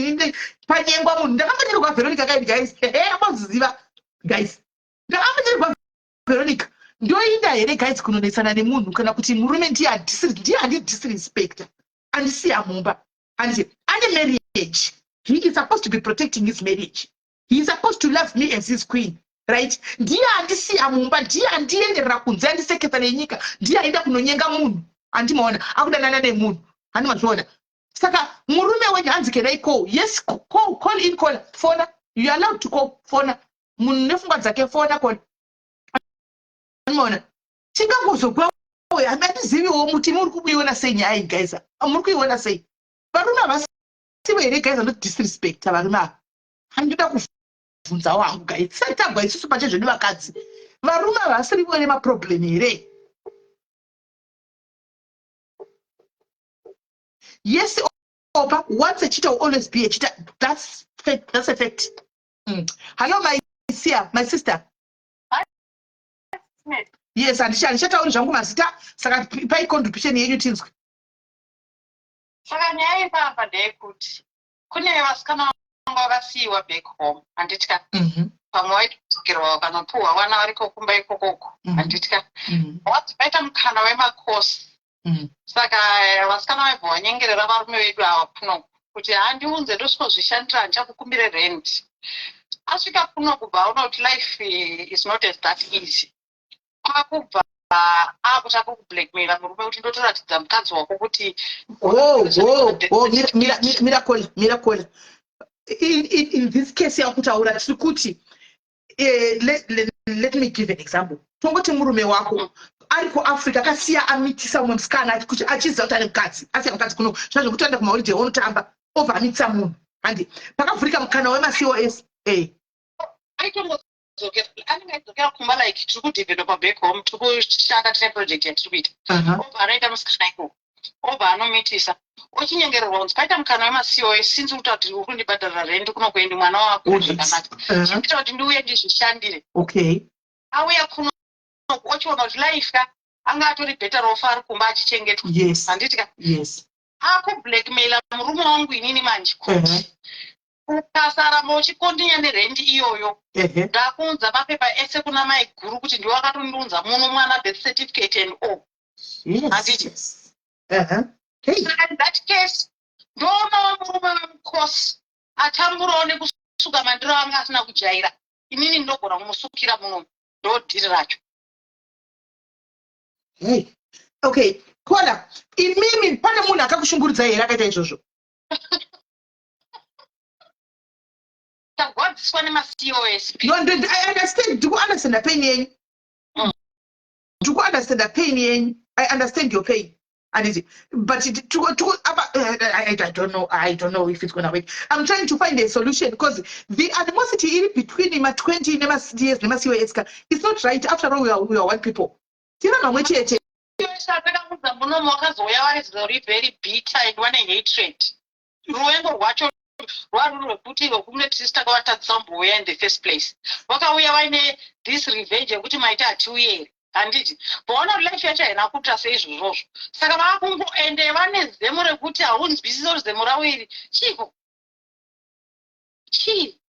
A: panyengwa munhu ndakambonyerwa veronica kaini guys hehe amboziva guys ndakambonyerwa veronica ndoinda here guys kunonetsana nemunhu kana kuti murume ndiye ndiye andidisrespecta andisiya mumba handiti ane marriage he is supposed to be protecting his marriage he is supposed to love me as his queen right ndiye andisiya mumba ndiye andienderera kunze andisekesa nenyika ndiye aenda kunonyenga munhu andimaona akudanana nemunhu handimazviona saka murume wenyu hanzi can i call yes call, call in call fona you are allowed to call fona munhu nefungwa dzake fona call andimaona tingangozokuva handiziviwo muti muri kuiona sei nyaya iyi guys muri kuiona sei varume havasivo here guys vanodisrespecta varume ava handinoda kuvhunzawo hangu guys tisati tagwa isusu pache zvedu vakadzi varume ava vasirivo here maproblem here yes opa once a cheater will always be a cheater that's fact, that's a fact Hello my sia my sister yes handichatauri zvangu mazita saka pai contribution yenyu tinzwe
C: saka nyaya ipapa ndeyekuti kune vasikana vanga vakasiyiwa back home handitya mhm. pamwe vaitodzokerwa vakanopuhwa vana variko kumba ikokoko mhm. handitya mhm. wati paita mukana wemakosi saka eh, vasikana vaibva vanyengerera varume vedu ava kuno kuti handiunze ndosvikozvishandira handichakukumbire rent asvika kuno kubva aona kuti life is not as that easy kwakubva akutanga kublackmaila murume kuti ndotoratidza mukadzi wako kuti
A: oh, oh, oh, mira kola mira kola in this case yakutaura tiri kuti eh, let, let, let me give an example tongoti murume wako mm. ari kuafrica akasiya amitisa umwe musikana achiziva kuti ane mukadzi asiya mukadzi kuno zva zvekuti aenda kumaholiday onotamba obva amitisa munhu handi pakavhurika mukana wemacos
C: eh. anenge aidzokera kumba like tiri kudevelopa back home tiri kushanda tine project yatiri kuita obva anoita musikana ikoko obva anomitisa Ochinyengererwa kunzi paita mukana wemaCOS, since uri kutaura kuti uri kundibhadharira rendi kuno kuendi, mwana wako zvakanaka, chiita kuti ndiuye ndizvishandire. Auya kuno, ochiona kuti life ka anga atori better off ari kumba achichengetwa. Handiti ka?
A: Yes.
C: Akublackmaila murume wangu inini manje kuti ukasaramba uchikontinya nerendi iyoyo, ndakuunza mapepa ese kuna mai guru kuti ndiwe wakatondiunza muno mwana, birth certificate and all. Handiti?
A: Yes. Hey.
C: Saka in that case ndoonawo murume wemukosi atamburawo nekusuka mandiro anga asina kujaira. Inini ndinogona kumusukira muno, ndo dhiri racho.
A: Hey. Okay. Caller, imimi pane munhu akakushungurudzai here akaita izvozvo?
C: Tagwadziswa nemaCOS.
A: No, I understand. Ndikuunderstanda pain yenyu. Ndikuunderstanda pain yenyu. I understand your pain. Anditi, but apa, I don't know. I don't know if it's gonna work. I'm trying to find a solution because the animosity iri between ma 20 nema CDS nema COS ka, it's not right. After all, we are one people. Tiri vanhu vamwe chete.
C: Atakaudza munomu wakazouya vari very very bitter and vane hatred. Ruvengo rwacho rwari rwekuti rwekunge tisi takavatadzisa kumbouya in the first place. Vakauya vaine this revenge yekuti maita hatiuye here, handiti? Vaona kuti life yacho haina kuita seizvozvozvo, saka vakungo ende vane zemo rekuti haunzwisisi kuti zemo ravo iri chiko chii.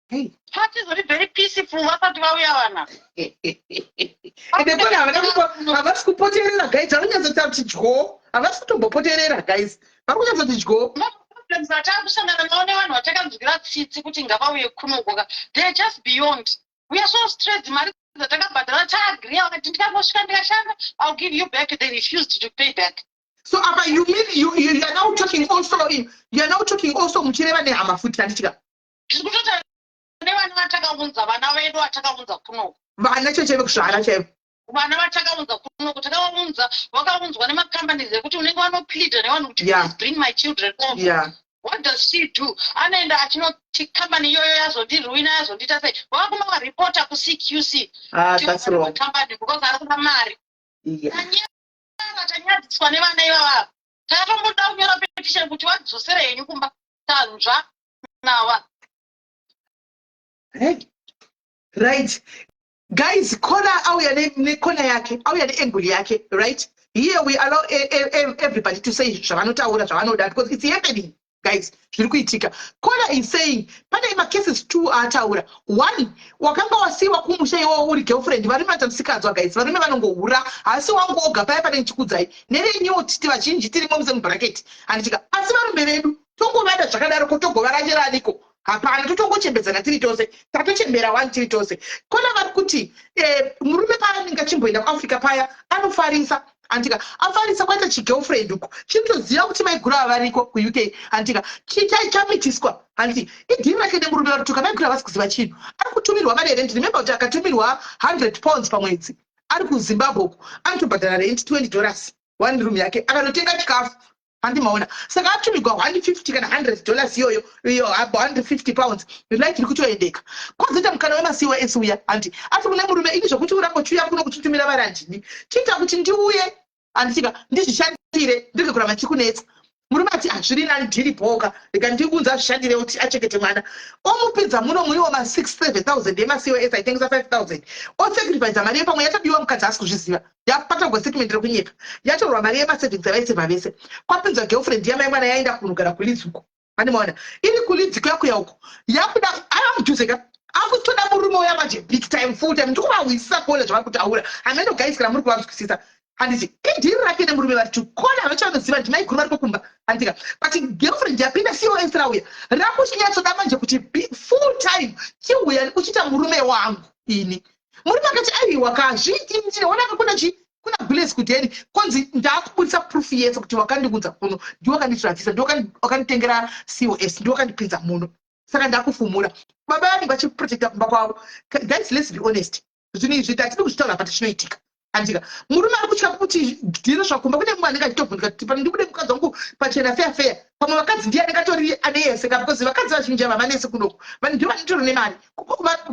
A: Hey.
C: Patizori very peaceful vasati vauya vana.
A: Ende kona havana havasi kupoterera, guys. Vanonyatsotaura kuti dyo, havasi kutombopoterera, guys. Vari kunyatsoti dyo.
C: Maproblems ataakusangana nawo nevanhu vatakanzwira tsitsi kuti ngavauye kunokoka, they are just beyond. We are so stressed. Mari dzatakabhadhara, taagriya, vakati ndikangosvika ndikashanda, I'll give you back. They refused to pay back.
A: So apa you mean you are now talking also you are now talking also muchireva nehama futi, handitika?
C: Tiri kutotaura nevana vatakaunza, vana vedu vatakaunza kunoko.
A: Vana chaivo kuzvara chaivo.
C: Vana vatakaunza kunoko, takavaunza, vakaunzwa nemacompanies ekuti unenge vanopleada nevanhu kuti please bring my children over. What does she do? Anoenda achinoti kambani iyoyo yazondiruina, yazondiita sei, vakunovaripota kuCQC.
A: Ah, that's wrong.
C: Kambani, because ari kuda mari. Tanyara, tanyadziswa nevana ivavava. Takatomboda kunyora petition kuti vadzosere henyu kumba, tanzva nava.
A: Hey. Right, guys, caller auya nekona yake, auya neangle yake. Right here we allow everybody to say zvavanotaura, zvavanoda, because it's happening, guys, zviri kuitika. Caller is saying pane macases two aataura. One, wakanga wasiyiwa kumusha iwowo uri girlfriend. Varume vaita musikanzwa, guys, varume vanongohura. Hasi wangu oga paya pane ndichikudzai nevenyuwo titi vazhinji tirimo muse mubracket, handitika? Asi varume vedu tongovada zvakadaro, ko togovaracheraniko? Hapana, totongochembedzana tiri tose, tatochembera wani tiri tose. Kona vari kuti murume paanenge achimboenda kuAfrica paya anofarisa, andika? Afarisa kwaita chigirlfriend uku, chinotoziva kuti maiguru ava variko kuUK, andika? Chamitiswa, handiti? Idhiri rake nemurume varituka. Maiguru havasi kuziva chinhu. Ari kutumirwa mari yerent. Remember kuti akatumirwa £100 pamwedzi ari kuZimbabwe uku, anotobhadhara rent $20, one room yake, akanotenga chikafu, handimaona? Saka atumigwa 150 kana $100 iyoyo, iyo £150, life iri kutoendeka. Kwazoita mukana wemaCOS uya, handi? Ati kune murume, ini zvokuti uramba uchiuya kuno kuchitumira vari handidi, chiita kuti ndiuye, handitika, ndizvishandire, ndirege kuramba ndichikunetsa. Murume ati hazviri nani, dhiri bhoka, rega ndiunza azvishandire kuti achengete mwana. Omupinza muno muiwo ma6 7000 emaCOS, aitengesa 5000, osacrifica mari yepamwe yatobiwa, mukadzi asi kuzviziva, yapatagwa statement rekunyepa, yatorwa mari yemasavings avaisevha vese. Kwapinzwa girlfriend yamai mwana, yaenda kunogara kuLeeds uko. Andimaona iri kuLeeds kuyakuya uko, yakuda aiva mudhuze ka, akutoda murume uya manje big time, full time. Ndikuvahwisisa kuona zvavari kutaura hameno, guys, kana muri kuvanzwisisa, handiti? Idhiri rake nemurume vari tukona, vachavanoziva kuti maiguru variko kumba, handitika? But girlfriend yapinda, COS rauya, rakuchinyatsoda manje kuti full time chiuya uchiita murume wangu ini. Murume akati aiwa kazviiti, ndinoona kakuna chi kuna gules kudheni, konzi ndaakubudisa proof yese kuti wakandiudza kuno, ndiwe wakanditirafisa, ndiwe wakanditengera COS, ndiwe wakandipinza muno, saka ndakufumura. Baba vanenge vachiprotecta kumba kwavo. Guys, let's be honest, zvinhu izvi tatidi kuzvitaura, but zvinoitika. Andika murume ari kutya kuti dhiro zvakumba kune mumwe anenge achitovhunduka kuti pano ndibude mukadzi wangu pachena feya feya. Pamwe vakadzi ndiye anenge atori ane yese ka, because vakadzi vazhinji ava vanese kunoku, vanhu ndivo vanotori nemari.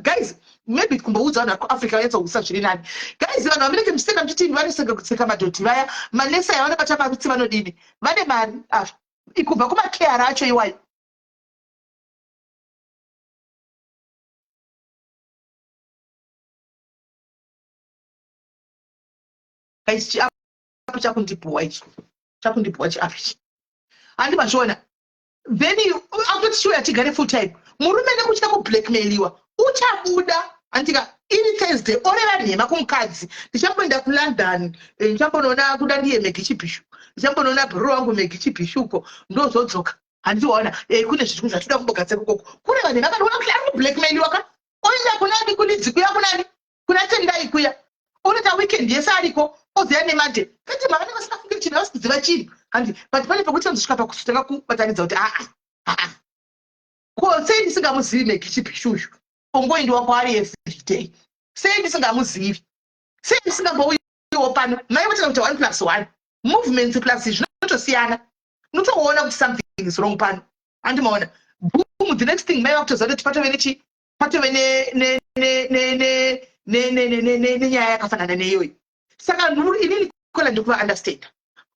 A: Guys, maybe kumboudza vanhu vari kuAfrica vanyatsohwisa zviri nani. Guys, vanhu vamunenge muchiseka muchiti vanoseka kutseka madhodhi vaya, manesi aya vanobata marutsi vanodini, vane mari ava kubva kumakeyara acho iwayo. Guys, chiapu chakundibhowa ichi, chakundibhowa chiapu ichi, handi mazviona. Then akutoti chiuya tigare full time. Murume nekutya kublackmailiwa uchabuda, andika iri Thursday oreva nhema kumukadzi, ndichamboenda kuLondon, ndichambonoona kuda ndiye Megi Chibhishu, ndichambonoona bhururu wangu Megi Chibhishu uko, ndozodzoka, handiwaona, kune zvinhu zvatoda kumbogadzira ukoko. Kureva nhema kana kuti ari kublackmailiwa ka, oenda kunani, kulidzi kuya, kunani, kuna Tendai kuya, unoita weekend yese ariko, oziya nemande kati mavanenge vasingafungiri chinhu, havasi kuziva chinhu, handi. But pane pekuti vanozosvika pakutanga kubatanidza kuti aa aa, ko sei ndisingamuzivi Megi Chibhishu uyu ongoendiwa kwaari everyday? Sei ndisingamuzivi? Sei ndisingambouyiwo pano? Mai vatanga kuita one plus one movements plus zvinotosiyana, unotoona kuti something is wrong pano, andimaona. Boom, the next thing mai vakutoziva kuti patove nechi patove nenyaya yakafanana neiyoyi. Saka inini kola ndikuva understand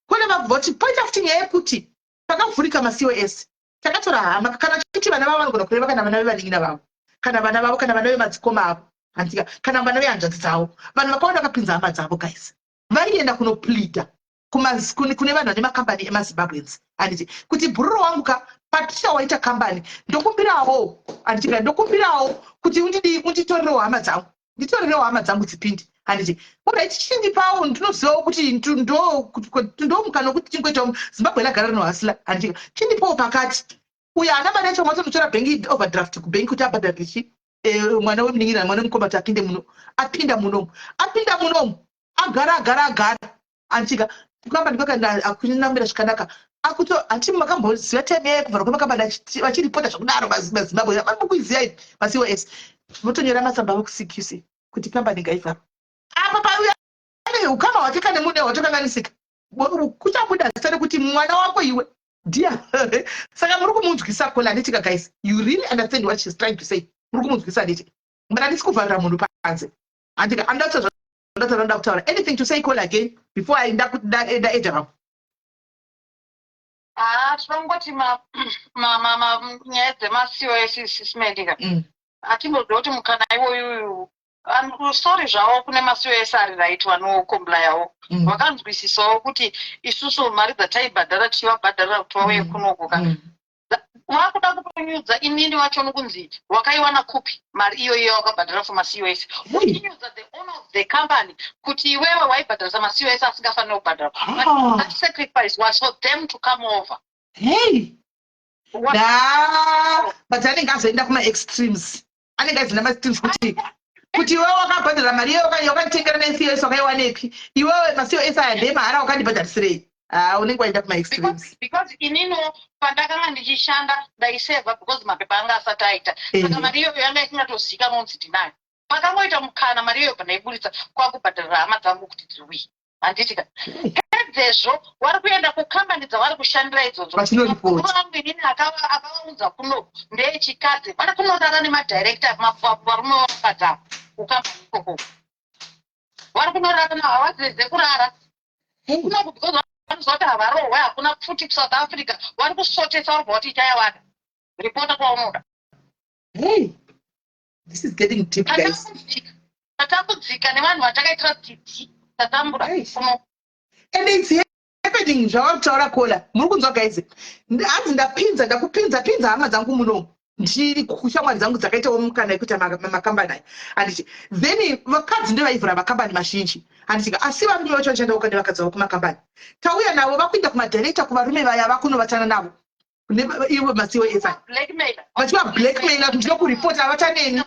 A: kona vabva kuti poita futi nyaya yekuti pakavhurika maCOS, takatora hama kana chiti vana vavo vanogona kureva kana vana vevanin'ina vavo, kana vana vavo, kana vana vemadzikoma avo, handika, kana vana vehanzvadzi dzavo. Vanhu vakawanda vakapinza hama dzavo, guys, vaienda kunopleada kune vanhu vane makambani emaZimbabweans, handiti, kuti bhururu wangu ka, Patricia waita kambani, ndokumbirawo, handiti ka, ndokumbirawo kuti undidii, unditorerewo hama dzangu, nditorerewo hama dzangu dzipinde, handiti. Alright, chindipawo, ndinozivawo kuti ndomuka nokuti tingoitawo Zimbabwe ragara rinohasila, handiti ka, chindipawo pakati. Uyo haana mari yacho, matonotora bhengi overdraft kubhengi kuti abhadharire chi mwana wemunin'ina, mwana wemukoma kuti apinde muno. Apinda munomu, apinda munomu, agara, agara, agara, anditika kukambani kwakaenda hakuna kumira zvakanaka. Akuto hati makamboziva time yaye kuvhara kwemakambani vachiripota zvakudaro maZimbabwe vanokuiziva iyi maCOS votonyora matsamba avo kuCQC kuti kambani ngaivharwe. Apa pauya ane ukama hwake kane mune hwatokanganisika, kuchabuda zita rekuti mwana wako iwe dear. Saka muri kumunzwisa kola, handitika? Guys, you really understand what she's trying to say? Muri kumunzwisa, handiti? But handisi kuvharira munhu panze, handika. Andataura zvandataura, kutaura anything to say, call again before I ndaeda vangu.
C: Haa, tinongoti nyaya dzemaCOS sismendika, hatimboziva kuti mukana iwoyuyu, sorry zvavo kune maCOS ari right, vanocomplyawo, vakanzwisisawo kuti isusu mari dzataibhadhara tichivabhadharira kuti vauye kunoko ka, vakuda kutonyudza inini wacho nokunzi wakaiwana kupi mari iyoyo wakabhadhara for maCOS, uchinyudza the owner of the company kuti iwewe waibhadharisa maCOS asingafaniri kubhadhara. But that sacrifice was for them to come over.
A: Hey, da, but anenge azoenda kuma-extremes, anenge azoenda ma-extremes kuti iwewe wakabhadhara mari iyoyo wakanditengera neCOS, wakaiwanepi iwewe? MaCOS aya ndemahara, wakandibhadharisirei? Ah, unenge waenda kuma-extremes.
C: Because inino pandakanga ndichishanda ndaisevha because mapepa anga asati aita, saka mari iyoyo yanga isingatozikanwa kunzi ndinayo. Pakangoita mukana, mari iyoyo pandaiburitsa kwakubhadharira hama dzangu kuti dziuye, handitika? Pedzezvo vari kuenda kukambani dzavari kushandira idzodzo.
A: Vachinoripota.
C: Vangu inini akavaunza kuno ndeyechikadzi, vari kunorara nemadirector, varume vavakadzi ava kukambani ikoko vari kunorara navo, havazeze kurara kunoku because vanoziva kuti havarohwe, hakuna pfuti kuSouth Africa. Vari kusotesa, vari kubva kuti ichayawada ripota kwaunoda.
A: Hey, this is getting deep, guys.
C: Tatambudzika, tatambudzika nevanhu vatakaitira tsitsi, tatambura kuno.
A: And it's happening zvavari kutaura kola, muri kunzwa guys? Hanzi ndapinza, ndakupinza pinza hama dzangu munomu, ndiri kushamwari dzangu dzakaitawo mukana yekuita makambani aya, handiti? Then vakadzi ndovaivhura makambani mazhinji, handitika? Asi varume vacho vachandawo nevakadzi vavo kumakambani. Tauya navo vakuenda kumadirector, kuvarume vaya vakunovatana navo ivo maCOS aya, vachiva blackmaila kuti ndinokuripota, avataneni.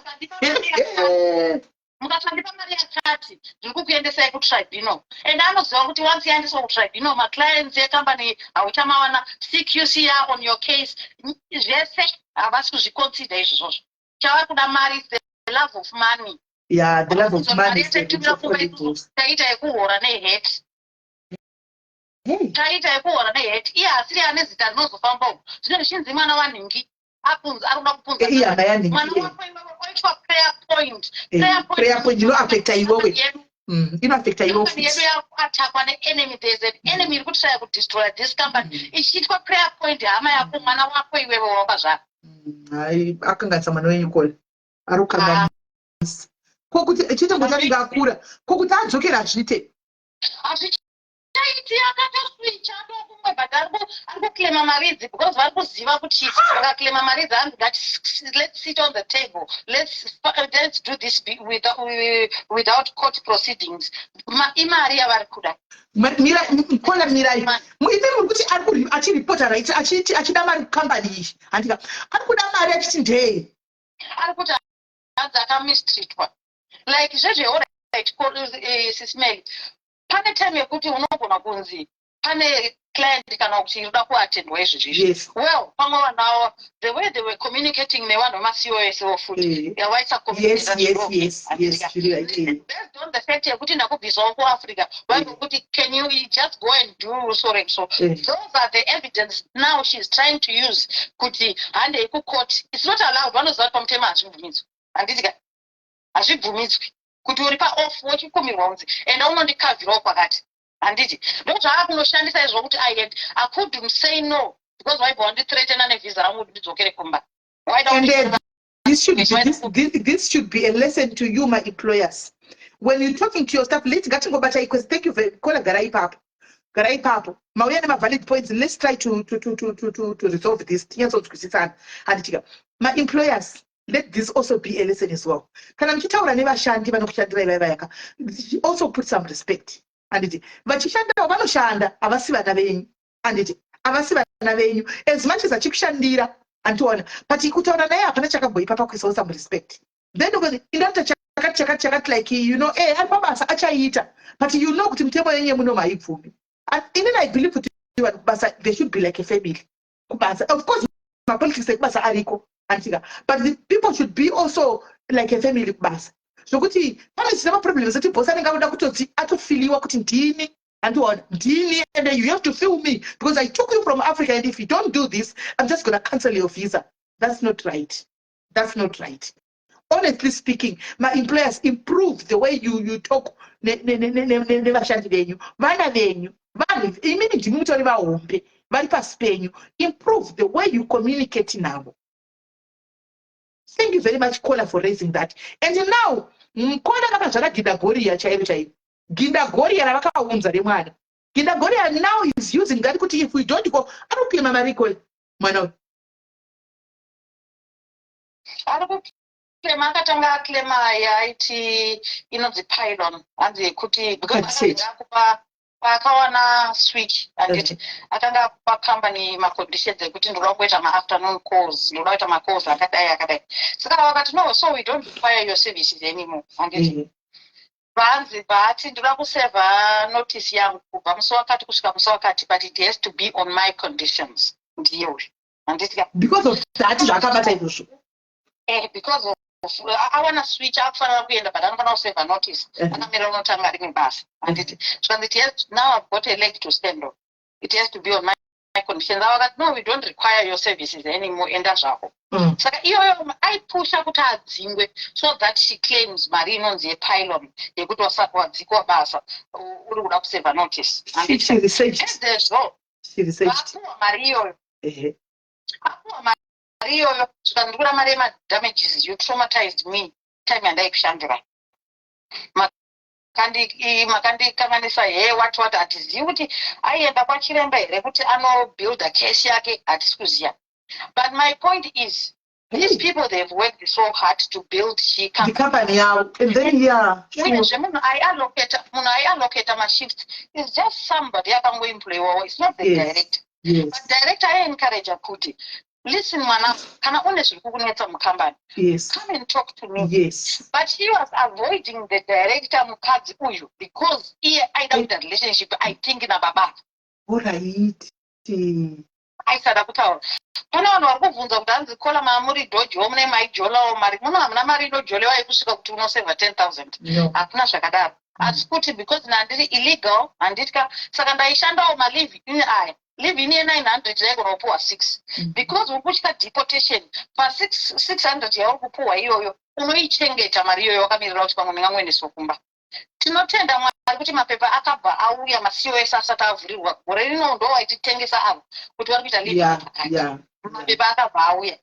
C: Mukasandipa mari yakati, ndiri kukuendesai kutribunal. And anoziva kuti once yaendeswa kutribunal, maclients ecompany hauchamawana, CQC ya on your case, zvese havasi kuzviconsider izvozvozvo. Chavari kuda mari, the love of money.
A: Yeah, the love of money is the root of all evils.
C: Taita yekuhora nehet.
A: Hey.
C: Taita yekuhora nehet. Iye asiri ane zita rinozofamba uku. Zvino zvichinzi mwana wanhingi apunza, ari kuda kupunza.
A: Iye hama yanhingi.
C: Mwana wako iwewe oitwa prayer point.
A: Prayer point inoaffecta iwewe.
C: Yedu.
A: Inoaffecta iwewe
C: Company yedu
A: futi.
C: yakuattackwa neenemy. There's an enemy iri kutraya kudestroya this company. Ichiitwa prayer point hama yako, mwana wako iwewe wakazvara.
A: Hai, akanganisa mwana wenyu kole. Ari kukanganisa. Ko kuti chete kuti anenge akura, ko kuti adzokera hazviite?
C: Hazvichaiti, akatoswicha ndokumwe, but ari kuclaima mari idzi because vari kuziva kuti vakaclaima mari idzi, hanzi let's sit on the table, let's do this without court proceedings. Imari yavari kuda.
A: Mira, kola, mirai. Imi muri kuti ari achiripota, right? Achiti achida mari kukambani iyi, handika? Ari kuda mari achiti ndeye?
C: Ari kuti hanzi akamistreatwa like zvezve. Alright, Sis Melly, pane time yekuti unogona kunzi pane client kana kuti iri kuda kuattendwa izvezvizvi. Well, pamwe vanhu avo, the way they were communicating nevanhu vemaCOS futi, yavaisa.
A: Yes, zviri right.
C: Based on the fact yekuti ndakubvisawo kuAfrica, vaikuti, "Can you just go and do so and so?" Those are the evidence now she's trying to use kuti handei kucourt. It's not allowed. Vanoziva kuti pamutemo hazvibvumidzwi, handiti ka? Hazvibvumidzwi kuti uri paoff wochikumirwa kunzi enda unondikavhirawo kwakati, handiti? Ndozvaakunoshandisa izvo kuti I couldn't say no because waibva wandithreatena nevhisa rangu kuti ndidzokere kumba. Waida
A: And this should be a lesson to you, my employers. When you're talking to your staff, let ngatingobata iquest. Thank you very, kola, gara ipapo. Gara ipapo. Mauya nema-valid points. Let's try to resolve this. Tinyatsonzwisisana. Handitika. My employers, let this also be a lesson as well. Kana muchitaura nevashandi vanokushandira ivai vayaka, also put some respect. Handiti? Vachishandawo vanoshanda, havasi vana venyu. Handiti? Havasi vana venyu. As much as achikushandira, handiona, but kutaura naye hapana chakamboipa pakuisawo some respect. Then ukati indaita chakati chakati chakati, like ari pabasa achaita, but you know kuti mitemo yenyu yemuno haibvumi. And inini I believe kuti vanhu kubasa, they should be like a family kubasa. Of course mapolitics ekubasa ariko, handitika? But the people should be also like a family kubasa, zvokuti pane zvisina maproblems ekuti boss anenge anoda kutoti atofeeliwa kuti ndini, handiona, ndini, and you have to feel me because I took you from Africa, and if you don't do this, I'm just gonna cancel your visa. That's not right. That's not right. Honestly speaking, my employers, improve the way you talk nevashandi venyu. Vana venyu, vanhu imimi ndimi mutori vahombe vari pasi penyu. Improve the way you communicate navo. Thank you very much, Kola, for raising that. And now Kola vakazvara Gidagoriya chairo chairo, Gidagoriya ravakaunza remwana. Gidagoriya now is using that kuti if we don't go, arikuclaima mari ikoyo mwana uyu.
C: Ari kuclaima, akatanga aclaima yaiti inonzi pylon, hanzi yekuti because
A: That's it.
C: akanga akupa paakawana switch, handiti? Akanga akupa company maconditions ekuti ndoda kuita maafternoon calls, ndoda kuita macalls akadai akadai. Saka vakati, "No, so we don't require your services anymore," handiti? Vanzi vati ndoda kuserva notice yangu kubva musi wakati kusvika musi wakati, but it has to be on my conditions. Ndiye uyu, handiti ka?
A: Because of that zvaakabata izvozvo.
C: Because of awana switch, akufanira kuenda, but anofanira kuserva notice. Akamira unotanga rimwe basa, handiti? Zvikanzi it has, now I've got a leg to stand on, it has to be on my conditions. Avakati, "No, we don't require your services anymore, enda zvako." Saka iyoyo aipusha kuti adzingwe so that she claims mari inonzi yepylon yekuti wadzikwa basa uri kuda kuserva notice, handiti?
A: She researched.
C: Ezvezvo
A: She researched.
C: vapuwa mari iyoyo. Apuwa mari iyoyo, zvikanzi ndikuda mari yemadamages. You traumatized me time yandaikushandira, makandikanganisa he, what what. Hatizivi kuti aienda kwachiremba here kuti anobuilda case yake, hatisi kuziva. But my point is, these people, they've worked so hard to build chi
A: The company yavo, and then, yeah, sure.
C: Uyezve munhu aiallocata mashifts is just somebody akangoemployiwawo. It's not the director. But director aiencouraja kuti, "Listen, mwana, kana une zviri kukunetsa mukambani, come and talk to me." But she was avoiding the director, mukadzi uyu, because iye aida kuita relationship, I think, nababa.
A: All right.
C: Aisada kutaura. Pane vanhu vari kubvunza kuti hanzi kola maamuri dhojiwo, mune maijolawo mari muno? Hamuna mari inojolewa yekusvika kuti unosevha 10 000.
A: No.
C: Hakuna zvakadaro. Asi kuti because nandiri illegal, handitya, saka ndaishandawo malive in aya, live in ye900 ndaigona kupuhwa 6 because uri kutya deportation. Pa600 yauri kupuhwa iyoyo, unoichengeta mari iyoyo wakamirira kuti pamwe ndingangoendeswa kumba. Tinotenda Mwari kuti mapepa akabva auya maCOS asati avhurirwa gore rino. Ndo waititengesa avo kuti vari kuita live pakati. Mapepa akabva auya,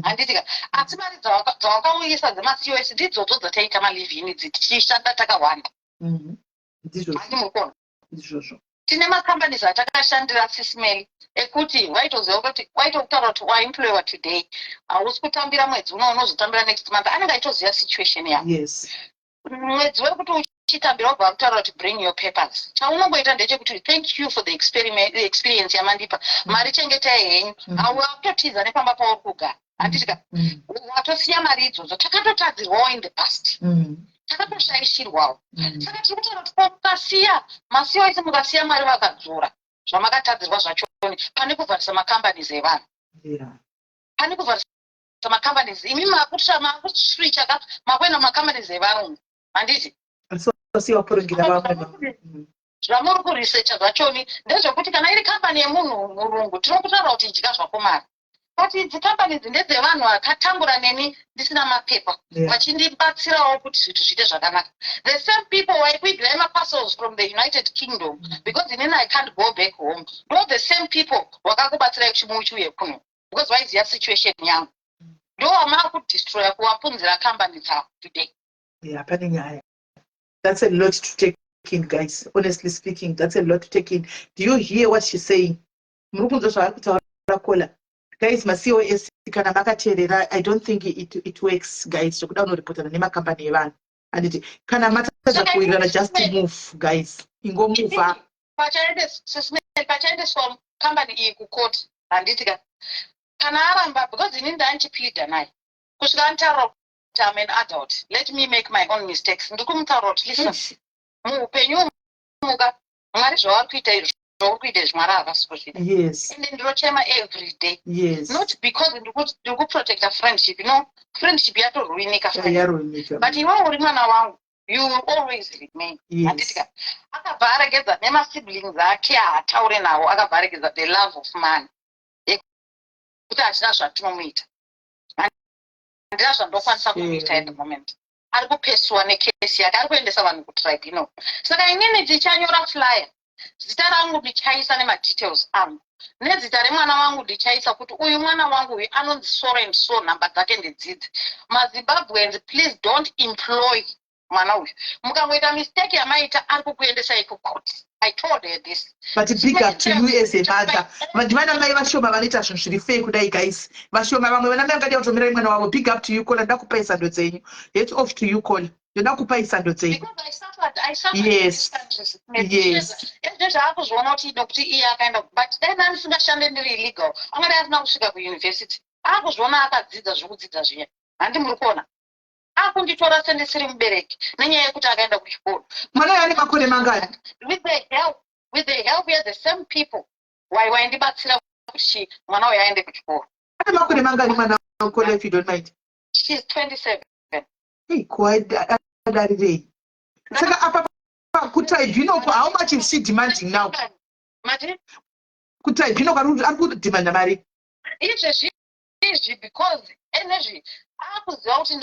C: handitika? Asi mari dzawakauyisa dzemaCOS ndidzodzo dzataita malive in idzi, tichishanda takawanda.
A: Ndizvozvo.
C: Handi mukona?
A: Ndizvozvo.
C: Tine macompanies atakashandira, Sis Melly, ekuti waitoziva kuti waitokutaura kuti waemployiwa today, hausi kutambira mwedzi uno, unozotambira next month. Anenge achitoziva situation yako. Mwedzi wekuti uchitambira, wabva vakutaura kuti, "Bring your papers." Chaunongoita ndechekuti, "Thank you for the experience yamandipa, mari chengetai henyu." Hauwakutotiza nepamba pauri kugara, handitika? Watosiya mari idzodzo. Takatotadzirwawo in the past, takatoshaishirwawo. Saka tiri kutaura kuti ko mukasiya masiyo ese, mukasiya Mwari vakadzora zvamakatadzirwa zvachoni, pane kuvharisa macompanies evanhu. Pane kuvharisa macompanies, imi makuswicha ka, makuenda mumacompanies evarungu, handiti?
A: Asi waporongira vamwe.
C: Zvamuri kuresearcha zvachoni ndezvekuti kana iri kambani yemunhu murungu, tinokutaura kuti idya zvako mari, but idzi kambani idzi ndedzevanhu vakatambura neni ndisina mapepa, vachindibatsirawo kuti zvinhu zviite zvakanaka. The same people vaikuigirai maparcels from the United Kingdom, because inini I can't go back home, ndo the same people vakakubatsirai kuti muchiuye kuno, because vaiziva situation yangu. Ndo vamaakudestroya, kuvapunzira kambani dzavo today.
A: Yeah, pane nyaya. That's a lot to take in, guys. Honestly speaking, that's a lot to take in. Do you hear what she's saying? Muri kunzwa zvaari kutaura Kola? Guys, maCOS, kana makateerera, I don't think it works, guys, zvekuda kunoripotana nemakambani evanhu, handiti? Kana matadza kuwirirana, just move, guys, ingomuvha.
C: Pachaendeswa kambani iyi kukoti, handiti ka, kana aramba, because inini ndandichipleada naye kusvika anditaurira kuti, "I'm an adult, let me make my own mistakes." Ndiri kumutaurira kuti, "Listen, muupenyu muka Mwari zvavari kuita izvi, zvauri kuita izvi, Mwari havasi kuzvida." Ende ndinochema every day. Not because ndiri kuprotecta friendship, no, friendship yatoruinika.
A: Yaruinika.
C: But iwe uri mwana wangu, you will always remain. Handiti ka? Akabva aregedza nemasiblings ake, haataure nawo. Akabva aregedza the love of money, yekuti hatina zvatinomuita, handina zvandokwanisa kumuita at the moment. Ari kupesuwa nekesi yake, ari kuendesa vanhu kutribunal. Saka inini ndichanyora flyer, zita rangu ndichaisa nemadetails angu, nezita remwana wangu ndichaisa kuti uyu mwana wangu uyu anonzi so and so, nhamba dzake ndedzidzi. MaZimbabweans, please don't employ mwana uyu. Mukangoita mistake yamaita, ari kukuendesai kucourt. I told her this.
A: But big up to you as a mother. Ndivana mai vashoma vanoita zvinhu zviri fair kudai, guys, vashoma. Vamwe vana mai vangada kutomirai mwana wavo. Big up to you, Kola. Ndoda kupai sando dzenyu. Hats off to you, Kola. Ndoda kupai sando dzenyu.
C: Because I suffered in this country. Ezvo zvaakuzviona kuti nokuti iye akaenda, but dai ndandisingashande, ndiri illegal, angadai asina kusvika kuuniversity. Akuzviona akadzidza zvekudzidza zviya, handi muri kuona akunditora sendisiri mubereki nenyaya yekuti akaenda kuchikoro?
A: Mwana uyo ane makore mangani?
C: With the help ya the same people waindibatsira kuti mwana uyu aende kuchikoro.
A: Ane makore mangani mwana, Kola, if you don't mind?
C: She's 27.
A: Hey, ko adarirei? Saka apa kutribunal, how much is she demanding now?
C: Mati?
A: Kutribunal ari kudemanda mari?
C: Izvezvi izvi, because enezvi akuziva kuti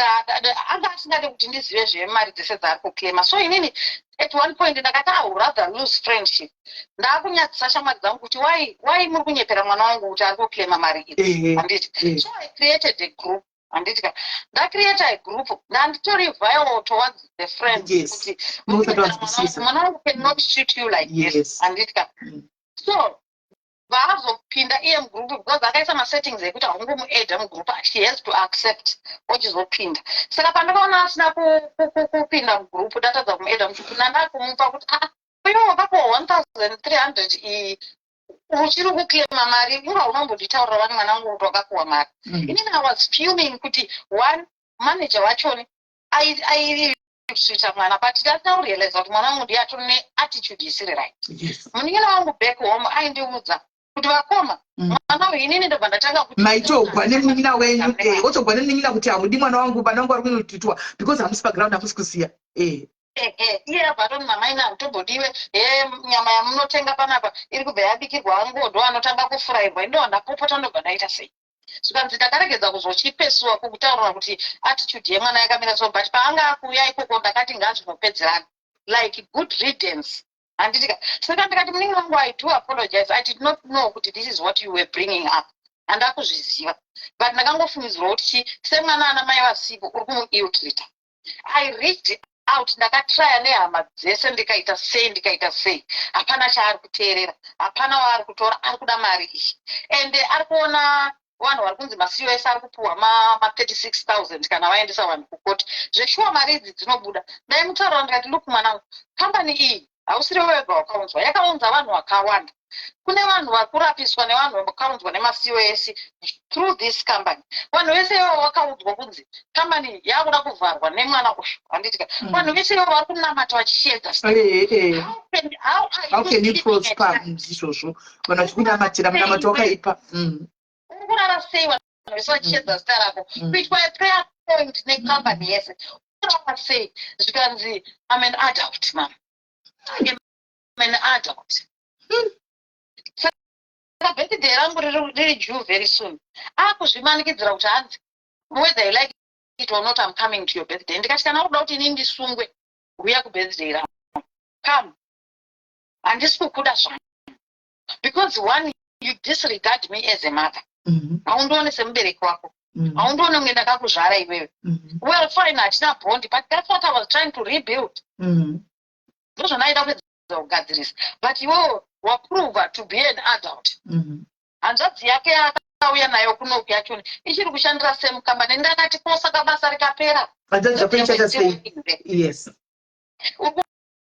C: anga asingade kuti ndizive zvemari dzese dzaari kuclaima. So inini at one point ndakati, "I would rather lose friendship." Ndaakunyadzisa shamwari dzangu kuti why muri kunyepera mwana wangu kuti ari kuclaima mari idzi? Handiti? So I created a group, handiti ka? Ndacreata a group, ndanditori vile towards the friends kuti
A: Munosati
C: "Muri kunyepera mwana
A: vanzwisisa.
C: wangu, mwana wangu cannot treat you like this." Handiti ka? So vaazopinda iye mugroup, because akaisa masettings ekuti haungomuedha mugroup, she has to accept ochizopinda. Saka pandakaona asina kupinda mugroup, ndatadza kumuedha mugroup, ndandakumupa kuti, "Ah, iwe wakapiwa 1300 iyi, uchiri kuclaima mari, inga unombonditaurira vani mwana wangu kuti wakapiwa mari?" Inini I was fuming kuti one manager wachoni aitreata mwana, but ndasina kurealiza kuti mwana wangu ndiye atori neattitude isiri right. Munin'ina wangu back home aindiudza kuti Kuti vakoma, mwana uyu, inini ndobva ndatanga kuti
A: Maitogwa nemunin'ina wenyu, wotogwa nemunin'ina kuti hamudi mwana wangu, vana vangu vari kunotitwa because hamusi paground, hamusi kuziya.
C: Ehe, iye abva atoni, "Mama, ina hamutombodiwe. He, nyama yamunotenga panapa iri kubva yabikirwa angodo anotanga kufurayirwa." Indova ndapopota, ndobva ndaita sei? Zvikanzi ndakaregedza kuzochipesuwa kukutaurira kuti attitude yemwana yakamira so, but paanga akuuya ikoko ndakati ngazvinopedzerana, like good riddance, handitika? Saka ndikati, "Muningi wangu, I do apologize. I did not know kuti this is what you were bringing up. Handakuzviziva, but ndakangofungidzirwa kuti chi semwana ana mai vasipo uri kumuilltreata." I reached out, ndakatraya nehama dzese, ndikaita sei, ndikaita sei, hapana chaari kuteerera, hapana waari kutora. Ari kuda mari iyi, and ari kuona vanhu vari kunzi maCOS ari kupiwa ma36 000 kana vaendesa vanhu kukoti. Zveshuwa mari idzi dzinobuda. Ndaimutaurira ndikati, "Look, mwanangu, kambani iyi hausiri wega wakaunzwa, yakaunza vanhu vakawanda. Kune vanhu vari kurapiswa nevanhu vakaunzwa nemaCOS through this company. Vanhu vese ivavo vakaudzwa kunzi kambani yakuda kuvharwa nemwana uyu, handitika? Vanhu vese ivavo vari kunamata vachiedza.
A: How can you prosper izvozvo vanhu vachikunamatira munamato wakaipa?
C: Uri kurara sei vanhu vese vachiedza zita rako, kuitwa prayer point nekambani yese? Kurara sei?" Zvikanzi, "I'm an adult, mam, I'm an adult." Saka birthday rangu riri due very soon. Akuzvimanikidzira kuti hanzi, "Whether you like it or not, I'm coming to your birthday." Ndikati, "Kana uri kuda kuti inini ndisungwe, uya kubirthday rangu. Come. Handisi kukuda zvangu because one, you disregard me as a mother. Haundione semubereki wako. Haundione kunge ndakakuzvara iwewe. Well, fine, hatina bond, but that's what I was trying to rebuild. Ndozvandaida kuedza kugadzirisa, but iwewe waprova to be an adult." Hanzvadzi yake yaakauya nayo kunoku yachona ichiri kushandira same company. Ndakati kosaka basa rikapera,
A: Hanzvadzi yako ichaita sei? Yes.
C: Uri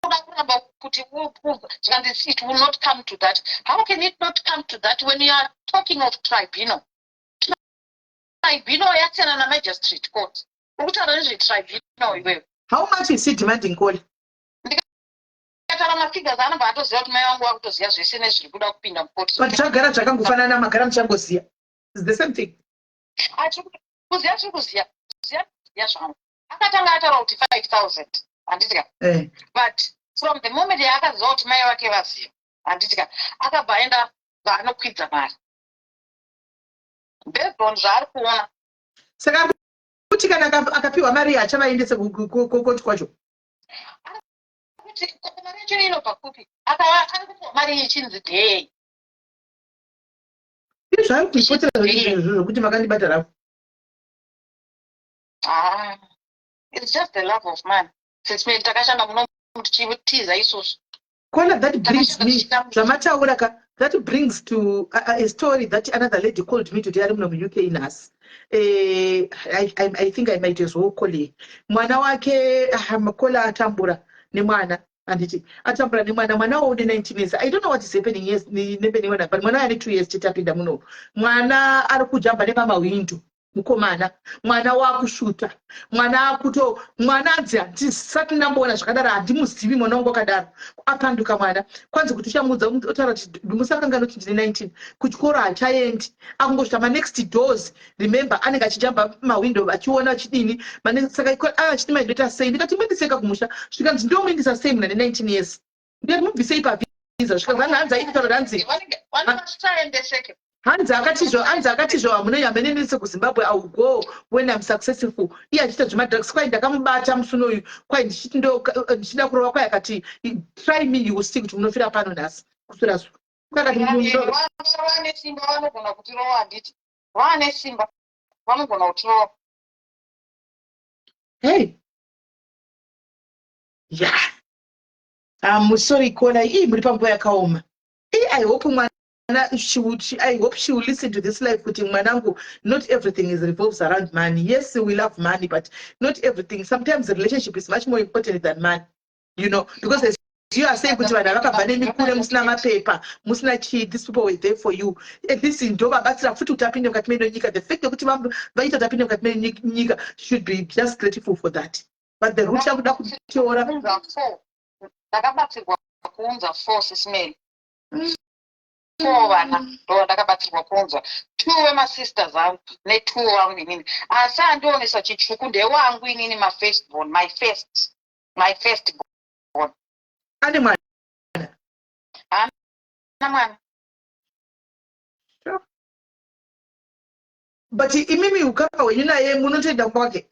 C: kuda kuramba kuti uprove. Zvikanzi, "It will not come to that." How can it not come to that when you are talking of tribunal? Tribunal yasiyana namagistrate court. Uri kutaura nezvetribunal iwewe.
A: How much is he demanding, Koli?
C: Taura mafigures, anobva atoziva kuti mai vangu vakutoziva zvese nezviri kuda kupinda mukoti.
A: But zvagara zvakangofanana, magara muchangoziya. It's the same thing.
C: Kuziva tiri kuziva, kuziva kuziva zvangu. Akatanga ataura kuti 5000, handitika? But from the moment yaakaziva kuti mai vake vaziva, handitika, akabva aenda vaanokwidza mari based on zvaari kuona.
A: Saka kuti kana akapiwa mari achavaendese kukoti kwacho?
C: Kuti mari yacho inobva kupi? Akava ari kupiwa mari ichinzi dhei.
A: Izvo zvaari kuipotera izvozvo zvokuti makandibata rafu.
C: Ah, it's just the love of man. Since me takashanda muno tichitiza isusu.
A: Kola, that brings me, zvamataura ka, that brings to a story that another lady called me today, ari muno muUK nhasi. I think I might as well call her. Mwana wake, ah, Kola, atambura nemwana, handiti? Atambura nemwana, mwana waune 19 years. I don't know what is happening, yes, nemwana, but mwana ane 2 years chete apinda muno. Mwana ari kujamba nepamahwindo, mukomana. Mwana wakusvuta, mwana akuto, mwana anzi, "Handisati ndamboona zvakadaro, handimuzivi mwana wangu akadaro." Apanduka mwana. Kwanzi kuti uchamuudza, otaura kuti, "Musakangana kuti ndine 19." Kuchikoro hachaendi, akungosvika manext doors. Remember, anenge achijamba mahwindo achiona achidini. Saka achiti, "Maindoita sei?" Ndikati, "Muendesei kumusha." Zvikanzi, "Ndomuendesa sei munhu ane 19 years?" Ndikati, "Mubvisei pavhisa." Zvikanzi, hanzi aitaura hanzi
C: Vanenge
A: Hanzi akatizvo, "Hamunonyamenenese kuZimbabwe. I will go when I'm successful." Iye achiita zvemadrugs. Kwai ndakamubata musi unoyu, kwai ndichiti ndichida kurova, kwai akati, "Try me, you will see kuti munofira pano nhasi kuswera zuva." Akati
C: Vane simba, vanogona kutirova, handiti? Vane simba, vanogona kutirova.
A: Hey, yeah, sorry Kola, ii muri panguva yakaoma. I hope mwana, I hope she will listen to this life kuti mwanangu, not everything is revolves around money. Yes, we love money, but not everything. Sometimes the relationship is much more important than money, because as you are saying kuti vanhu vakabva nemikure, musina mapepa, musina chii, these people were there for you. At least ndo vabatsira futi kuti apinde mukati menyika. The fact yekuti vaita kuti apinde mukati menyika, should be just grateful for that. But the root yakuda kutora
C: Ndakabatsirwa kuunza four sisimeni. Four vana ndo vandakabatsirwa kuunzwa, two vemasisters angu netwo vangu inini. Asi andionesa chitsvuku ndewangu inini, mafirst born, my first born.
A: Ane mwana?
C: Na mwana.
A: But imimi, ukama hwenyu naye, munotoenda kwake?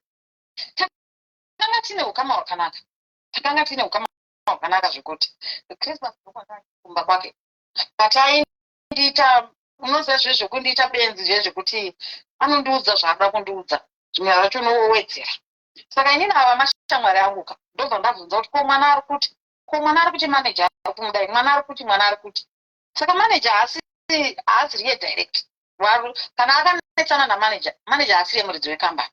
C: Takanga tine ukama hwakanaka, takanga tine ukama hwakanaka zvekuti Christmas kumba kwake. But aindiita, unoziva, zve zvekundiita benzi, zve zvekuti anondiudza zvaanoda kundiudza, zvimwe zvacho unowedzera. Saka inini ava mashamwari angu ka, ndobva ndabvunza kuti, "Ko mwana ari kuti, ko mwana ari kuti manager ari kumudai, mwana ari kuti, mwana ari kuti?" Saka manager haasi riye direct. Kana akanetsana namanager, manager haasiriye muridzi wekambani.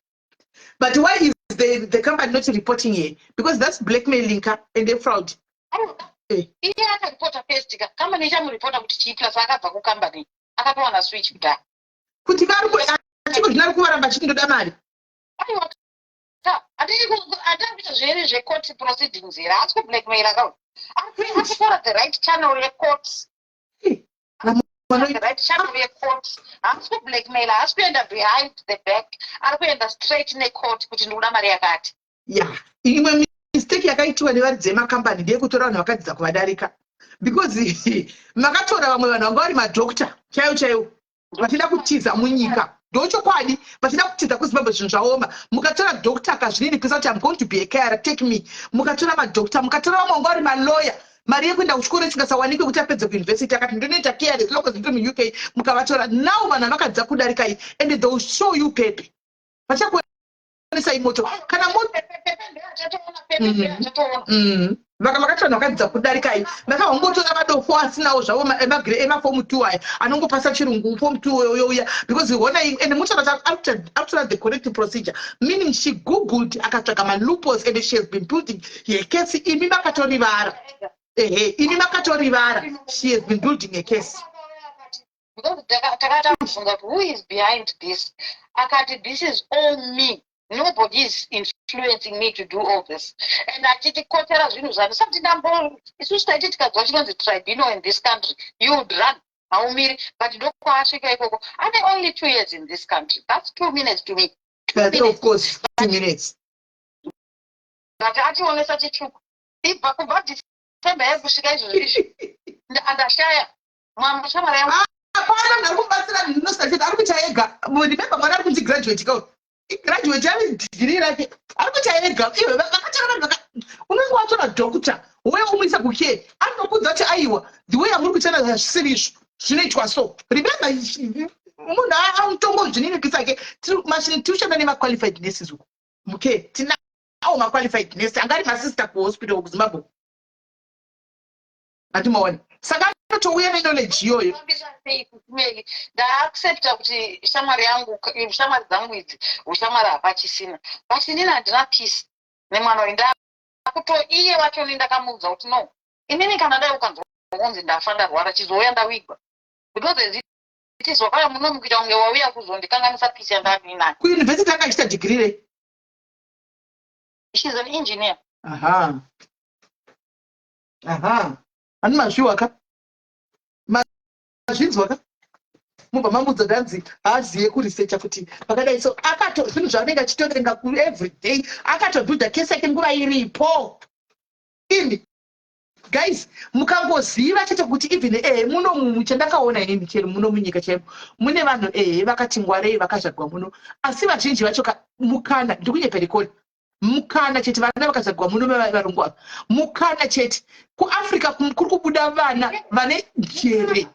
A: But why is the company not reporting here? Because that's blackmailing ka and a fraud.
C: Iye akaripota first ka, kambani ichamuripota kuti chii? Plus akabva kukambani, akatowana switch kudhaya.
A: Kuti vari atiko zvino ari kuvaramba achiti ndoda mari.
C: Aiwa ka, hatiri kuita zveri zvecourt proceedings here? Haasi kublackmail ka, ari kutora the right channel yecourt. The right channel yecourt. Haasi kublackmail, haasi kuenda behind the back, ari kuenda straight necourt kuti ndikuda mari yakati.
A: Ya, imwe mistake yakaitiwa nevaridzi vemakambani ndeyekutora vanhu vakadzidza kuvadarika, because makatora vamwe vanhu vanga vari madhokta chaivo chaivo, vachida kutiza munyika. Ndochokwadi, vachida kutiza kuZimbabwe, zvinhu zvaoma. Mukatora dhokta akazvininipisa kuti, "Am going to be a carer, take me." Mukatora madhokta, mukatora vamwe vanga vari maloya, mari yekuenda kuchikoro isingasawanikwe kuti apedze kuyunivhesiti, akati ndinoita care as long as ndiri muUK. Mukavatora now, vanhu vakadzidza kudarikai, and they will show you pepe, vachakuonesai moto kana Vaka vakatora vanhu vakadzidza kudarikai, vakavangotora madofo asinawo zvavo emaform 2 aya, anongopasa chirungu form 2 youya, because hona, and mutaura kuti akutora the correct procedure, meaning she googled, akatsvaga maloopholes, and she has been building her case. Imi makatorivara, ehe, imi makatorivara. She has been building a case.
C: Because takatambvunza kuti, "Who is behind this?" Akati, "This is all me, nobody is influencing me to do all this." And achitikotera zvinhu zvano sati ndambo isusu taiti tikadzwa chinonzi tribunal in this country, you would run, haumiri. But ndokwaasvika ikoko. Ane only 2 years in this country. That's 2 minutes to me. Two
A: Of
C: minutes.
A: course, 2 minutes.
C: But ationesa chitsvuku ibva kubva December yekusvika izvozvo izvi, ndashaya mwamshamwari yangu.
A: Hapana munhu ari kumubatsira nosachete, ari kuita ega. Remember, mwana ari kunzi graduate ka, igraduate, ane dhigiri rake, ari kuita ega. Iwe vakatora vanhu vaka, unenge watora doctor wouya umuisa kucare, anokudza kuti, "Aiwa, the way amuri kuitana hazvisiri izvo zvinoitwa." So remember, munhu anotongozvininipisa ke. Tiri kushanda nemaqualified nurses uku mucare, tinawo maqualified nurse anga ari masister kuhospital kuZimbabwe, handimaona? Saka anotouya neknowledge iyoyo.
C: Fambisa sei kusimeli? Ndaaccepta kuti shamwari yangu, shamwari dzangu idzi, ushamwari hapachisina, but inini handina peace nemwana uyu. Ndakuto iye wachoni ndakamuudza kuti, "No, inini kana dai ukanzwa kunzi ndafa, ndarwara, chizouya ndawigwa, because as it is wakauya muno mukuita kunge wauya kuzondikanganisa peace yandandinayo."
A: Kuyunivhesiti anga achiita dhigiri rei?
C: She's an engineer.
A: Aha, ani mazviwa ka, mazvinzwa ka, mubva mamudza ndanzi haaziye kuresearcha kuti pakadai. So akato zvinhu zvaanenge achitoverenga every day, akatobuilda case yake nguva iripo. Imi guys, mukangoziva chete kuti even ehe, muno chandakaona inini, chero muno munyika chaimo mune vanhu ehe vakati ngwarei, vakazvarwa muno, asi vazhinji vacho mukana, ndikunyeperekoni, mukana chete. Vana vakazvarwa muno varungu ava, mukana chete. KuAfrica kuri kubuda vana vane njere,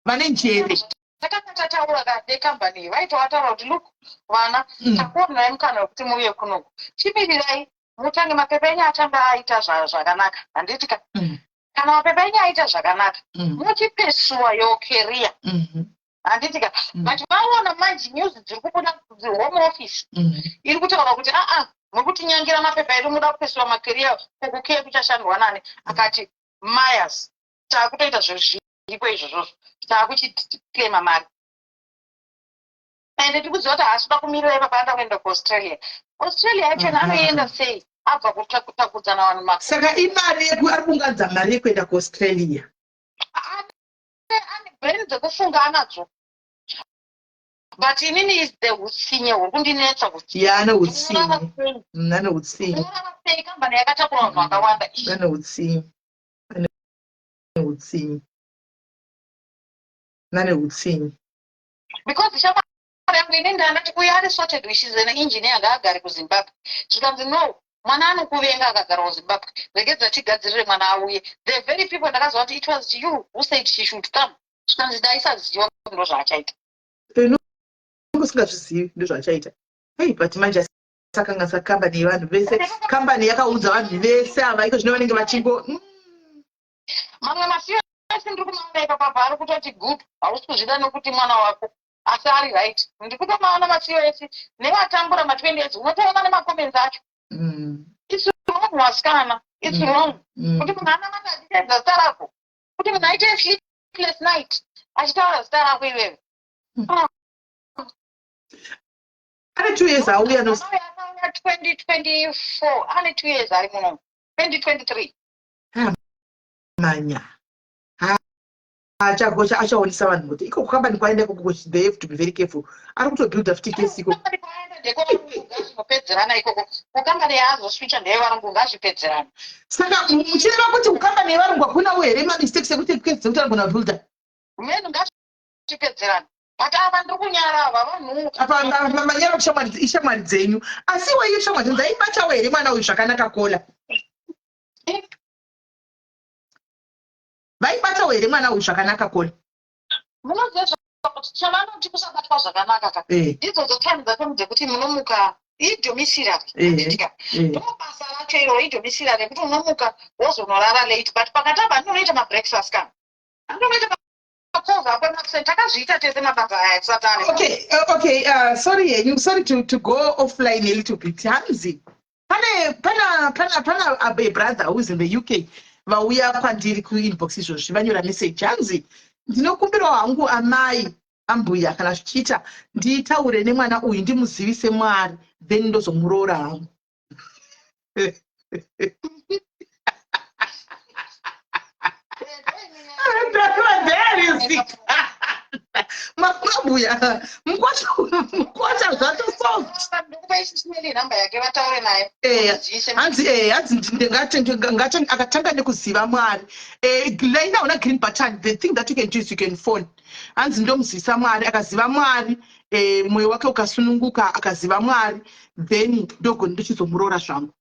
A: vane njere.
C: Takanga tataura nekambani, vaitowataura kuti, "Look vana, takuonerai mukana wekuti muuye kunoku, chimirirai mutange mapepa enyu atanga aita zvakanaka, handiti ka? Kana mapepa enyu aita zvakanaka, muchipursue your career, handiti ka?" But vaona manje news dziri kubuda, Home Office iri kutaura kuti, "Aa, muri kutinyangira mapepa edu, muda kupursue macareer, kukucare kuchashandwa nani?" Akati, "Myers, taakutoita zviriko izvozvozvo, taakuchiclaima mari." Ende tikuziva kuti haasi kuda kumirira ipapa, anoda kuenda kuAustralia. Australia yachona anoenda sei abva kutakudzana vanhu?
A: Saka imari ari kuunganidza mari yekuenda kuAustralia.
C: Ane Brain dzekufunga anadzo, but inini is the utsinye huri kundinetsa kuti
A: Ya, ane utsinye. Ane utsinye.
C: Unorara sei kambani yakatakura vanhu vakawanda iyi?
A: Ane utsinye, ane utsinye, ane utsinye.
C: Because shamwari yangu ini ndandati uyo ari sorted, which is an engineer, ngaagare kuZimbabwe. Zvikanzi, "No, mwana anokuvenga akagara kuZimbabwe, regedza tigadzirire mwana auye." The very people ndakaziva kuti it was you who said she should come. Zvikanzi, "Ndaisaziva kuti ndo zvaachaita."
A: Usingazvizivi ndozvaachaita. Hei, but manje asakanganisa kambani yevanhu vese. Kambani yakaudza vanhu vese ava, iko zvino vanenge vachingo.
C: Mamwe masiyo ese ndiri kumaona ipapapa ari kutoti good, hausi kuzvida nokuti mwana wako, asi ari right. Ndiri kutomaona masiyo ese nevatambura ma20 years, unotoona nemacomments acho. It's wrong, wasikana, it's wrong kuti munhu anamata achiedza zita rako, kuti munhu aite sleepless night achitaura zita rako iwewe.
A: Ane 2 years auya no.
C: Akauya 2024, ane 2 years ari muno, 2023.
A: Manya achaonesa vanhu kuti iko kukambani kwaenda ikoko, they have to be very careful. Ari kutobuilda futi kesi iko.
C: Kukambani kwaenda ndekwavarungu, ngazvinopedzerana ikoko. Kukambani yaazoswicha ndeyevarungu, ngazvipedzerana.
A: Saka muchireva kuti kukambani yevarungu hakunawo here mamistakes ekuti kesi dzekuti anogona kubuilda?
C: Menu, ngazvipedzerana, but ava ndiri kunyara, ava vanhu.
A: Apa manyara kushamwari, ishamwari dzenyu, asi iwe iyo shamwari dzenyu dzaibatawo here mwana uyu zvakanaka? Kola vaibatawo here mwana uyu zvakanaka, Kola?
C: Munoziva kuti chavanoti kusabatwa zvakanaka ka, idzodzo time dzacho dzekuti munomuka, idomiciliary, handitika? Ndo basa racho iro, idomiciliary, yekuti unomuka wozonorara late, but pakati apa handinoita mabreakfast kana handinoita macalls ako emakuseni. Takazviita tese mabasa aya tisati ari.
A: Okay, sorry henyu, sorry to go offline a little bit. Hanzi pane pana a brother who is in the UK vauya kwandiri kuinbox izvozvi, vanyora message. Hanzi, "Ndinokumbirawo hangu amai ambuya, kana zvichiita nditaure nemwana uyu, ndimuzivise Mwari, then ndozomuroora hangu." There. Mabuya mukwasha zvacho soft.
C: Ndikupa isisimeli nhamba yake, vataure naye.
A: Hanzi hanzi akatanga nekuziva Mwari. Laina una green button, the thing that you can do is you can phone. Hanzi, "Ndomuzivisa Mwari, akaziva Mwari, mwoyo wake ukasununguka, akaziva Mwari, then ndogoni ndichizomuroora zvangu."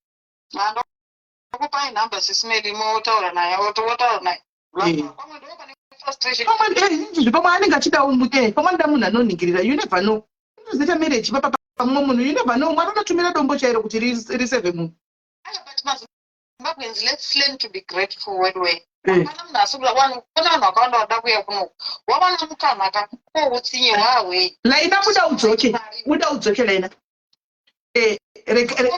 C: Ndokupai nhamba, sisimeli, motaura naye, wotaura naye. Pamwe ndo pane frustration.
A: Pamwe pamwe anenge achidawo pamwe anoda munhu anoningirira. You never know, inozoita marriage papa pamwe munhu, you never know, Mwari unotumira dombo chairo kuti riseve munhu.
C: Aya, but maZimbabweans, let's learn to be grateful weduwe. Hapana munhu asi kuda vanhu, kune vanhu vakawanda vada kuuya kunoku, wawana mukana ka, ko utsinye hwahwei?
A: Laina, buda udzoke, buda udzoke, Laina.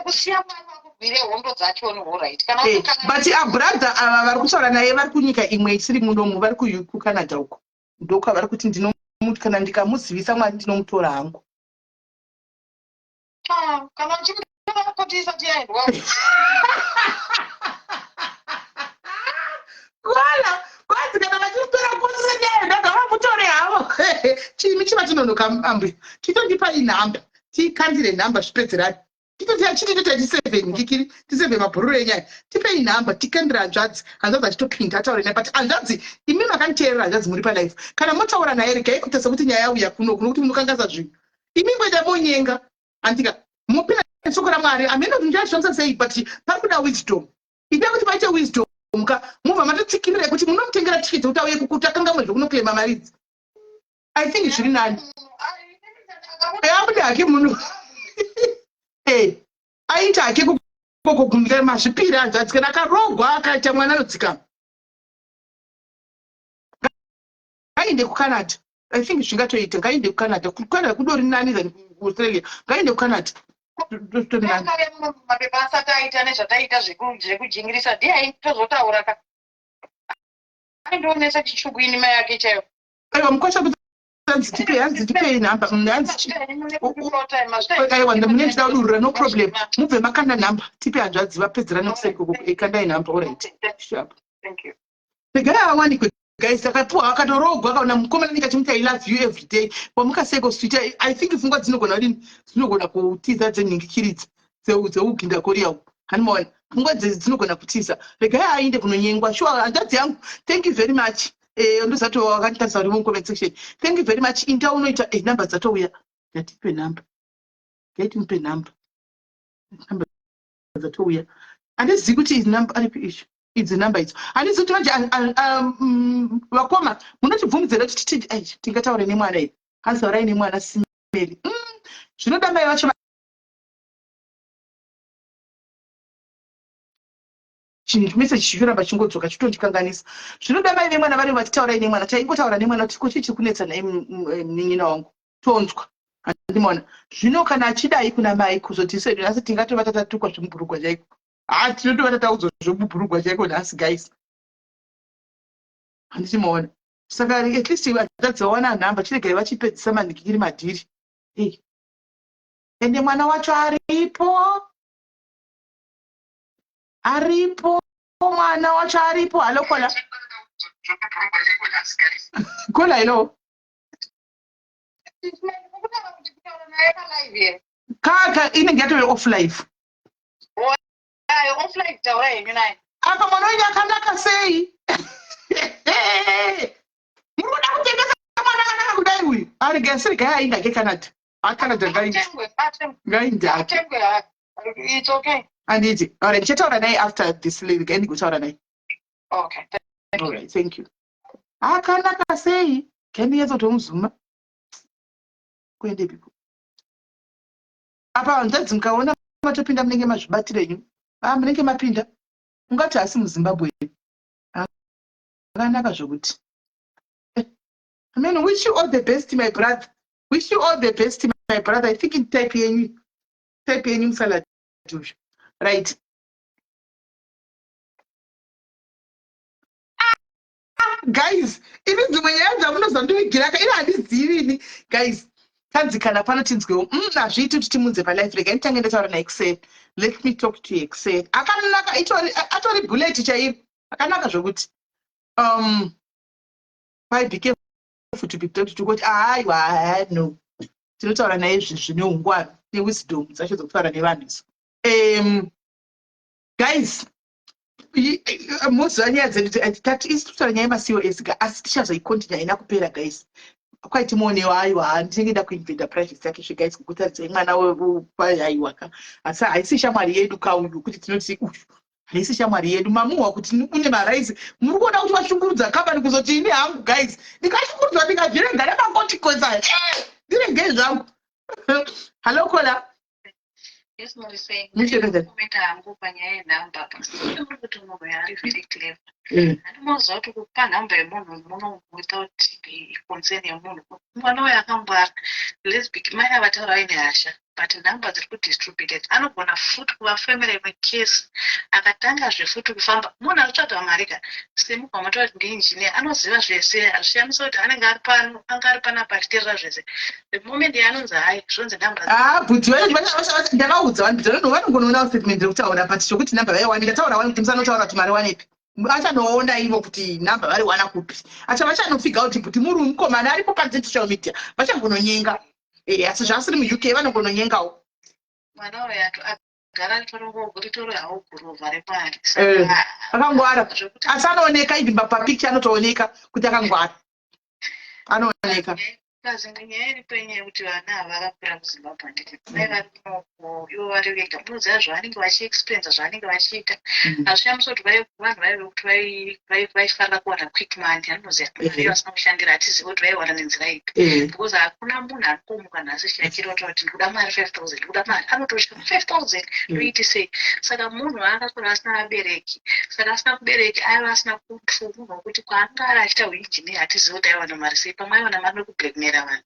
C: Kusiya Mwari vakubvire hondo dzachoni, alright, kana
A: But abrother ava vari kutaura naye vari kunyika imwe isiri munomu, vari kuCanada uko, ndokwavari kuti kana ndikamuzivisa Mwari ndinomutora hangu.
C: Ah, kana uchimutora kuti isati yaendwa.
A: Kola kwanzi kana vachimutora kuti isati yaendwa, ngavamutore havo. Chimi chiva chinonoka, ambuya, chitondipai nhamba, tikandire nhamba, zvipedzerani. Chititoita tiseven ngikiri, tiseve mabhururu enyaya. Tipei nhamba, tikandire hanzvadzi, hanzvadzi achitopinda ataure naye. But hanzvadzi, imi makanditeerera, hanzvadzi muri palife, kana motaura naye, regai kuita sekuti nyaya yauya kunoku, nokuti munokangasa zvinhu. Imi ngoita monyenga, andika mupinda neshoko raMwari. Hameno kuti ndichazvishandisa sei, but pari kuda wisdom. Ida kuti paite wisdom ka, mubva matotsikirira kuti munomutengera tiketi kuti auye kukuti akangamwe zvekunoclaima maridzi. I think zviri nani. Abude hake munhu, aita hake koko mazvipira. Hanzvadzi, kana akarogwa akaita mwana anodzikama, ngaende kuCanada. I think zvingatoita, ngaende kuCanada. KuCanada kudori nani than kuAustralia. Ngaende kuCanada, kutori nani.
C: Mapepa asati aita nezvataita zvekujingirisa, ndiye aitozotaura ka, aindionesa chitsvuku ini mai yake chaiyo.
A: Aiwa, mukwasha kuti hanzi tipei, hanzi tipei nhamba, hanzi aiwa, mune ndichida kudurura. No problem, mubve makanda nhamba, tipe hanzvadzi vapedzerane kuseri koko. Kandai nhamba. Alright, sharp.
C: Thank you.
A: Regai awanikwe. Guys, akapiwa, akatorogwa kana mukomana anenge achimuti, "I love you" every day. Wamukaseko swita. I think pfungwa dzinogona kudini, dzinogona kutiza, dzenhingikiridza dzeuginda korea uku. Hanimaona, pfungwa dzinogona kutiza. Regai ainde kunonyengwa. Sure, hanzvadzi yangu, thank you very much. Ndozati wakanditarisa uri mucomment section. Thank you very much. Inda unoita namba dzatouya. Ngatipe namba, ngaitimupe namba. Namba dzatouya, handizivi kuti idzi namba aripi izvi, idzi namba idzo handizivi kuti manje vakoma munotibvumidzira kuti tingataure nemwana iri. Hanzaurai nemwana simeri. Zvinoda mai vacho. Chinhu message chichiramba chingodzoka, chitondikanganisa. Zvinoda mai vemwana vari vachitaurai nemwana. Taingotaura nemwana kuti ko chii chiri kunetsa naye munin'ina wangu, tonzwa. Handimaona, zvino kana achidai kuna mai kuzoti sedu nhasi tingatova tatatukwa zvemubhurugwa chaiko. Ha, tinotova tataudzwa zvemubhurugwa chaiko nhasi, guys. Handiti maona? Saka at least vatadzi vawana nhamba, chiregai vachipedzisa manhikiri madhiri. Ei, ende mwana wacho aripo, aripo, mwana wacho aripo. Hello caller, caller, hello. Kaka inenge yatove off live.
C: Offline, taura henyu naye.
A: Apa mwana wenyu akanaka sei? Muri kuda kutengesa mwana akanaka kudai uyu? Arega, aindake Canada. Acanada ngainde.
C: Atengwe, atengwe.
A: Ngainde ake.
C: Atengwe. It's okay.
A: Handiti? Alright, ndichataura naye after this lady. Gaindigotaura naye.
C: Okay.
A: Alright, thank you. Akanaka sei? Gaindinyatsotomuzuma kuendepipo apa. Hanzvadzi, mukaona matopinda, munenge mazvibatira enyu. Ah, munenge mapinda, ungati hasi muZimbabwe. Akanaka zvokuti. I mean, wish you all the best, my brother. Wish you all the best, my brother. I think in type yenyu, type yenyu musalad uyu. Right. Ah, guys, ini dzimwe nyaya dzamunozondivigira ka, ini handizivi ini. Guys, tanzi kana pano tinzwewo. Hazviiti kuti timunze palive. Rega nditange ndataura naExcel. Let me talk to Excel. Akanaka, atori bullet chairo. Akanaka zvokuti. Why be careful to be told to kuti aiwa, no, tinotaura naye zvine ungwaro newisdom dzacho dzokutaura nevanhu isu. Guys, moziva nyaya dzedu tati isi kutaura nyaya yemaCOS ga, asi tichazoicontinue, haina kupera, guys. Kwaiti muonewo, aiwa, ndinenge ndakuinvada privacy yake zve, guys, kukutaridzai mwana. Aiwa ka, asi haisi shamwari yedu ka uyu, kuti tinoti uyu haisi shamwari yedu. Mamuhwa kuti une maraisi, muri kuona kuti vashungurudza kambani. Kuzoti ini hangu, guys, ndikashungurudzwa, ndikazvirega nemaconsequences, ndiregei zvangu. Hello caller.
B: Yes, Murisei.
A: Muchireza.
B: Kumeta hangu panyaya yenhamba. Muri kuti munhu ari very clever. Handimoziva kuti kupa nhamba yemunhu muno without consent yemunhu. Mwana uyu akangwara. Lesbic mai avataura vaine hasha. But nhamba dziri kudistributed. Anogona futi kuvafemera imwe case. Akatangazve futi kufamba. Munhu ari kutsvaga mari ka. Semuka mataura kuti ndiengineer. Anoziva zvese. Hazvishamisa kuti anenge ari pano. Anga ari panapa achiteerera zvese. The moment yaanonzi hai, zvonzi nhamba
A: Ah, but ndakaudza vanhu kuti vanongonoona statement rekutaura, but chokuti namba vaiwani, ndataura wani kuti musanotaura kuti mari wanepi. Achanoona ivo kuti namba variwana kupi. Acha vachanofiga kuti muri mukomana aripo pasocial media, vachangononyenga. Asi zvaasiri muUK, vanongononyengawo.
B: Mwana uyu agara ritori hawo guruva remari.
A: Akangwara, asi anooneka even papicture, anotooneka kuti akangwara, anooneka.
B: Pazimwe nyaya iripo, inyaya yekuti vana ava vakakura muZimbabwe, handiti? Mai vari kunoko, ivo vari vega. Munoziva zvavanenge vachiexperiensa, zvavanenge vachiita. Hazvishamisi kuti vanhu vaive kuti vaifarira kuwana quick money. Anoziva mari vasina kushandira, hatizivi kuti vaiwana nenzira ipi, because hakuna munhu ari kumuka nhasi chachirota kuti ndikuda mari 5000, ndikuda mari, anotosvika 5000 ndoiti sei? Saka munhu akakura asina vabereki, saka asina kubereki, aiva asina kutu munhu wekuti kwaanga ari achiita uinjiniya, hatizivi kuti aiwana mari sei. Pamwe aiwana mari nekublackmaila vanhu.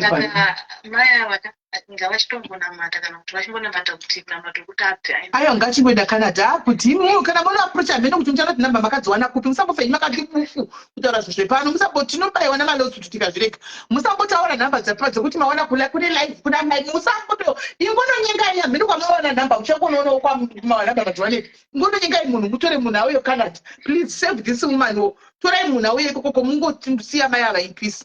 B: Saka mai ava
C: Ngavachitombonamata kana kuti vachingonamata kuti munamato wekuti abve aende.
A: Aiwa, ngachingoenda Canada kuti imwe kana muno approach hamene kuti muchanoti namba makadziwana kupi. Musambofa henyu makati bufu kutaura zvinhu zvepano. Musambo tinobayiwa namalawsuit tikazvirega. Musambotaura nhamba dzekuti mawana kula kune live kuna mai. Musamboto ingononyengai hamene kwamawana nhamba, muchangonoonawo kwamawana nhamba madziwanepi. Ingononyengai munhu, mutore munhu auye Canada. Please save this woman wo. Torai munhu auye ikoko, mungosiya mai ava in peace.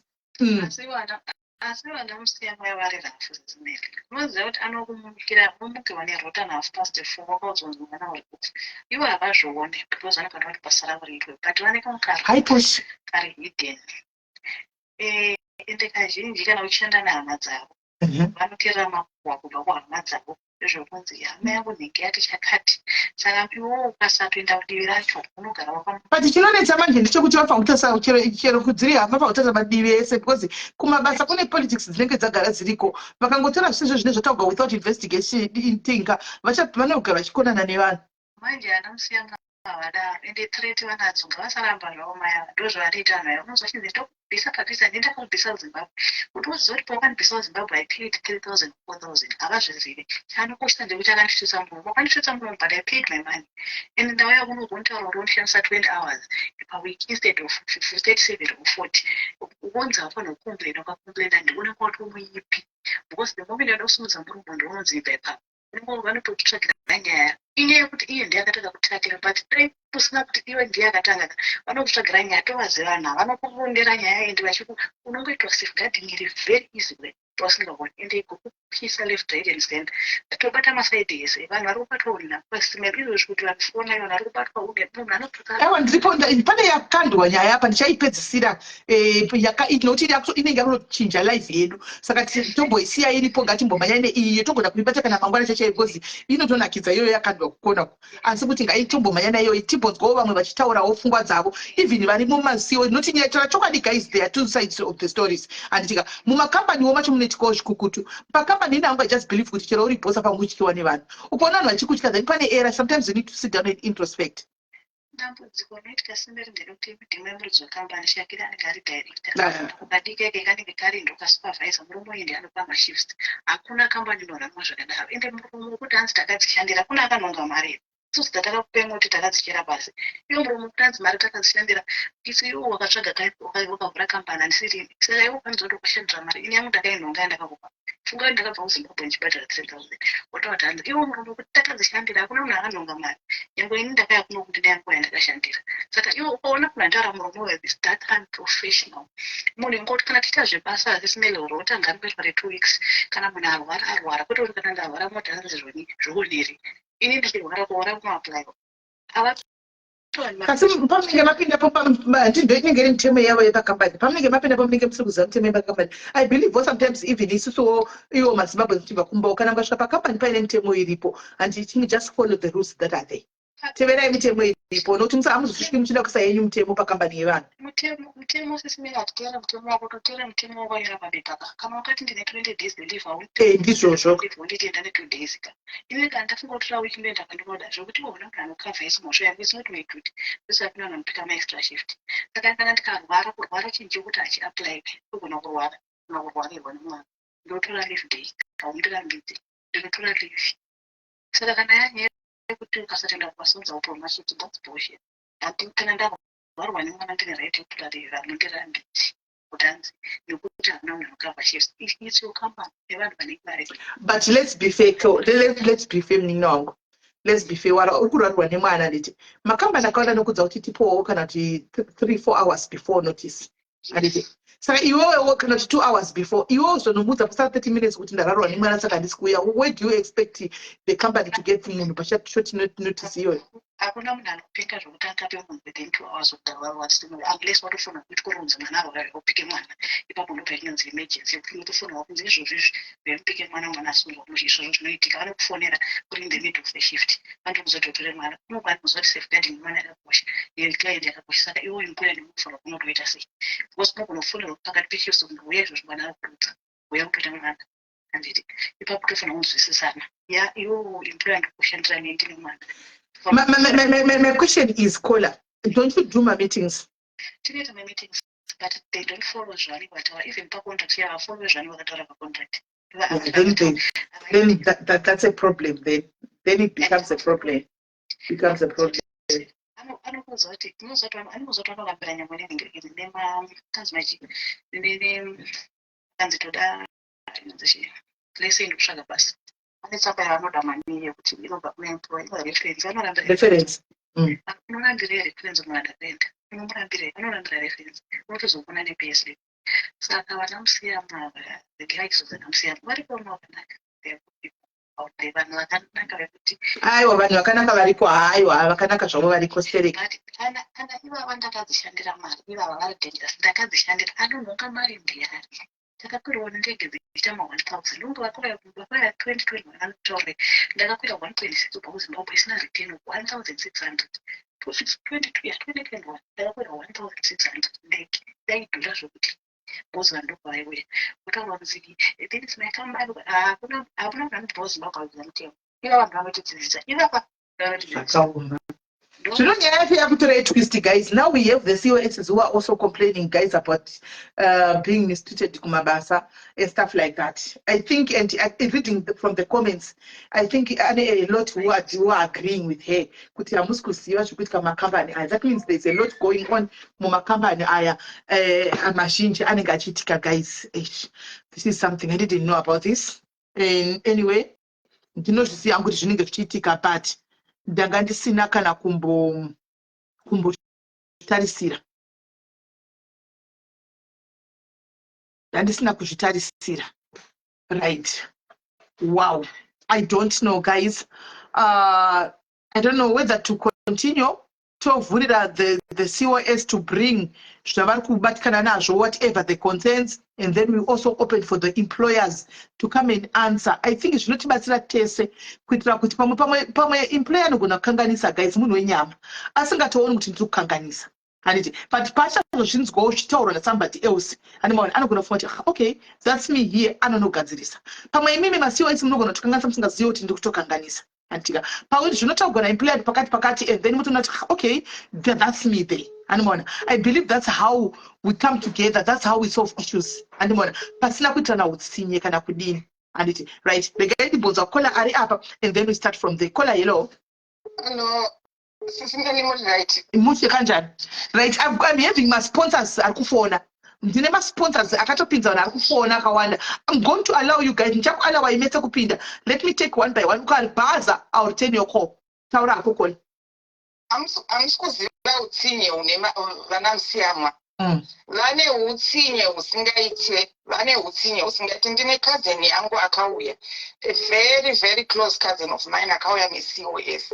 C: Asi vana musiya mai vari rafu zimeli. Unoziva kuti anokumukira, unomukirwa nerota na 4:30, wakaudzwa kunzi mwana uri kufa. Ivo havazvione because vanofanira kuti basa ravo riitwe, but vane kamukaro
A: Haiposhi.
C: kari hidden. Ende kazhinji kana uchishanda nehama dzavo, vanoteerera makuhwa kubva kuhama dzavo, ezvokunzi hama yangu nhingi yati chakati. Saka iwowo ukasatoenda kudivi racho, unogara waka
A: But chinonetsa manje ndechekuti vafanira kutarisa chero kudziri hama, fanira kutarisa madivi ese, because kumabasa kune politics dzinenge dzagara dziriko. Vakangotora zvisizvo zvine zvataurwa without investigation tinga vanogara vachikonana nevanhu.
C: Manje ana musiyanga havadaro, ende threat vanadzo. Ngavasaramba zvavo mai ava. Ndo zvavanoita vanhu aya. Unonzwa chinzi ndokubvisa kabvisa, ndenda kukubvisa kuZimbabwe. Kuti uzive kuti pawakandibvisa kuZimbabwe I paid 3000, 4000, havazvizivi. Chaanokosha ndekuti akandisvitsa munomu, wakandisvitsa munomu, but I paid my money and ndauya kuno kunitaura kuti undishandisa 20 hours paweek instead of 37 or 40. Wonzi haufanira kucomplaina. Ukacomplaina ndione kwati umuipi, because the moment yada kusimudza muromo, ndounonzi ibva ipapo. Vanotokutsvagira nyaya. Inyaya yekuti iye ndiye akatanga kutakira, but dai kusina kuti iwe ndiye akatanga, vanokutsvagira nyaya. Tovaziva vanhu ava, vanokurondera nyaya ende vachiku unongoitwa safeguarding iri very easy way wasingaoni, ende igokupisa left, right and center. Tobata masides ese. Vanhu vari kubatwa unhapasime izvozvi kuti vanofona, vanhu vari kubatwa une munhu anotoka.
A: Aiwa, ndiripo. Pane yakandwa nyaya apa, ndichaipedzisira nokuti inenge yakutochinja life yedu. Saka tomboisiya iripo, ngatimbomhanya neiyi. Togona kuibata kana mangwana chachai, because inotonakidza iyoyo yakandwa kukona. Asi kuti ngaitombomhanya naiyoyi, timbonzwawo vamwe vachitaurawo pfungwa dzavo, even vari mumasiwo. Noti nyaya taura chokwadi guys, there are two sides of the stories, handitika? Mumakambaniwo macho munoitikawo zvikukutu. Pakambani ine hangu, I just believe kuti chero uri boss, pangutyiwa nevanhu, ukaona vanhu vachikutya, then pane error. Sometimes you need to sit down and introspect.
C: Dambudziko rinoitika simeri nderekuti ndimwe muridzi wekambani, Shakira, anenge ari director. Kadiki ake kanenge kari ndokasupervisa. Murume uyu ndiye anopa mashifts. Hakuna kambani inoranwa zvakadaro. Ende murume wekuti hanzi takadzishandira, kuna akanhonga mari, isusu tatakakupemwa kuti takadzichera pasi. Iwo murume wekuti hanzi mari takadzishandira, isi iwo wakatsvaga, wakavhura kambani, handisiri. Saka iwo ukanzi kuti wakashandira mari, ini yangu ndakainhonga yandakakupa. Funga kuti ndakabva kuZimbabwe ndichibhadhara 3000, wotaura kuti hanzi iwo murume wekuti takadzishandira. Hakuna munhu akanhonga mari. Nyange ini ndakauya kuno kuti neyanguva yandakashandira. Saka iwo ukaona munhu anotaura murume uyo is that unprofessional. Munhu ingoti kana tiita zvebasa risimele, rota ngaringoitwa re2 weeks. Kana munhu arwara, arwara, kwete kuti kana ndarwara mota hanzi zvoni zvioneri. Ini ndichirwara, kuora kunoapplywa.
A: Kasi pamunenge mapindapo, handindo inenge iri mitemo yavo yepakambani. Pamunenge mapindapo, munenge musiri kuziva mitemo yepakambani. I believe wo sometimes even isusuwo, iwo maZimbabwe tichibva kumbawo, kana mukasvika pakambani paine mitemo iripo, handiti? Just follow the rules that are there. Teverai mitemo iripo, nokuti hamuzosviki muchida kuisa yenyu mutemo pakambani yevanhu.
C: Mutemo sisimeri, hatiteera mutemo wako, toteera mutemo wakanyora pabepa ka. Kana wakati ndine 20 days leave,
A: Ndizvozvo.
C: Wonditenda ne2 days ka. Ine kana ndafunga kutora wiki, ndoenda kwandinoda. Zvokuti ona munhu anokavha isi mhosva yangu, is not my duty. Ndosaka kuna vanhu vanopika maextra shift. Saka kana ndikarwara, kurwara chinhu chekuti hachiapply. Togona kurwara kana kurwarirwa nemwana, ndotora leave day, haundirambidzi, ndinotora leave. Saka kana yanyaya yekuti ukasatenda kubasa utorwa shift, that's bullshit. Handi kana ndarwarwa nemwana, ndine right yekutora leave. Hamundirambidzi kuti hanzi nekuti hakuna munhu anokavha shift. It's your company nevanhu vanenge varipo.
A: But let's be fair, let's be fair, munin'ina wangu, let's be fair. Wara uri kurwarirwa nemwana, handiti? Makambani akawanda nokudza kuti tipowo kana kuti 3, 4 hours before notice, handiti? Saka iwewewo, kana kuti 2 hours before, iwewo uzonomudza pasara 30 minutes kuti ndararwa nemwana, saka handisi kuuya. Where do you expect the company to get munhu pashort notice iyoyo?
C: Hakuna munhu anopenga zvokuti angape munhu within 2 hours kuti ndarwarwa, unless watofona kuchikoro kunzi mwana arwara, upike mwana. Ipapo ndo painonzi emergency, yekuti unotofonera kunzi izvozvo izvi uyamupike mwana, mwana asungwa. Izvozvo zvinoitika, vanokufonera uri in the middle of the shift, vanotokuzoti utore mwana. Unogona kuziva kuti safeguarding mwana yakakosha, yeclient yakakosha. Saka iwe employer nemufanira kunotoita sei? Because unogona kufonerwa pakati peshift kunzi uya izvozvo, mwana ari kurutsa, uya kutoita mwana, handiti? Ipapo tofanira kunzwisisana ya iwo employer, ndokushandira nendine mwana.
A: My question is, caller, don't you do my meetings?
C: Tinoita mameetings, but they don't follow zvavanenge vataura. Even pacontract yavo, hafollowe zvavanenge vakataura pacontract.
A: Yeah, then that's a problem then. Then it becomes a problem. Becomes a problem.
B: Anokuudza kuti unozoti anokuudza kuti vanorambira nyangwe nemakanzi machi kanzi toda inonzi chii, lese ndikutsvaga basa, ane tsamba yaanoda mani yekuti inobva kuemployer, ino reference vanorambira.
A: Reference.
B: Unorambira reference, munhu kuenda unomurambira, anorambira reference, unotozopona nepayslip. Saka vana Musiyamwa, the likes of vana Musiyamwa variko vakanaka. They are good people out there, vanhu vakanaka vekuti
A: Aiwa, vanhu vakanaka variko. Haiwa, vakanaka zvavo variko stereki.
B: But kana ivava ndakadzishandira mari, ivava vari dangerous. Ndakadzishandira, anonhonga mari ndiani? Takakwirawo nendege dzichiita ma1000. Unge vakwira 2021, vanotaura ndakakwira 1.6 kubva kuZimbabwe isina return, 1600. 2021 ndakakwira 1600 ndege, yaidhura zvokuti because vanhu ndopavaiuya kutaura kuti this is my company. Hakuna, hakuna munhu anobva kuZimbabwe aziva mutemo. Iva vanhu vanotidzidzisa, ivapa vanotidzidzisa.
A: Zvakaoma. Zvino nyaya yacho yakutora twist, guys. Now we have the COSs who are also complaining, guys, about being mistreated kumabasa and stuff like that, I think. And reading from the comments, I think ane a lot who are agreeing with her kuti hamusi kuziva zvekuitika mumakambani aya. That means there's a lot going on mumakambani aya, mazhinji anenge achiitika, guys. Eish, this is something I didn't know about this. And anyway, ndinozviziva kuti zvinenge zvichiitika, but ndanga ndisina kana kumbotarisira, ndandisina kuzvitarisira. Right, wow, I don't know, guys. I don't know whether to continue tovhurira the COS to bring zvavari kubatikana nazvo, whatever the concerns, and then we also open for the employers to come and answer. I think zvinotibatsira tese kuitira kuti pamwe employer anogona kukanganisa, guys, munhu wenyama, asingatooni kuti ndiri kukanganisa, handiti? But paachazozvinzwawo zvichitaurwa nasomebody else, animaona, anogona kufunga kuti, "Ah, okay, that's me here," anonogadzirisa. Pamwe imimi maCOS munogona kutokanganisa musingazivi kuti ndiri kutokanganisa, handitika? Pakuti zvinotaurwa naemployer pakati pakati, and then mutoona kuti, "Ah, okay, that's me there," andimaona? I believe that's how we come together, that's how we solve issues, andimaona, pasina kuitirana utsinye kana kudini, handiti? Right, regai ndibvunza caller ari apa and then we start from there. Caller, hello.
F: Hello, sisi Melly, muri right?
A: Mushe kanjani? Right, I'm having masponsors ari kufona. Ndine masponsors akatopinza, vanhu ari kufona akawanda. I'm going to allow you guys, ndichakuallowai mese kupinda. Let me take one by one. Ukaribhaza, I'll return your call. Taura hako, caller.
F: Hamusi kuziva utsinye hune vana Musiyamwa. Vane utsinye husingaite, vane utsinye husingaite. Ndine cousin yangu akauya, a very very close cousin of mine akauya neCOS.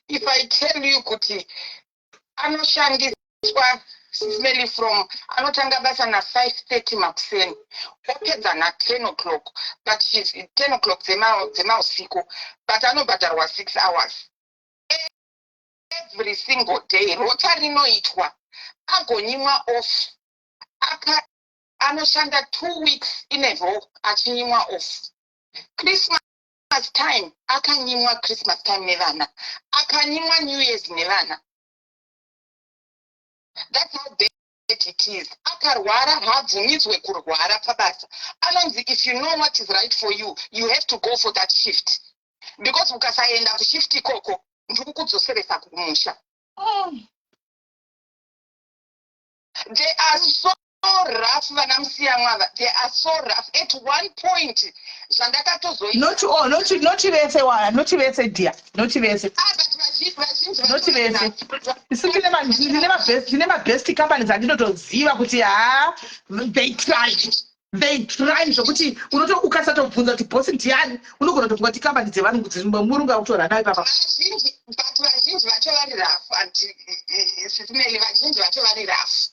F: If I tell you kuti anoshandiswa, Sis Melly, from anotanga basa na5:30 makuseni, opedza na10 o'clock, but she's 10 o'clock dzemausiku, but anobhadharwa 6 hours every single day. Rota rinoitwa, agonyimwa off. Aka anoshanda 2 weeks in a row achinyimwa off. Christmas time akanyimwa Christmas time nevana, akanyimwa New Years nevana. That's how bad it is. Akarwara, haabvumidzwe kurwara pabasa. Anonzi, if you know what is right for you, you have to go for that shift, because ukasaenda kushift ikoko, ndiri kukudzoseresa kumusha. They are so rough, vana Musiyamwa. They are so rough. At one point zvandakatozoita
A: Not all, not vese wana, not vese dear, not vese.
F: Ah, but vazhinji
A: Not vese. Isu ndine mabest companies andinotoziva kuti ha, they try, they try zvokuti unoto ukasatobvunza kuti bosi ndiani, unogona kutofunga kuti kambani dzevanhu murungu akutora nayo papa.
F: Vazhinji, but vazhinji vacho vari rough. Anti Sis Melly, vazhinji vacho vari rough.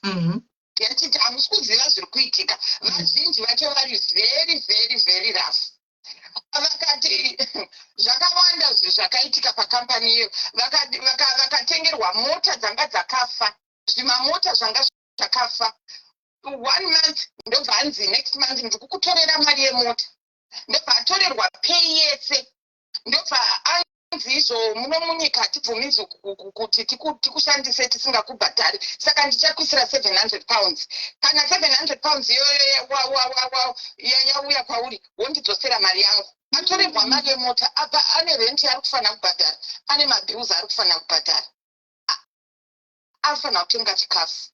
F: Yatiti hamusi kuziva zviri kuitika. Vazhinji vacho vari very very very rough. Vakati zvakawanda zvinhu zvakaitika pakambani iyo. Vakatengerwa mota dzanga dzakafa, zvimamota zvanga zvakafa. One month ndobva anzi, next month ndiri kukutorera mari yemota. Ndobva atorerwa pay yese, ndobva. Izvo muno munyika hatibvumidzwi kuti tikushandise tisingakubhadhari, saka ndichakuisira £700. Kana £700 iyoyo yauya kwauri, wondidzosera mari yangu. Atorerwa mari yemota. Apa ane rent yaari kufanira kubhadhara, ane mabills ari kufanira kubhadhara, anofanira kutenga chikafu.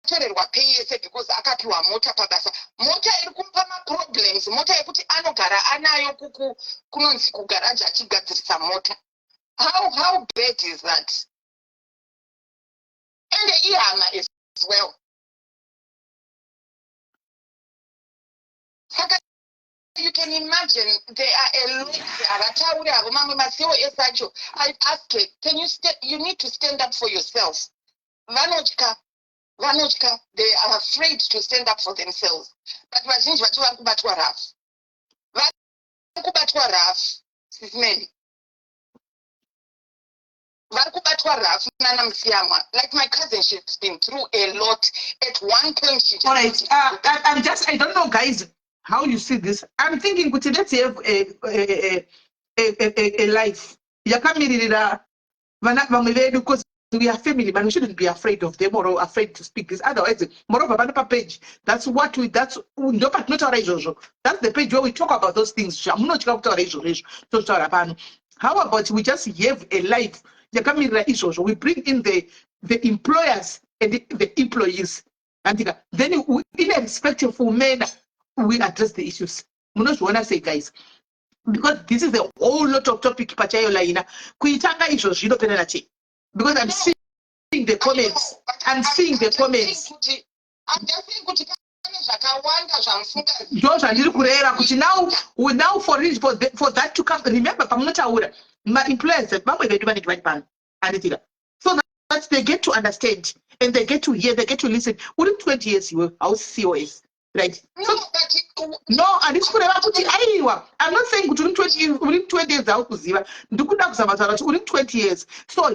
F: Atorerwa pay yese because akapiwa mota pabasa. Mota iri kumupa maproblems, mota yekuti anogara anayo kuku kunonzi kugaraji achigadzirisa mota. How bad is that? Ende ihama as well. Saka you can imagine, there are a lot havatauri havo. Mamwe masiwo ese acho, I asked her, "Can you you need to stand up for yourself." Vanotya, vanotya. They are afraid to stand up for themselves. But vazhinji vacho vari kubatwa rough, vari kubatwa rough, Sis Melly, vari kubatwa rough nana musiyamwa. Like my cousin, she's been through a lot. At one point she
A: All right, I'm just, I don't know, guys, how you see this. I'm thinking kuti let's have a life yakamiririra vana vamwe vedu, because we are family, but we shouldn't be afraid of them or afraid to speak this. Otherwise, moreover, pano page, that's what we, that's ndo patinotaura izvozvo. That's the page where we talk about those things. Zvamunotya kutaura izvozvo izvo, totaura pano. How about we just have a life yakamirira izvozvo? We bring in the employers and the employees. And then we, in a respectful manner, we address the issues. Munozviona sei, guys? Because this is a whole lot of topic pachayo laina kuitanga izvo zvinoperera chei, because I'm seeing the comments, I'm seeing the comments.
F: I'm just saying kuti pane zvakawanda zvamusingazivi.
A: Ndo zvandiri kureva kuti now for that to come, remember, pamunotaura maemployers, vamwe vedu vanenge vari pano, handitika? So that they get to understand and they get to hear, they get to listen. Uri 20 years iwe, hausi COS, right?
F: No,
A: so,
F: but
A: no, handisi kureva kuti, aiwa, I'm not saying kuti uri 20 years haukuziva. Ndikuda kuzama kutaura kuti uri 20 years, so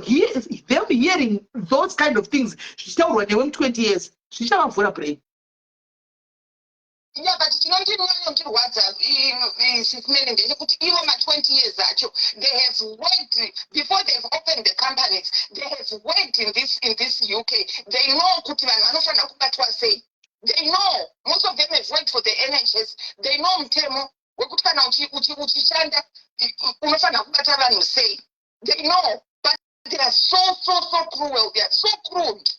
A: them hearing those kind of things zvichitaurwa newe mu20 years zvichavavhura brain.
F: Yeah, but chinondinyanyorwadza, Sis Melly, ndechekuti ivo ma20 years acho, they have worked before they've opened the companies. They have worked in this UK. They know kuti vanhu vanofanira kubatwa sei. They know. Most of them have worked for the NHS. They know mutemo wekuti kana uchishanda unofanira kubata vanhu sei. They know, but they are so so so cruel. They are so crude.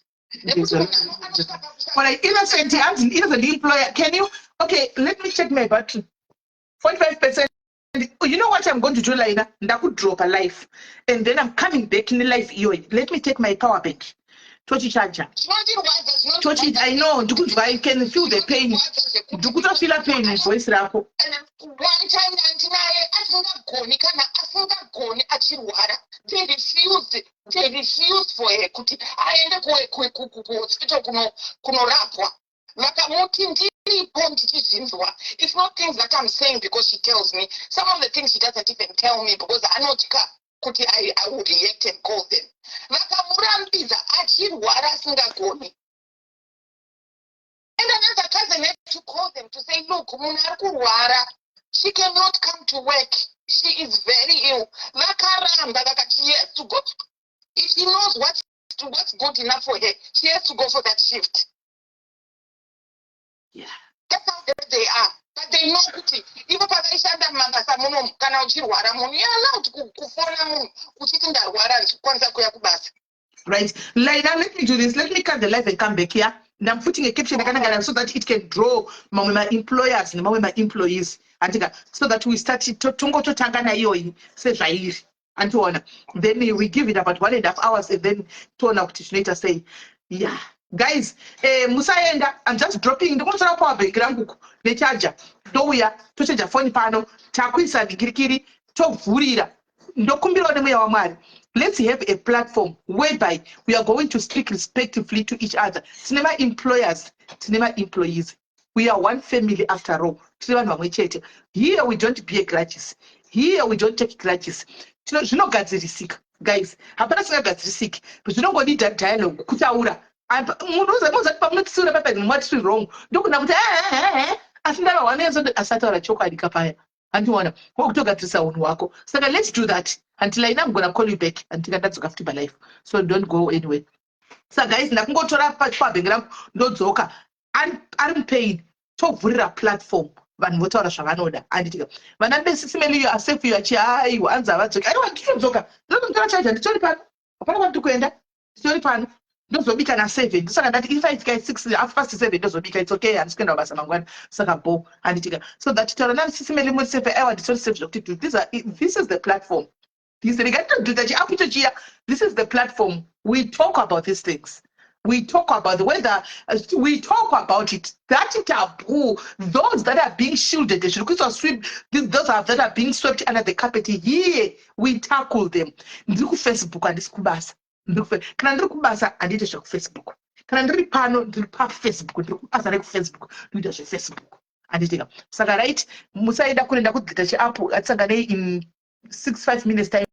F: Nekuti munhu anosvika
A: All right, Innocent, hanzi Innocent employer. Can you? Okay, let me check my battery. 45%. You know what I'm going to do, Laina? Ndaku drop a live. And then I'm coming back in the live iyoyi. Let me take my power bank. Tochi charger.
F: Chinondirwadza.
A: Tochi, I know, ndikuzwa, I can feel the pain. Ndikutofeel pain in voice rako.
F: One time ndandinaye asingagoni, kana asingagoni, achirwara, they refused for her kuti aende kuhospital kunorapwa. Vakamuti ndiripo ndichizvinzwa. It's not things that I'm saying because she tells me. Some of the things she doesn't even tell me because anotya kuti I would react and call them. Vakamurambidza achirwara asingagoni. And another cousin had to call them to say, "Look, munhu ari kurwara. She cannot come to work. She is very ill." Vakaramba, vakati she has to go. If she knows what's good enough for her, she has to go for that shift. That's how bad they are. But they know kuti ivo pavaishanda mumabasa munomu, kana uchirwara munhu, you're allowed kufona munhu uchiti, "Ndarwara, handikukwanisa kuuya kubasa."
A: Right. Laina, let me do this. Let me cut the live and come back here. And I'm putting a caption yakanaka so that it can draw mamwe ma-employers nemamwe ma-employees. Andika, so that we start tongototanga naiyoyi sezvairi. Andiona. Then we give it about 1.5 hours and then toona kuti zvinoita sei. Yeah. Guys, musaenda. I'm just dropping. Ndikunotora power bank rangu necharger. Ndouya tochaja foni pano, takuisa dhikirikiri, tovhurira. Ndokumbirawo nemweya waMwari, let's have a platform whereby we are going to speak respectively to each other. Tine ma-employers, tine ma-employees. We are one family after all. Tiri vanhu vamwe chete. Here we don't bear grudges, here we don't take grudges. Zvinogadzirisika, guys. Hapana singagadzirisiki. Zvinongodida dialogue, kutaura. Munhu uzati pamunotisura papa mwatiri wrong, ndokuna kuti ehehe, asi ndava one asataura chokwadi kapaya. Handiona wakutogadzirisa unhu hwako. Saka let's do that until I am gonna call you back until ndadzoka futi palive, so don't go anywhere. Saka guys, ndakungotora pabhengi rangu, ndodzoka. Ari mupain, tovhurira platform, vanhu votaura zvavanoda, handitika? Vana besisimeliyo asefuyo achi aiwa, anzi havadzoki. Aiwa, nditodzoka, ndinotomutora chaija. Nditori pano, hapana kwandiri kuenda, nditori pano. Ndozobika na7. Ndosaka ndati i5 kai 6, 7:30 ndozobika. It's okay, handisi kuenda kubasa mangwana, saka bo, handitika? So that taura nasisimeli, muri safe? Aiwa, nditori safe zvokuti this is the platform. This rikatodhudha chiapu icho chiya. This is the platform we talk about these things. We talk about the whether we talk about it, that taboo, those that are being shielded, zviri kuiswa sweep, those that are being swept under the carpet. Here we tackle them. Ndiri kuFacebook, handisi kubasa. Kana ndiri kubasa handiite zvekuFacebook. Kana ndiri pano, ndiri paFacebook. Ndiri kubasa rekuFacebook, ndinoita zveFacebook, handitika? Saka right, musaida kunoenda kudhita chiapu. Atisanganei in 6 5 minutes time.